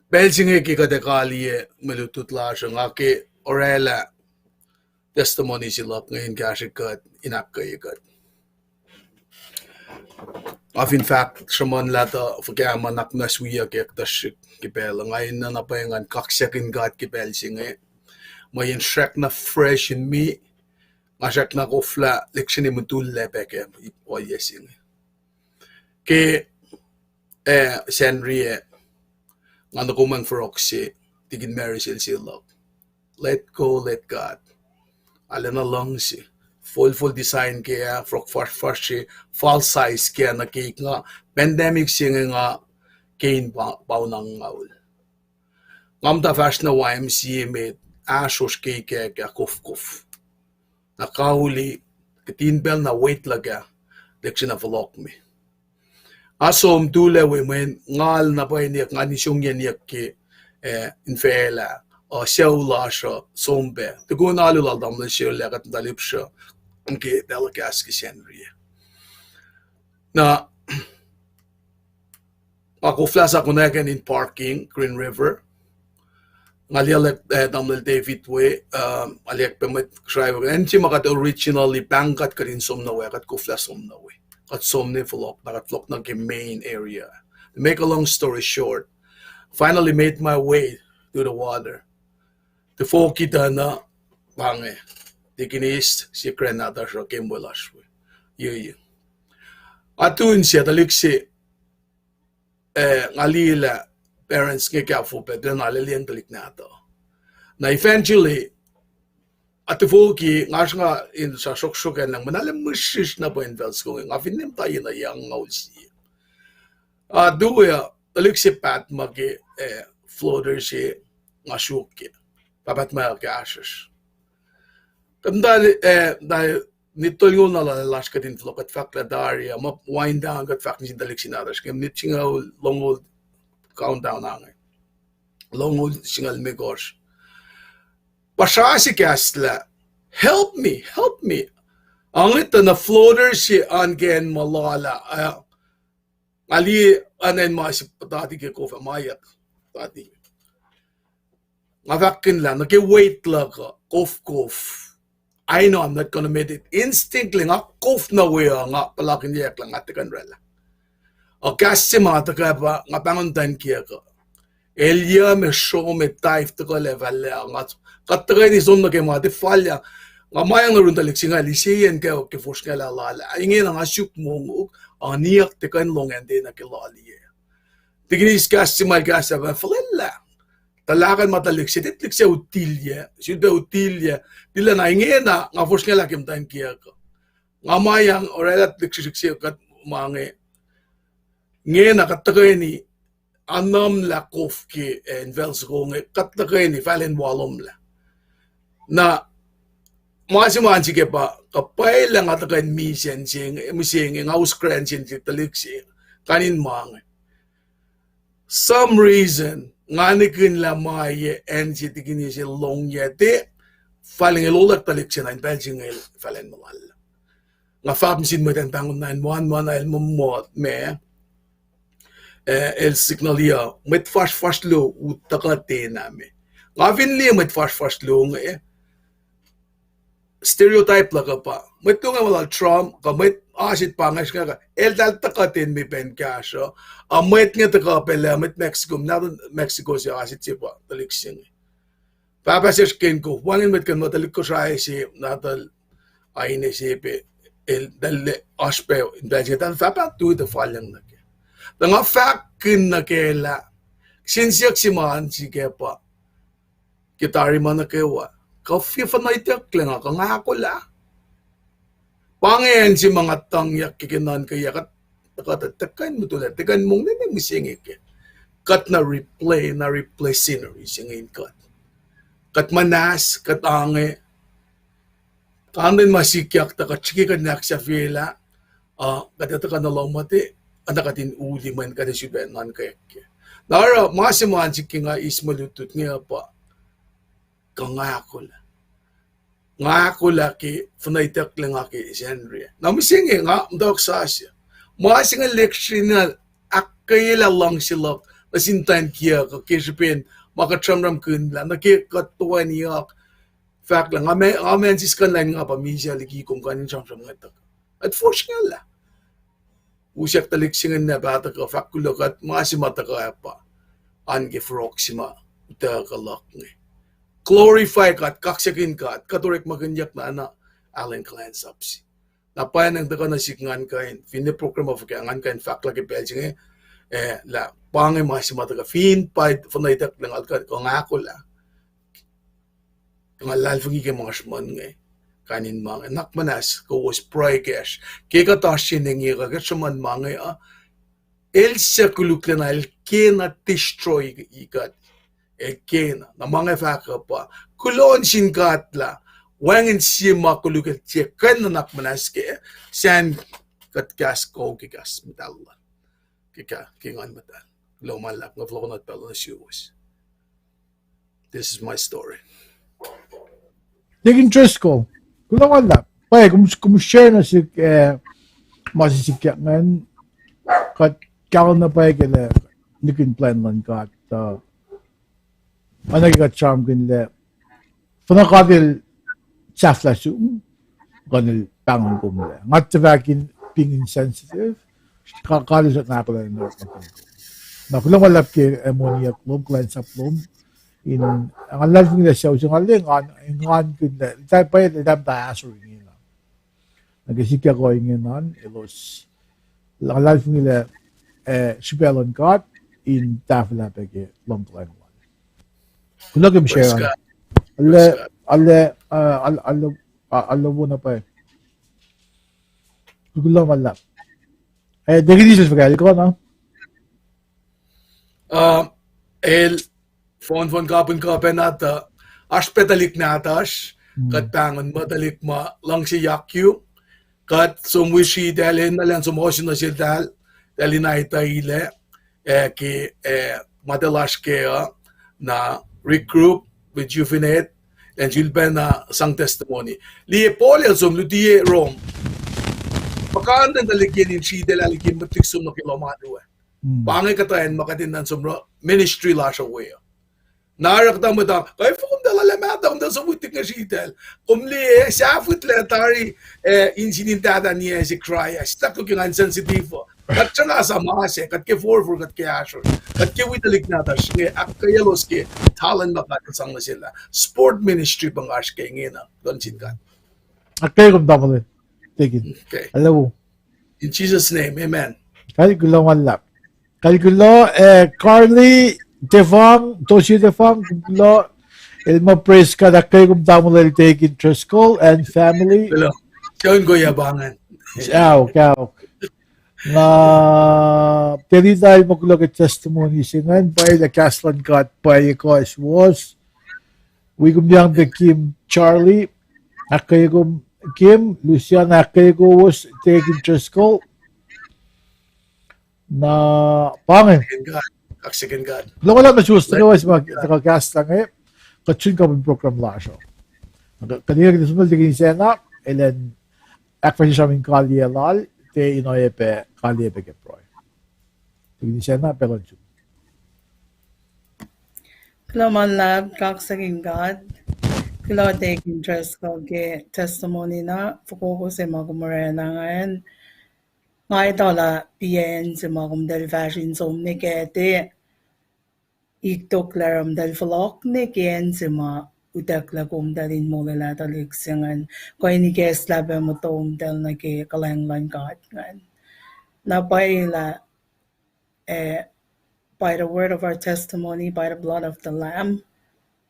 pacl se inge ke kuht ac kaliye mwe lutlut lasr uh, nga ke orwaclah testimony se luhk inge in kahsrwe kuht, in ahkkweye kuht. Nga fin fahk sruhmuhnlah tuh fuhkah ma nuhnak muhnahs wiyuck ke kuhtuh srihk ke pacl uh, nga enenuh na pwacye ngan kaksakihn God ke pacl se inge. Mweyen srackna fresh in me, nga srackna koflah lihksreni mutullac pac ke ohiyac se inge. Ke, eh, Sacnri ah, nga nuh komwacng forok se, tikin Mary sel se luhk. Let go, let God. Arulacna luhngse. Folfol design kac ah, forok fuhsrfuhsr se, fal size kac ah nuh keik nga, pandemic se inge nga ke in pa-, paunangaul. Nga muhta fahsr nuh Y M C A met, ahsrohsr keik ah kofkof. Na kauli, kihtin pacl na weight luhk ah, lihksreni fohlohk me. Nga som tuhlac we mweyen ngal na pwacye niyuck, ngan isongiyacn niyuck ke, eh, infacl ah, uh, sucu lasr uh som pac. Tukun alu lal tamuhlwel Sherley ah kuht muhta lihpsruh ke telecast ke Sacnri ah. Na nga koflah sa konwacack in parking Green River. Nga liye, eh, tamuhlwel David we, eh, nga liye pac mwet driver. Acn se ma kuht originally pahng kuht kuht in som nuh we, kuht koflah som nuh we. Kuht som nuh fohlohk, na kuht fohlohk nuh ke main area. To make a long story short, finally made my way to the water. Tifoki tuh na, pa inge, Deacon East, sie granddaughter sruh ke mwe lasr we. Ye, ye. Atun se, tuhlihk se, eh, nga liye lah parents inge kahfo pac, tiacna leliyacng tuhlihk nahtuh. Na eventually, atifoki, nga sruhnga in sasroksrok an lang, mwe na le mihsrihsr na pwacye in facl soko inge, nga finne muhta ye na yac angngaul sie. Ah, tuya, tuhlihk se paht ma ke, eh, floater se nga suk ke. Paht ma ke asrasr. Kuht muhta, eh, muhta minit tolngoul na lal lasr kuht in fohlohk, kuht fahk lah tari ah, ma wind down, kuht fahk nuh sin tuhlihk se nahtuhsr. Ke minit singucul, longoul, countdown ange. Longoul singucul limekohsr. Pasrasi kahs lah, "Help me, help me." Ange tuh na floater se an ke acn ma lal ah, ah, nga liye acn ma se puhtati ke kof ah, ma yak puhtati. Nga fahkkihn lah, nuh ke weight luhk uh, kofkof. I know I'm not gonna make it. Instinctly, nga kof nuh we uh, nga puhlakihnyuck lah nga tiac kuh in oraclah. Ac kahs se ma tuhkuh pa nga pahngon muhtwacn kiyuhk uh, el yuc me sro me taif tuhkuh lah fal lah nga, kuht tuhkweni som nuh ke ma tiac fal ah. Nga ma yang nuh run tuhlihk se inge, el iseyacn kweok ke fosrngahlah lal ah. Ingena nga suk mongo, ac niyuck tiac kuh in lohng acn tiac nuh ke laliyac. Tikin eis kahs se ma el kahs ah pa fuhlwaclah. Tuhlakan ma tuhlihk se, tuhlihk se utilyac, sulpac utilyac. Tilac na ingena nga fosrngahlah ke muhtwacn kiyuhk uh. Nga ma yang orwaclah tuhlihk srihsrihk se kuht ma inge. Ingena kuht tuhkweni anumlah kof ke, eh, infacl soko inge, kuht tuhkweni fal in walomlah. Na ma se ma srihke pa kuh pwacye lah nga tuhkweni misen se inge, mihsenge nga us grant se nuh ke tuhlihk se, kain in ma inge. Some reason, nga nihkihn lah ma yac acn se tikin se longyac tiac fal inge, lolak tuhlihk se na in pacl se inge fal in muhlal. Nga fahk nuh sin mwet an pahngon nine one one, el muh muh ma, eh, el signal uh, mwet fasrfasrlo u tuhkuh tena me. Nga fin liye mwet fasrfasrlo inge, stereotype luhk uh pa mwet luo inge ma lal Trump, kuh mwet oasr pa inge, el tahl tuhkuh ten me pacn kahsruh, uh, mwet inge tuhkuh pacl ah, mwet Mexico, na Mexico se oasr se pa tuhlihk se inge. Pahpah sesr ken kof, wacngihn mwet kuh in muh tuhlihk Kosrae se, nahtuhl Aine se pac, el tahl oasr pac in pacl se inge, tahl fahpah tu tuh falyang nuh kac. Tuh nga fahkkihn nuh kac lah, kihsen siyuck se ma an srihke pa, ke tari ma nuh kwewa, kuh fin funuhtacklac nga kuh nga ahkolah. Pa inge acn se ma nga tuhngyak ke, ke nuhnkweyuck, kuht, kuht tuhkuh in mutullac, tuhkuh in monglac mihsenge kac. Kuht na replay, na replay scenery se inge in kuht. Kuht muhnahs, kuht ange, kain in ma sikyak tuh kuht srihke kuht in ahksahfyelah, uh, kuht ac tuhkuh nuh lohm uh tiac, ac na kuht in uli mweyen kuht ac sifilpac nuhnkweyuck kac. Na oruh ma se ma an srihke nga eis mwe lutlut inge uh pa, kuh nga ahkolah. Nga ahkolah ke funuhtacklac nga ke Sacnri. Na mihsenge nga muhtwacwacack sasuc. Ma se inge lecture na ahkkweyelah luhngse luhk nuh sin muhtwacn kiyuhk uh ke srihpen ma kuht sramsramkihn lah nuh ke kuht toeni uh, fahk lah nga ma, nga ma in siskuhnlah in nga pa misac liki kom kain in sramsram nge tuhkuh. Kuht fosrngahlah. Usyak tuhlihk se inge na pahtuhkuh fahk kuloh kuht ma se ma tuhkuh pa an ke forok se ma tuhkuh luhk inge. Glorify God, kaksakihn God, kuht orekmakihnyuck na, na Alan kuhlwacnsap se. Na pwacnwacng tuhkuh nuh sihk ngan kuh in, finne program uh fuhkah ngan kuh in fahk lah ke pacl se inge, eh, lah pa inge ma se ma tuhkuh fin pa funuhtacklac nga kuh, kuh nga ahkolah. Nga luhlahlfongi ke ma sruhmuhn inge, kain in ma inge, nuhnak muhnahs kowos pruhe kacsr. Ke kuht oasr se inge, kuht sruhmuhn ma inge uh, el suc koluklacna, el kena destroy kuht. El kena. Na ma inge fahk uh pa, kuloh nuh sin God lah wacngihn sie ma koluk el tiac kuh in nuhnak muhnahs kac, sacn kuht kahs kuh ke kahs muhtahl lal. Ke ka, ke Nguhn Muhtahl. Kuloh ma luhlahp, nga fohlohkohnot pacl nuh suwos. This is my story. Deacon Driscoll, kuloh ma luhlahp. Pwacye, kom, kom share nuh sihk, eh, ma se sikyak ingacn, kuht kahlwem na pwacye ke lah nihkihn plwacn luhn God, uh, oacna ke kuht sramsramkihn lah, finne God el sahflah sum, kuh el pahngon kom lah. Nga tiac fahk in being insensitive, God, God el sahflah in orekmakihn kom. Na kuloh ma luhlahp ke, eh, moniyuck lom, kuhlwacnsap lom, in, nga luhlahlfongi lah sucu se nga liye ngan, ngan kihn lah, eltahl pwacye, eltahl muhta ahsor ingena. Na ke sikyak uh ingena, elos, nga luhlahlfongi lah, eh, srihpac luhn God in tahfwelah pac ke luhngkuhlwacng lal. Kuloh ke share an. Praise God. Praise God. Alu, alu, uh, alu, alu, uh, alu wona pwacye. Kuloh ma luhlahp. Eh, Deacon Driscoll, fuhkah el kuh na? Uh, el fohn-fohn kapihn kuh pac na tuh, oasr pac tuhlihk nahtuhsr, kuht pahngon muh tuhlihk ma luhngse yakyu, kuht som wi sritacl, enenuh elan som ohsun nuh seltahl, eltahl in aituh ilac, eh, ke, eh, ma tuh lasr kac uh, na regroup, rejuvenate, elan sulpacna sang testimony. Liye Paul el som luti Rome. Puhkantwen tuhlihk yen in sritacl ah liki mwet lihk som nuh ke lohm alu ah. Pa inge kuhtuh acn ma kuht enenuh in som oruh ministry lasr uh we uh. Na oruh kuhtuh mwet ah, kuh fokoko kom tuh lwelah mahtuh, kom tuh som wi tuhlihk inge sritacl. Kom liye, sahfihklac tari, eh, insin in tahta niyac se Kraist. Tuhkuh ke ngan sensitive uh. Kuht sruhnga sa ma se, kuht ke forfor, kuht ke asr, kuht ke wi tuhlihk nahtuhsr inge ahkkweyaclos ke talent ma God El sang nuh sel ah. Sport ministry pa nga oasr ke ingena, kuh in sin God. Ahkkweye kom tamuhlwel, Tekin. Okay. Hello. In Jesus' name, amen. Kalkulo ma luhlahp. Kalkulo, eh, Carly Tefang, Toshi Tefang, kulo, el muh praise God, ahkkweye kom tamuhlwel Tekin Driscoll and family. Hello. Kuh in koya pa ingacn. Ao, kao. Na, Telita el muh kulo ke testimony se ingacn, pwacye lah kahs luhn God pwacye kuh suwohs. Wi kom yang pac Kim Charlie, ahkkweye kom Kim, Luciana, ahkkweye kowos Tekin Driscoll. Na pa ingacn. Kaksakihn God. Kaksakihn God. Kuloh ma luhlahp nuh suwos nuh kwewa ma tuhkuh kahs se inge, kuht sun kapihn program lasr uh. Kuht inge kuht som nuh Tekin Sena, elan ahkfahsrye sramsram in kaliyac lal, tiac in oacyacpac kaliyac pac ke pruhe. Tekin Sena, pacl uh nuh sum. Kuloh ma luhlahp, kaksakihn God. Kuloh Tekin Driscoll ke testimony na, fokoko se ma kom orwaclah ingacn. Nga etuh lah piacn se ma komtal fahsr in som nuh kac, tiac itucklac oruh komtal fohlohk nuh ke acn se ma utucklac komtal in molwelah tuhlihk se ingacn, kuh in ikacslah pac motomtal nuh ke kuhlwacng luhn God ingacn. Na pwacye lah, eh, by the word of our testimony, by the blood of the Lamb,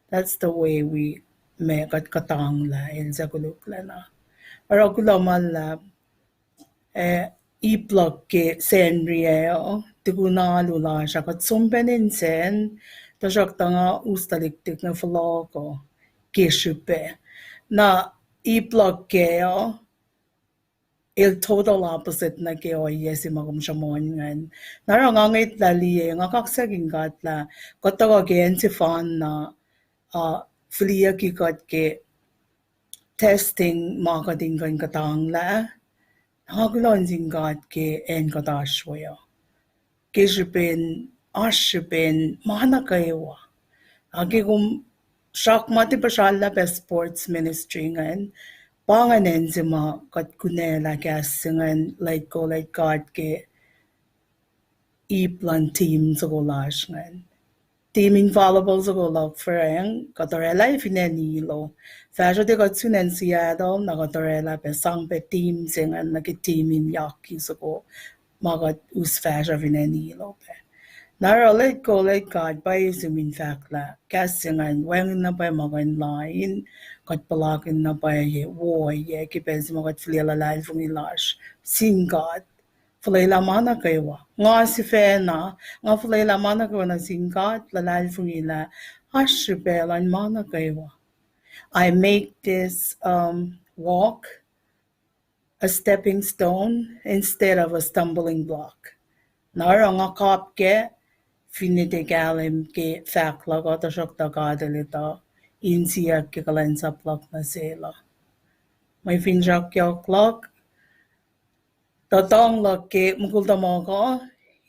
that's the way we, ma kuht kuhtanglah, el suc koluklacna. Oruh kuloh ma luhlahp, eh, ip luhk ke Sacnri uh, tukun alu lasr uh, kuht som pac nuh Sacn, tuhsruhktuh nga us tuhlihk tuhlihk inge fohlohk uh ke srihpac. Na ip luhk kac uh, el total opposite nuh ke ohiyac se ma kom sruhmuhn ingacn. Na oruh nga ngwetlah liye, nga kaksakihn God lah kuht tuhkuh ke acn sefanna, uh, fihliyucki kuht ke testing ma kuht in kuh in kuhtanglah. Nga kuloh nuh sin God ke acn kuht oasr we uh. Ke srihpen, oasr srihpen ma nuh kwewa. Ac ke kom srak ma tiac puhsrallah pac sports ministry ingacn, pa ingacn acn se ma kuht kunaclah kahs se ingacn, Let Go, Let God ke ip luhn team soko lasr ingacn. Team in volleyball soko luhk Farang, kuht orwaclah fin acn Hilo. Fahsruh tiac kuht sun acn Seattle, na kuht orwaclah pac sang pac team se ingacn nuh ke team in yakyu soko ma kuht us fahsruh fin acn Hilo pac. Na oruh Let Go, Let God, pwacye sum in fahk lah kahs se ingacn wacngihn na pwacye ma kuh in lain, kuht puhlakihn na pwacye wo, ac ke pacl se ma kuht fihliyac luhlahlfongi lasr sin God, fuhlwelah ma nuh kwewa. Nga sifacna, nga fuhlwelah ma nuh kwewa nuh sin God, luhlahlfongi lah oasr srihpac luhn ma nuh kwewa. I make this, um, walk a stepping stone instead of a stumbling block. Na oruh nga kap kac, finne tiac kahlwem ke fahk luhk uh, tuhsruhktuh God El etuh, insiyuck ke kuhlwacnsap luhk nuh sel uh. Mwe finsrak yohk luhk, tuhtung luhk ke mukul tuhmuhk uh,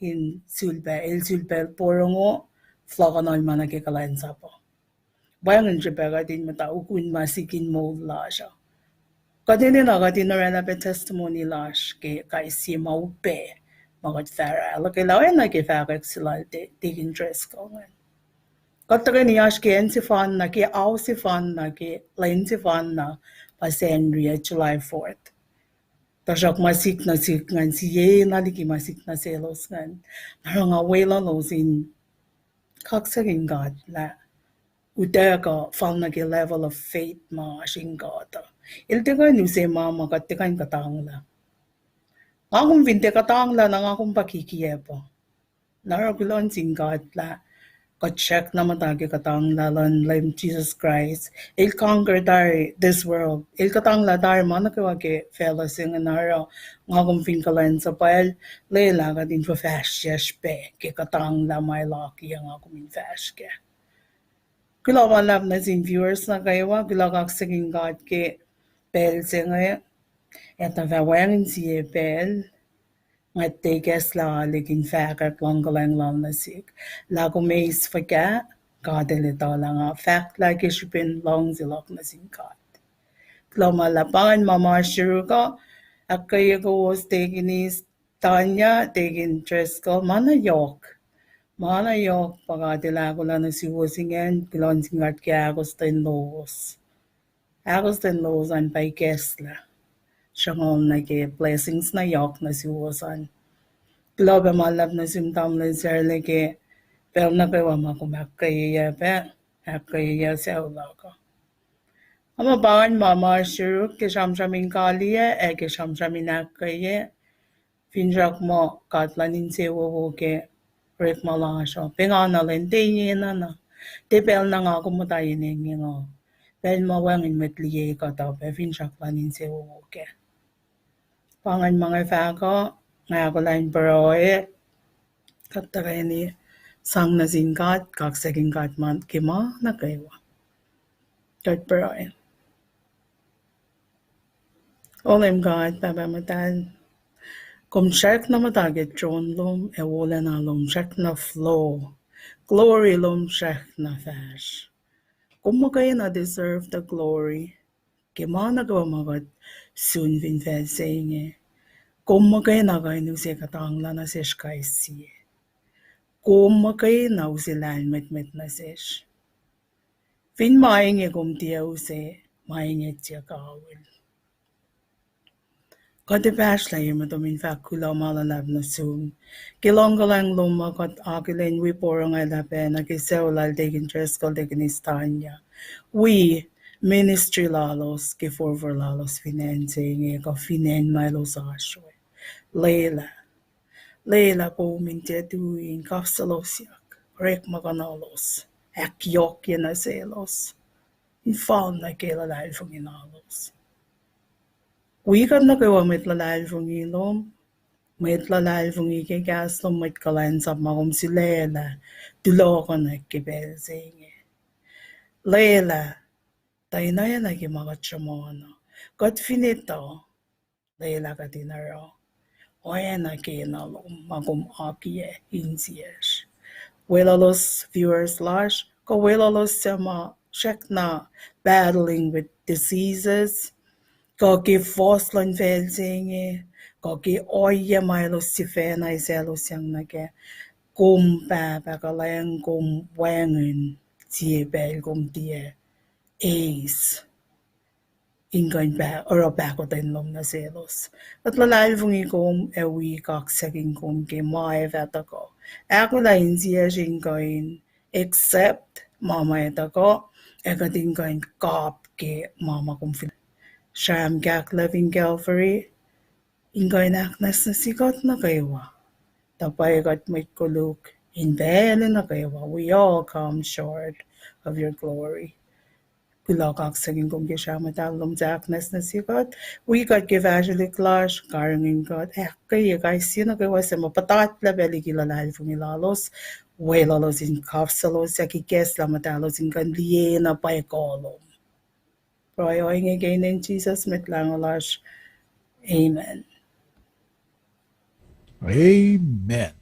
in sulpac, el sulpac porongo, fohlohkohnuhl ma nuh ke kuhlwacnsap uh. Wacngihn srihpac kuht in muhta ukwe ma sik in moul lasr uh. Kuht enenuh kuht in orwaclah pac testimony lasr ke kais sie ma upac ma kuht fahsr uh. Luhkelah oacna ke fahkwack se lal Deacon Driscoll ingacn, kuht tuhkweni oasr ke acn sefanna, ke ao sefanna, ke lwen sefanna, pa Sacnri uh July fourth. Tuhsruhk ma sik nuh sihk ingacn, sie na liki ma sik nuh selos ingacn. Na oruh nga weluhlos in kaksakihn God lah utuckuh fal nuh ke level of faith ma oasr in God uh. El tiac kuh in use ma ma kuht tiac kuh in kuhtanglah. Nga kom fin tiac kuhtanglah na nga kom pa kikiacp uh. Na oruh kuloh nuh sin God lah kuht srack na muhta ke kuhtanglah luhn Leum Jisus Kraist. El conquer tari this world. El kuhtanglah tari ma nuh kwewa ke facluh se inge. Na oruh nga kom fin kuhlwacnsapwacl, lwelah kuht in fuhfahsryucsr pac ke kuhtanglah ma El akiyac nga kom in fahsr kac. Kuloh ma luhlahp nuh sin viewers nuh kwewa, kuloh kaksakihn God ke pacl se inge, ac tuh fah wacngihn sie pacl nga tiac ikacslah ahlihk in fahkwack luhngkuhlwacng lal nuh sihk. Lah kom eis fuhkah, God El etuh lah nga fahklah ke srihpen luhngse luhk nuh sin God. Kuloh ma luhlahp, pa ingacn ma ma oasr yuruk uh, ahkkweye kowos Tekinis, Tanya, Deacon Driscoll, ma na yohk. Ma na yohk pa God El ahkolah nuh suwos ingacn, kuloh nuh sin God ke ahkostwen lowos. Ahkostwen lowos an pa ikacslah sruhnguhl nuh ke blessings na yohk nuh suwos an. Kuloh pac ma luhlahp nuh sum tamuhlwel Sarla ke pacl nuh kwewa ma kom ahkkweyeyuc pac, ahkkweyeyuc sucu luhk uh. Nga muh pa ingacn ma ma sruk ke sramsram in kaliyac ac ke sramsram in ahkkweye. Finsrak muh God luhn insewowo ke orekma lasr uh. Pengana lwen tiac ingena na. Tiac pacl na nga kom muhta yen engyeng uh. Pacl ma wacngihn mwet liye kuhtuh pac finsrak luhn insewowo kac. Pa ingacn ma nga fahk uh, nga ahkolah in pruhe, kuht tuhkweni sang nuh sin God, kaksakihn God ma ke ma nuh kwewa. Kuht pruhe. O Leum God, Pahpah Muhtahl, kom srackna muhta ke tron lom ac wolacna lom srackna flow. Glory lom srackna fahsr. Kom muhkwena deserve the glory ke ma nuh kwewa ma kuht sun fin facl se inge. Kom muhkwena kuh in use kuhtanglah nuh sesr kais sie. Kom muhkwena use lahlmwetmwet nuh sesr. Fin ma inge kom tiac use, ma inge tiac kawihl. Kuht ac pahsrlah ye muhtom in fahk kuloh ma luhlahp nuh sum ke luhngkuhlwacng lom ma kuht akihlen wi porongo luhlahp pacna ke sucu lal Deacon Driscoll, Deaconess Tanya, wi ministry lalos ke forfor lalos fin acn se inge kuh fin acn ma elos oasr we. Lwelah, lwelah poum in tiac tui in kahsrwelos, orekma kuhnalos, ahkyohkye nuh selos in fal nuh ke luhlahlfongi lalos. Wi kuht nuh kwewa mwet luhlahlfongi lom, mwet luhlahlfongi ke kahs lom, mwet kuhlwacnsap ma kom sulaclah tulohkohnak ke pacl se inge. Lwelah, tuh in oacna ke ma kuht sruhmuhn uh, kuht fin etuh, lwelah kuht in oruh oacna kena lom ma kom akiyac insiyacsr. Weluhlos viewers lasr, kuh weluhlos suc ma srackna battling with diseases, kuh ke fohs luhn facl se inge, kuh ke ohiyac ma elos sifacna eisaclosyang nuh kac. Kom Pahpah kuhlwacng, kom wacngihn sie pacl kom tiac eis in kuh in pah-, oruh pahkotwen lom nuh selos. Kuht luhlahlfongi kom ac wi kaksakihn kom ke ma ac fah tuhkuh. Ahkolah insiyacsr in kuh in accept ma ma ac tuhkuh, ac kuht in kuh in kap ke ma ma kom fin sram kahklac fin Calvary, in kuh in ahknwacsnwacs se kuht nuh kwewa. Tuh pwacye kuht mwet koluk in pacl nuh kwewa, we all come short of your glory. Kuloh kaksakihn kom ke srah muhtahl lom suc ahknwacsnwacs se kuht, wi kuht ke fahsrwelihk lasr, karihngihn kuht, ahkkweye kais sie nuh kwewa suc ma puhtatlac pac liki luhlahlfongi lalos, weluhlos in kahsrwelos, ac ikacslah muhtahlos in kuh in liyena pwacye kuh lom. Pruhe ohinge ke inen Jisus Mwet Lahngo lasr. Amen. Amen.